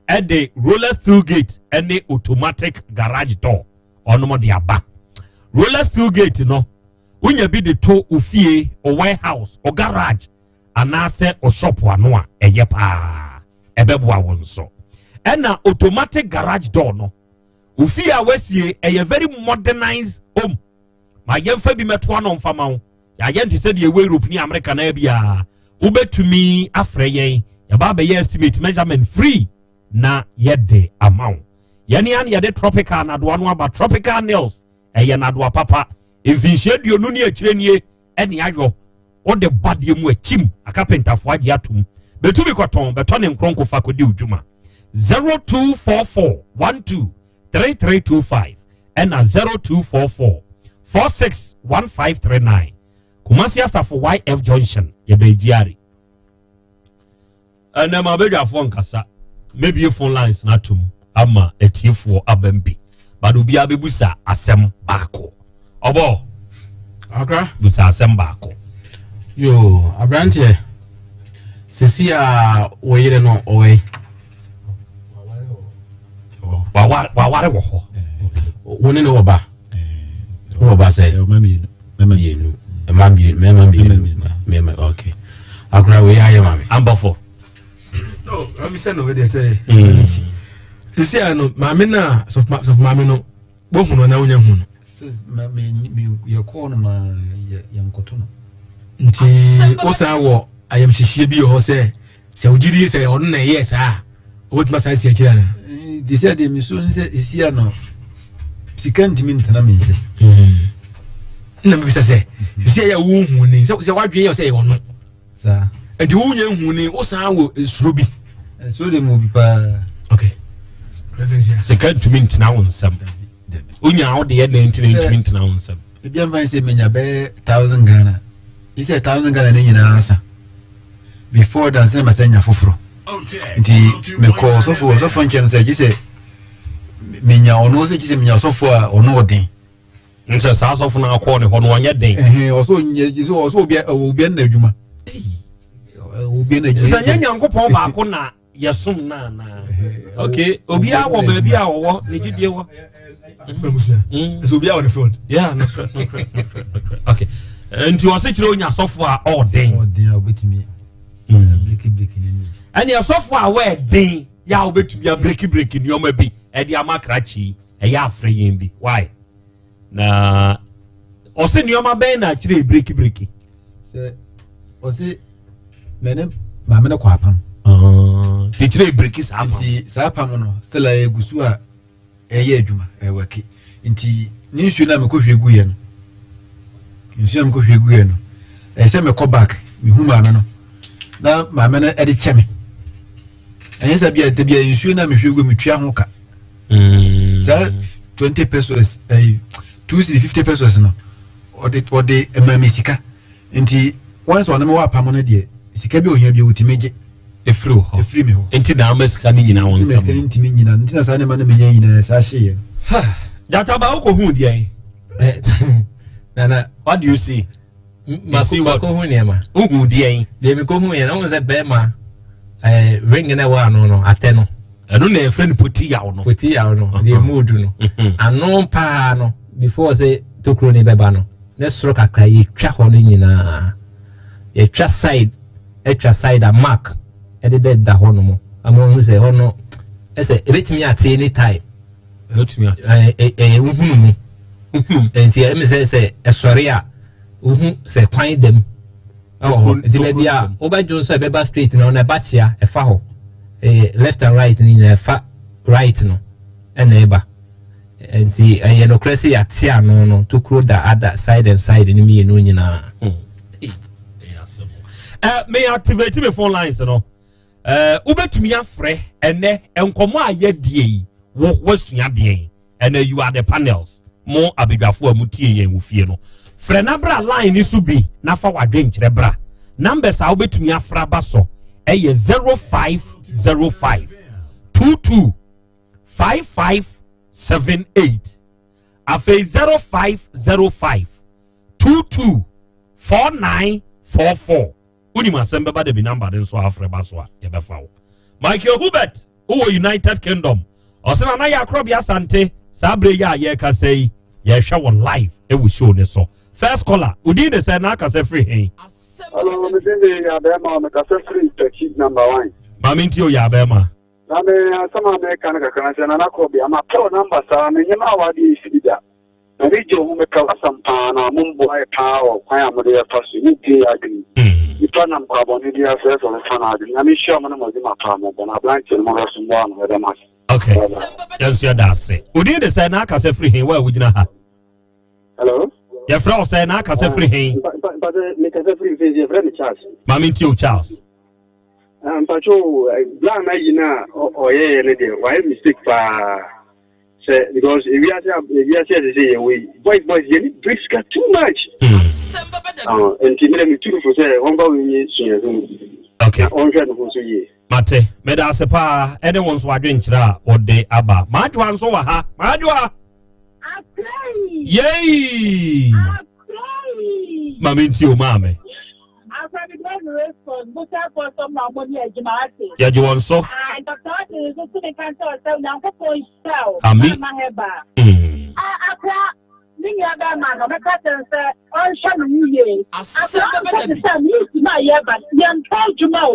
ɛde roller steel gate ɛne automatic garage door ɔnom de aba. Roller steel gate no wonya bi de to ofie, o warehouse, o garage anaasɛ o shop ano a ɛyɛ paa, ɛbɛboa wɔn nso. Ɛna automatic garage door no, ofie a wasie ɛyɛ very modernized home. Ma yɛmfa bi mɛto ano mfa ma wo. Yɛayɛ nte sɛ deɛ ɛwɔ Europe ne America na biara. Wobɛtumi afrɛ yɛn, yɛba abɛyɛ estimate measurement free na yɛde ama wo. Yɛne ane yɛde tropical nadoa no aba. Tropical nails ɛyɛ nadoa papa. Mfinhyia 20 ne akyire nie ɛne ayɔ wode badeɛ mu akyim akapentafoɔ agye atom. Bɛtumi kɔtɔn bɛtɔ ne nkronko fa kɔdi wo dwuma. 0244 12 3325 ɛna 0244 46 1539. Kumasi Asafo YF Junction yɛbɛgyiare. Ɛnɛ ma abadwafoɔ nkasa, mebie phone lines na atom ama atiefoɔ aba mbi, but obiara bɛbusa asɛm baako. Ɔbɔ Akra. Busa asɛm baako. Yo, aberanteɛ, sisi a wɔyere no ɔwɔ waware wɔ hɔ. Wo ne ne wɔ ba? Wɔ ba sɛ? Mma mmienu. Mmienu. Mma mmienu, mmarima mmienu. Mmarima, okay. Akra, wei ayɛ ma me. Ambɔfo. No, maame sɛ no wei deɛ sɛ sisi a no maame no a sɔfo maame no wohu no na wonya hu no. Yɛkɔɔ no ma yɛnkɔto no. Nti wosan wɔ ayamhyehyeɛ bi wɔ hɔ sɛ wogye di sɛ ɔno na ɛyɛɛ saa a wobɛtumi asan si akyiri ana? Te sɛ deɛ mesuo ne sɛ ɛsi a no sika ntumi ntena me nsam. Na mebisa sɛ sisi a yɛ wohu ni sɛ woadwene yɛ sɛ ɛyɛ ɔno saa nti wonya hu ni wosan wɔ suro bi? Suro de mu bi paa. Okay. Sika ntumi ntena wo nsam. Wonya wo deɛ na ntina ntumi ntena wo nsam. Ebi amfa sɛ menya bɛyɛ 1,000 Ghana yi sɛ 1,000 Ghana ne nyinaa asa before dan sɛ masɛ nya foforɔ, nti mekɔ ɔsɔfo nkyɛn sɛ gye sɛ menya ɔno, sɛ gye sɛ menya ɔsɔfo a ɔno ɔden. Nsɛ saa asɔfo no akɔɔ ne hɔ no ɔnyɛ den. Ɔsɔ nyɛ gye sɛ ɔsɔ obi obi na adwuma obi na adwuma. Sɛ nyɛ Nyankopɔn baako na yɛsom no anaa? Okay, obiara wɔ baabi a ɔwɔ ne gyidie wɔ. Ɛsɛ obiara wɔ ne field. Yeah, no, no, no, okay. Nti ɔse kyerɛ onya asɔfo a ɔɔden. Ɔden a obetumi breki breki ne ne. Ɛne asɔfo a wɔɛden yɛ a wobɛtumi abreki breki nneɛma bi ɛde ama krakye ɛyɛ afrɛ yɛn bi. Why? Na ɔse nneɛma bɛn na akyerɛ breki breki? Sɛ ɔse mɛne maame no kɔ apam. Nti kyerɛ breki saa apam. Nti saa apam no still a egu so a ɛyɛ adwuma ɛwɔke, nti ne nsuo no a mekɔhwie guiɛ no, nsuo a mekɔhwie guiɛ no, ɛyɛ sɛ mekɔ back mehu maame no na maame no ɛde kyɛ me. Ɛnyɛ sɛ bia da bia nsuo no a mehwie gu metua ho ka saa 20 pesos, ɛyi 2 cedi 50 pesos no ɔde ɛma me sika. Nti wɔn sɛ ɔne me wɔ apam no deɛ, sika bi ohia bi otumi gye efiri hɔ. Efiri mi hɔ. Nti na ama sika no nyina wɔn nsam. Sika no ntumi nyina, nti na saa nneɛma no menya nyinaa saa hye yɛ no. Jataba, wokɔ hu deɛ? Nana. What do you see? Mako hu nneɛma. Wohu deɛ? Deɛ mekɔ hu yɛ no, wohu sɛ bɛrima ring na ɛwɔ ano no atɛ no. Ɛno na ɛfrɛ no poti yaw no. Poti yaw no deɛ mu odu no ano paa no before sɛ tokuro ne bɛba no ne soro kakra yɛtwa hɔ no nyinaa, yɛtwa side, atwa side a mark ɛde dɛ da hɔ nom ama ohun sɛ hɔ no ɛsɛ ebetumi ate anytime. Ebetumi ate. Ɛɛ ɛyɛ wohunu mu nti ɛmi sɛ ɛsɔre a wohu sɛ kwan dam. Ɛwɔ hɔ. Nti baabi a wobɛdwo nso a ɛbɛba straight no, ɔno ɛba kyea, ɛfa hɔ. Ɛyɛ left and right no nyinaa ɛfa right no ɛna ɛba. Nti ɛyɛ nokorɛ sɛ yɛate ano no, tokuro da ada side and side no mmienu nyinaa. Me activate me phone lines no. Wobɛtumi afrɛ ɛnɛ nkɔmmɔ a yɛdie yi, wo wasua deɛn? Ɛnɛ you are the panels, mo abadwafoɔ a motie yɛn wɔ fie no, frɛ na bra line ni so bi na fa w'adwenkyerɛ bra. Numbers a wobɛtumi afra ba so ɛyɛ 0505 22 5578, afei 0505 22 4944. Wonim asɛm bɛba da bi, number de nso afrɛ ba so a yɛbɛfa wo. Michael Hubert wowɔ United Kingdom, ɔsɛ na na yɛ akorɔbea Asante. Saa berɛ yi a yɛrekasa yi, yɛhwɛ wɔ live ɛwɔ show ne so. First caller, wodin de sɛ na akasa firi hen? Hello, me din de Yabɛma, mekasa firi Turkey number 1. Maame nti o, yɛ abɛɛma. Na me asɛm a meka no kakra no sɛ Nana Kɔbea, mapɛ wo number saa, menyɛ ma awadeɛ yi si bi da. Na ne gye ho, mepɛ w'asɛm paa na momboa yɛ paa wɔ kwan a mode yɛfa so ne tie yɛ adwene. Nipa nam kwabɔne bi asɛ sɛ ɔbɛfa no adwene. Nyame hyira mo ne mo adwuma paa mɔbɔ na aberanteɛ no mɔdɔ so mmoa no, ɛdɛ mo ase. Okay, yɛn nso yɛda ase. Wodin de sɛ na akasa firi hen? Wo a wogyina ha. Hello. Yɛfrɛ wo sɛ na akasa firi hen? Mpatɛ mekasa firi mfɛsi, yɛfrɛ me Charles. Maame nti o, Charles. Mpatwo bla na yi na ɔyɛyɛ no deɛ, wayɛ mistake paa sɛ because ewiase ewiase ɛsɛ sɛ yɛwɔ yi, boys boys yɛni break sika too much. Nti mi na mi turu fo sɛ wɔn ba wɔn nye sunyɛso okay na ɔnhwɛ ne ho so yie. Mate, meda ase paa ɛne wo nso adwenkyerɛ a wɔde aba. Maadwoa nso wɔ ha. Maadwoa yei, maame nti o, maame. Yɛgye wɔn so. Ami. Akra ne nua bɛrima no, mɛka kyerɛ no sɛ ɔnhwɛ ne ho yie. Akra mpɛ te sɛ news no a yɛba no, yɛmpɛ adwuma o.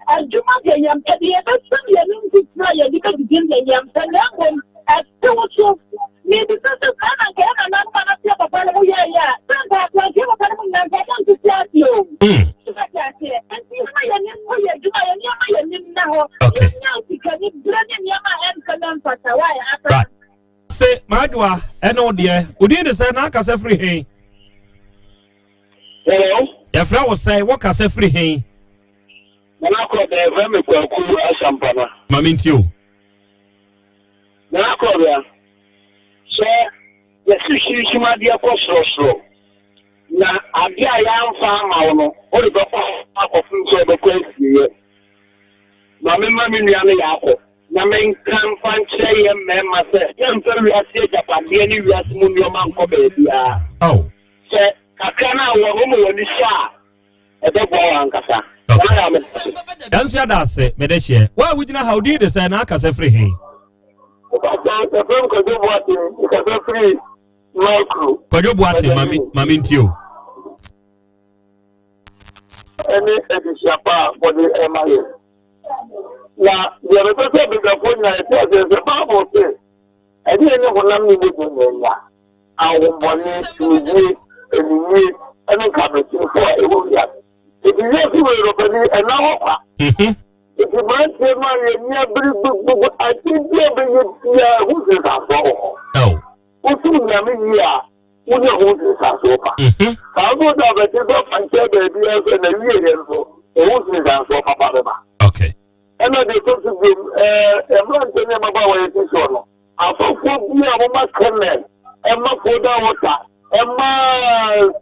Adwuma deɛ yɛmpɛ deɛ, yɛbɛsɛm yɛn nkutira a yɛde bɛdidi no deɛ yɛmpɛ, na mmom ɛte wo so. Mebisa sɛ saa na nka yɛ nananom anaasɛ papa no mo yɛɛyɛ a, sɛ nka akranteɛ papa no mu nyinaa nka ɔmo ntete ase o. Wate aseɛ? Nti yɛma yɛni nkɔ yɛ adwuma, yɛ nneɛma yɛni nna hɔ. Yɛnya sikani berɛ ne nneɛma a ɛmfɛ na mfata. Wae akra. Se maadwoa, ɛne wo deɛ, wodin de sɛ na akasa firi hen? Hello. Yɛfrɛ wo sɛ wokasa firi hen? Nana Kɔbea, yɛfrɛ me Kwaku Asampana. Maame nti o. Nana Kɔbea, sɛ yɛsi hyinhyim adeɛ kɔ sorosoro na adeɛ a yɛamfa ama wo no, wode bɛkɔ akɔfom sɛ wobɛkɔ asieeɛ. Ma memma me nua no yɛ akɔ na menka mfa nkyerɛ yɛn mmarima sɛ yɛmfa wiase agyapadeɛ ne wiase mu nneɛma nkɔ baabiara. Sɛ kakra no a wɔ no woma w'ani sɔ a, ɛbɛboa wo ankasa. Saa na mede. Yɛn nso yɛda ase, mede hyeɛ. Wo a wogyina ha, wodin de sɛ na akasa firi he? Yɛfrɛ me Kwadwo Boateng, mekasa firi Maakuro. Kwadwo Boateng, ma me ntie o. Ɛne adesua pa a wɔde ɛma yɛn. Na deɛ mepɛ sɛ badwafoɔ nyinaa yɛte aseɛ sɛ Bible se ɛne ɛne honam ne mogya na anya ahohommɔne, tumidie, animie ne nkaberɛkyerefoɔ a ɛwɔ wiase. Enti wiase wei no panin ɛnna hɔ kwa. Enti mmeranteɛ no a yɛni abere gbogbogbò, adeɛ bi a bɛyɛ biara ɛho nsunsuansoɔ wɔ hɔ. Wosom Nyame yie a, wonya ho nsunsuansoɔ pa. Saa nso da abɛte sɛ ɔfa nkyɛn baabi a sɛ na wieɛ nso ɛho nsunsuansoɔ papa bɛba. Ɛna deɛ ɛtɔ so biom, ɛɛ mmeranteɛ ne mmabaawa yɛte soɔ no, asɔfoɔ bi a wɔma kɛnɛl, ɛma foda water, ɛma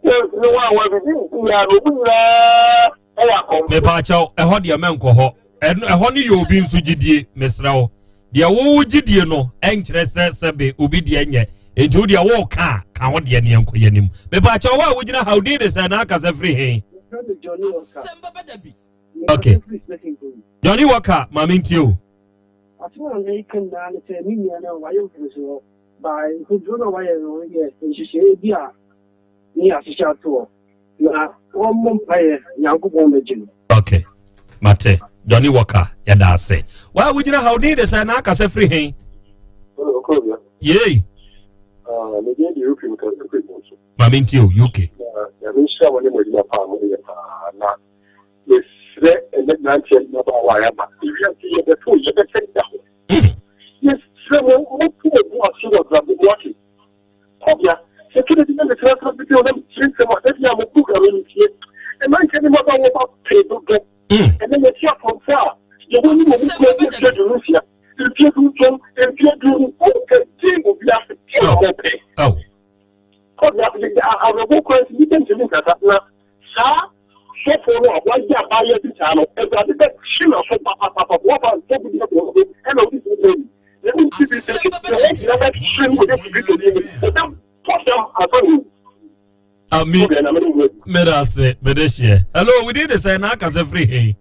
sɛns ne wɔn a wɔn bibi biara no, wɔn nyinaa ɛyɛ akɔmfo. Mepaakyɛw, ɛhɔ deɛ mɛnkɔ hɔ. Ɛhɔ no yɛ obi nso gyidie, mesrɛ wo. Deɛ wowo gyidie no ɛnkyerɛ sɛ sɛbe obi deɛ nyɛ. Enti wo deɛ woka a, ka ho deɛ ne yɛnkɔ yɛn anim. Mepaakyɛw, wo a wogyina ha, wo din de sɛ na akasa firi he? Okay. Johnny Walker, maame ntie o. Asɛm a meka nyinaa ne sɛ me nua no wayɛ mfomsoɔ, baa mfomsoɔ no a wayɛ no yɛ nhyehyɛeɛ bi a ne yɛahyehyɛ ato hɔ na wɔmmɔ mpaeɛ, Nyankopɔn bɛgye no. Okay, mate. Johnny Walker, yɛda ase. Wa wogyina ha, wo din de sɛ na akasa firi he? Yei. Me din de Rufin, mekasa firi Bonso. Maame nti o, UK. Nyame nhyira mo ne mo adwuma paa mo yɛ paa na mesrɛ ɛnɛ mmeranteɛ ne mmabaawa a yɛaba ewiase yɛbɛto yɛbɛsɛ da hɔ. Yɛsrɛ mo moto mo bo ase wɔ abrabɔ mu ate. Kɔbea, sɛ tumi bi na metenatena video na metie nsɛm a da bi a mo program yi metie. Mmeranteɛ ne mmabaawa ba pee dodo. Ɛnɛ yɛte apɔmfo a yɛwɔ ne wɔ mu kura bi mfeɛ 26, mfeɛ 17, mfeɛ 20, wopɛ din wɔ wiase deɛ na wɔpɛ. Kɔbea, awerɛhoɔ koraa nti nnipa ntumi nkasa na saa sɔfoɔ no a wayɛ abaayewa bi saa no, Awurade bɛtwe n'aso papapapa, wɔfa ntɔ bi de abɔ no ɛna ɔde si ne mu. Na ɛmu nti bi sɛ sɛ wɔn nyinaa bɛtwe no wɔ Yesu Kristo din mu, ɔbɛbɔ dam ansa na owu. Ami, meda ase, mede hyeɛ. Hello, within the sɛ na akasa firi he?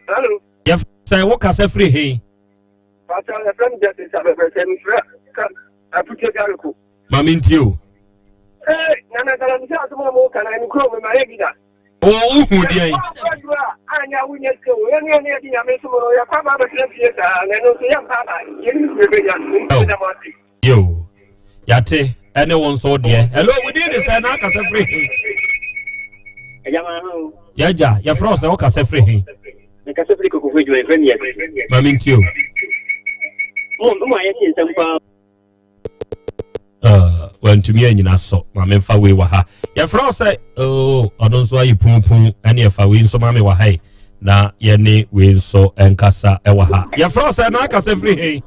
Hello. Yɛ sɛ wo kasa firi he? Pastor, yɛfrɛ me Justice Abɛbrɛsɛ, mefrɛ ka Aputie Gariko. Ma mentie o. Ee, Nana Galamsey asɛm a moka no, ɛnokorɛ o, mema yɛ bi da. O, wohu deɛn? Woaduru a, anyɛ a wonya sika o, yɛne yɛne yɛde Nyame som no, yɛkɔ aba abɛtena fie saa, na ɛno nso yɛmpa aba, yɛnim sɛ yɛbɛnya, nti meda mo ase. Yo, yate, ɛne wo nso deɛ. Hello, wodin de sɛ na akasa firi he? Yɛgya, yɛfrɛ wo sɛ wokasa firi he? Mekasa firi Kokofo adwuma, yɛfrɛ me Yɛse. Ma mentie o. Mo, mo ayɛ te nsɛm paa. Uh, wantumi anyina sɔ ma memfa wei wɔ ha yɛfrɛ wo sɛ oh, ɔno nso ayɛ puupuu ɛne ɛfa wei nso ma me wɔ ha yi na yɛne wei nso nkasa ɛwɔ ha yɛfrɛ wo sɛ na akasa firi he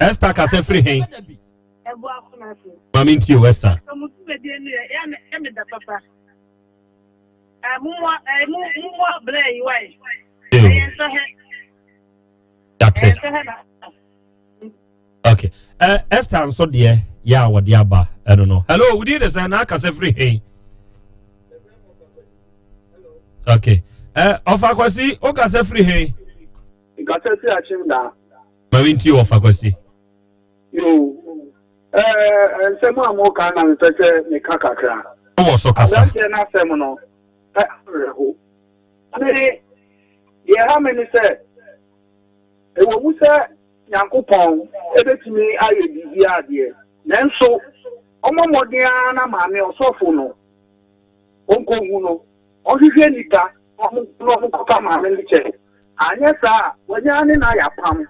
Esther kasa firi he ma mentie o Esther. Yate. Okay. Esther nso deɛ yɛ a wɔde aba ɛno no. Hello, wodi de sɛ na akasa firi he? Okay. Ɔfa Kwasi, wo kasa firi he? Nkasa firi akyem daa. Mami nti ɔfa Kwasi. Yo, nsɛm a moka na mepɛ sɛ meka kakra. Wowɔ so kasa. Aberanteɛ no asɛm no, awerɛho. Me, deɛ ɛha me ne sɛ, ɛwɔ mu sɛ Nyankopɔn bɛtumi ayɛ biribiara deɛ, nanso ɔmmɔ mmɔden ara na maame ɔsɔfo no, ɔnkɔhu no, ɔnhwehwɛ nnipa na wɔnkɔpa maame no kyɛw. Anyɛ saa a, wanya ne no ayɛ apam.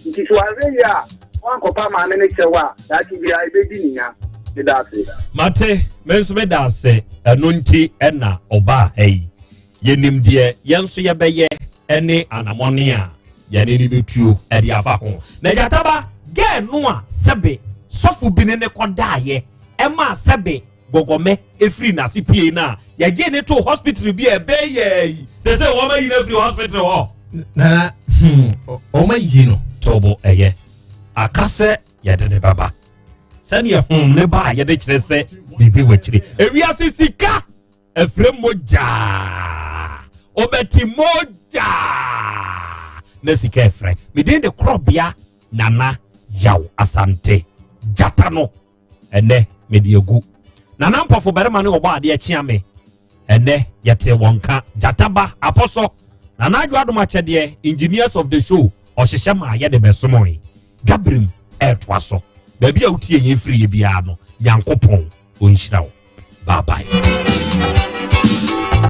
Nti sɛ wanhwɛ yie a, wankɔpa maame no kyɛw a, daakye biara ɛbɛdi ne nya. Meda ase. Mate, me nso meda ase. Ɛno nti na ɔbaa ha yi. Yɛnim deɛ yɛn nso yɛbɛyɛ ne anamɔne a yɛne no bɛtuo de afa ho. Na gyataba, gɛɛ no a sɛbe sɔfo bi ne ne kɔdaeɛ ɛmaa sɛbe gɔgɔmɛ ɛfiri n'ase pie no a yɛgyee ne too hospital bi a ɛbɛyɛ yi sɛ sɛ wɔn ayi no afiri hospital hɔ. Nana, wɔn ayi no. Tobo ɛyɛ aka sɛ yɛde ne bɛba sɛdeɛ hom ne ba a yɛde kyerɛ sɛ biribi wɔ akyire. Ewiase sika ɛfrɛ mogyaa ɔbɛti mogyaa na sika ɛfrɛ medin de korɔbea Nana Yaw Asante gyata no ɛnɛ mede agu Nana Mpɔfo barima ne ɔbɔ adeɛ kyea me ɛnɛ yɛte wɔn ka gyata ba apɔsɔ Nana Adwo Adom akyɛdeɛ engineers of the show ɔhyehyɛ maa yɛde bɛsomoe dwaberem ɛɛtoa so baabi a wotie yɛn firi yɛ biara no Nyankopɔn ɔnhyira wo bye bye.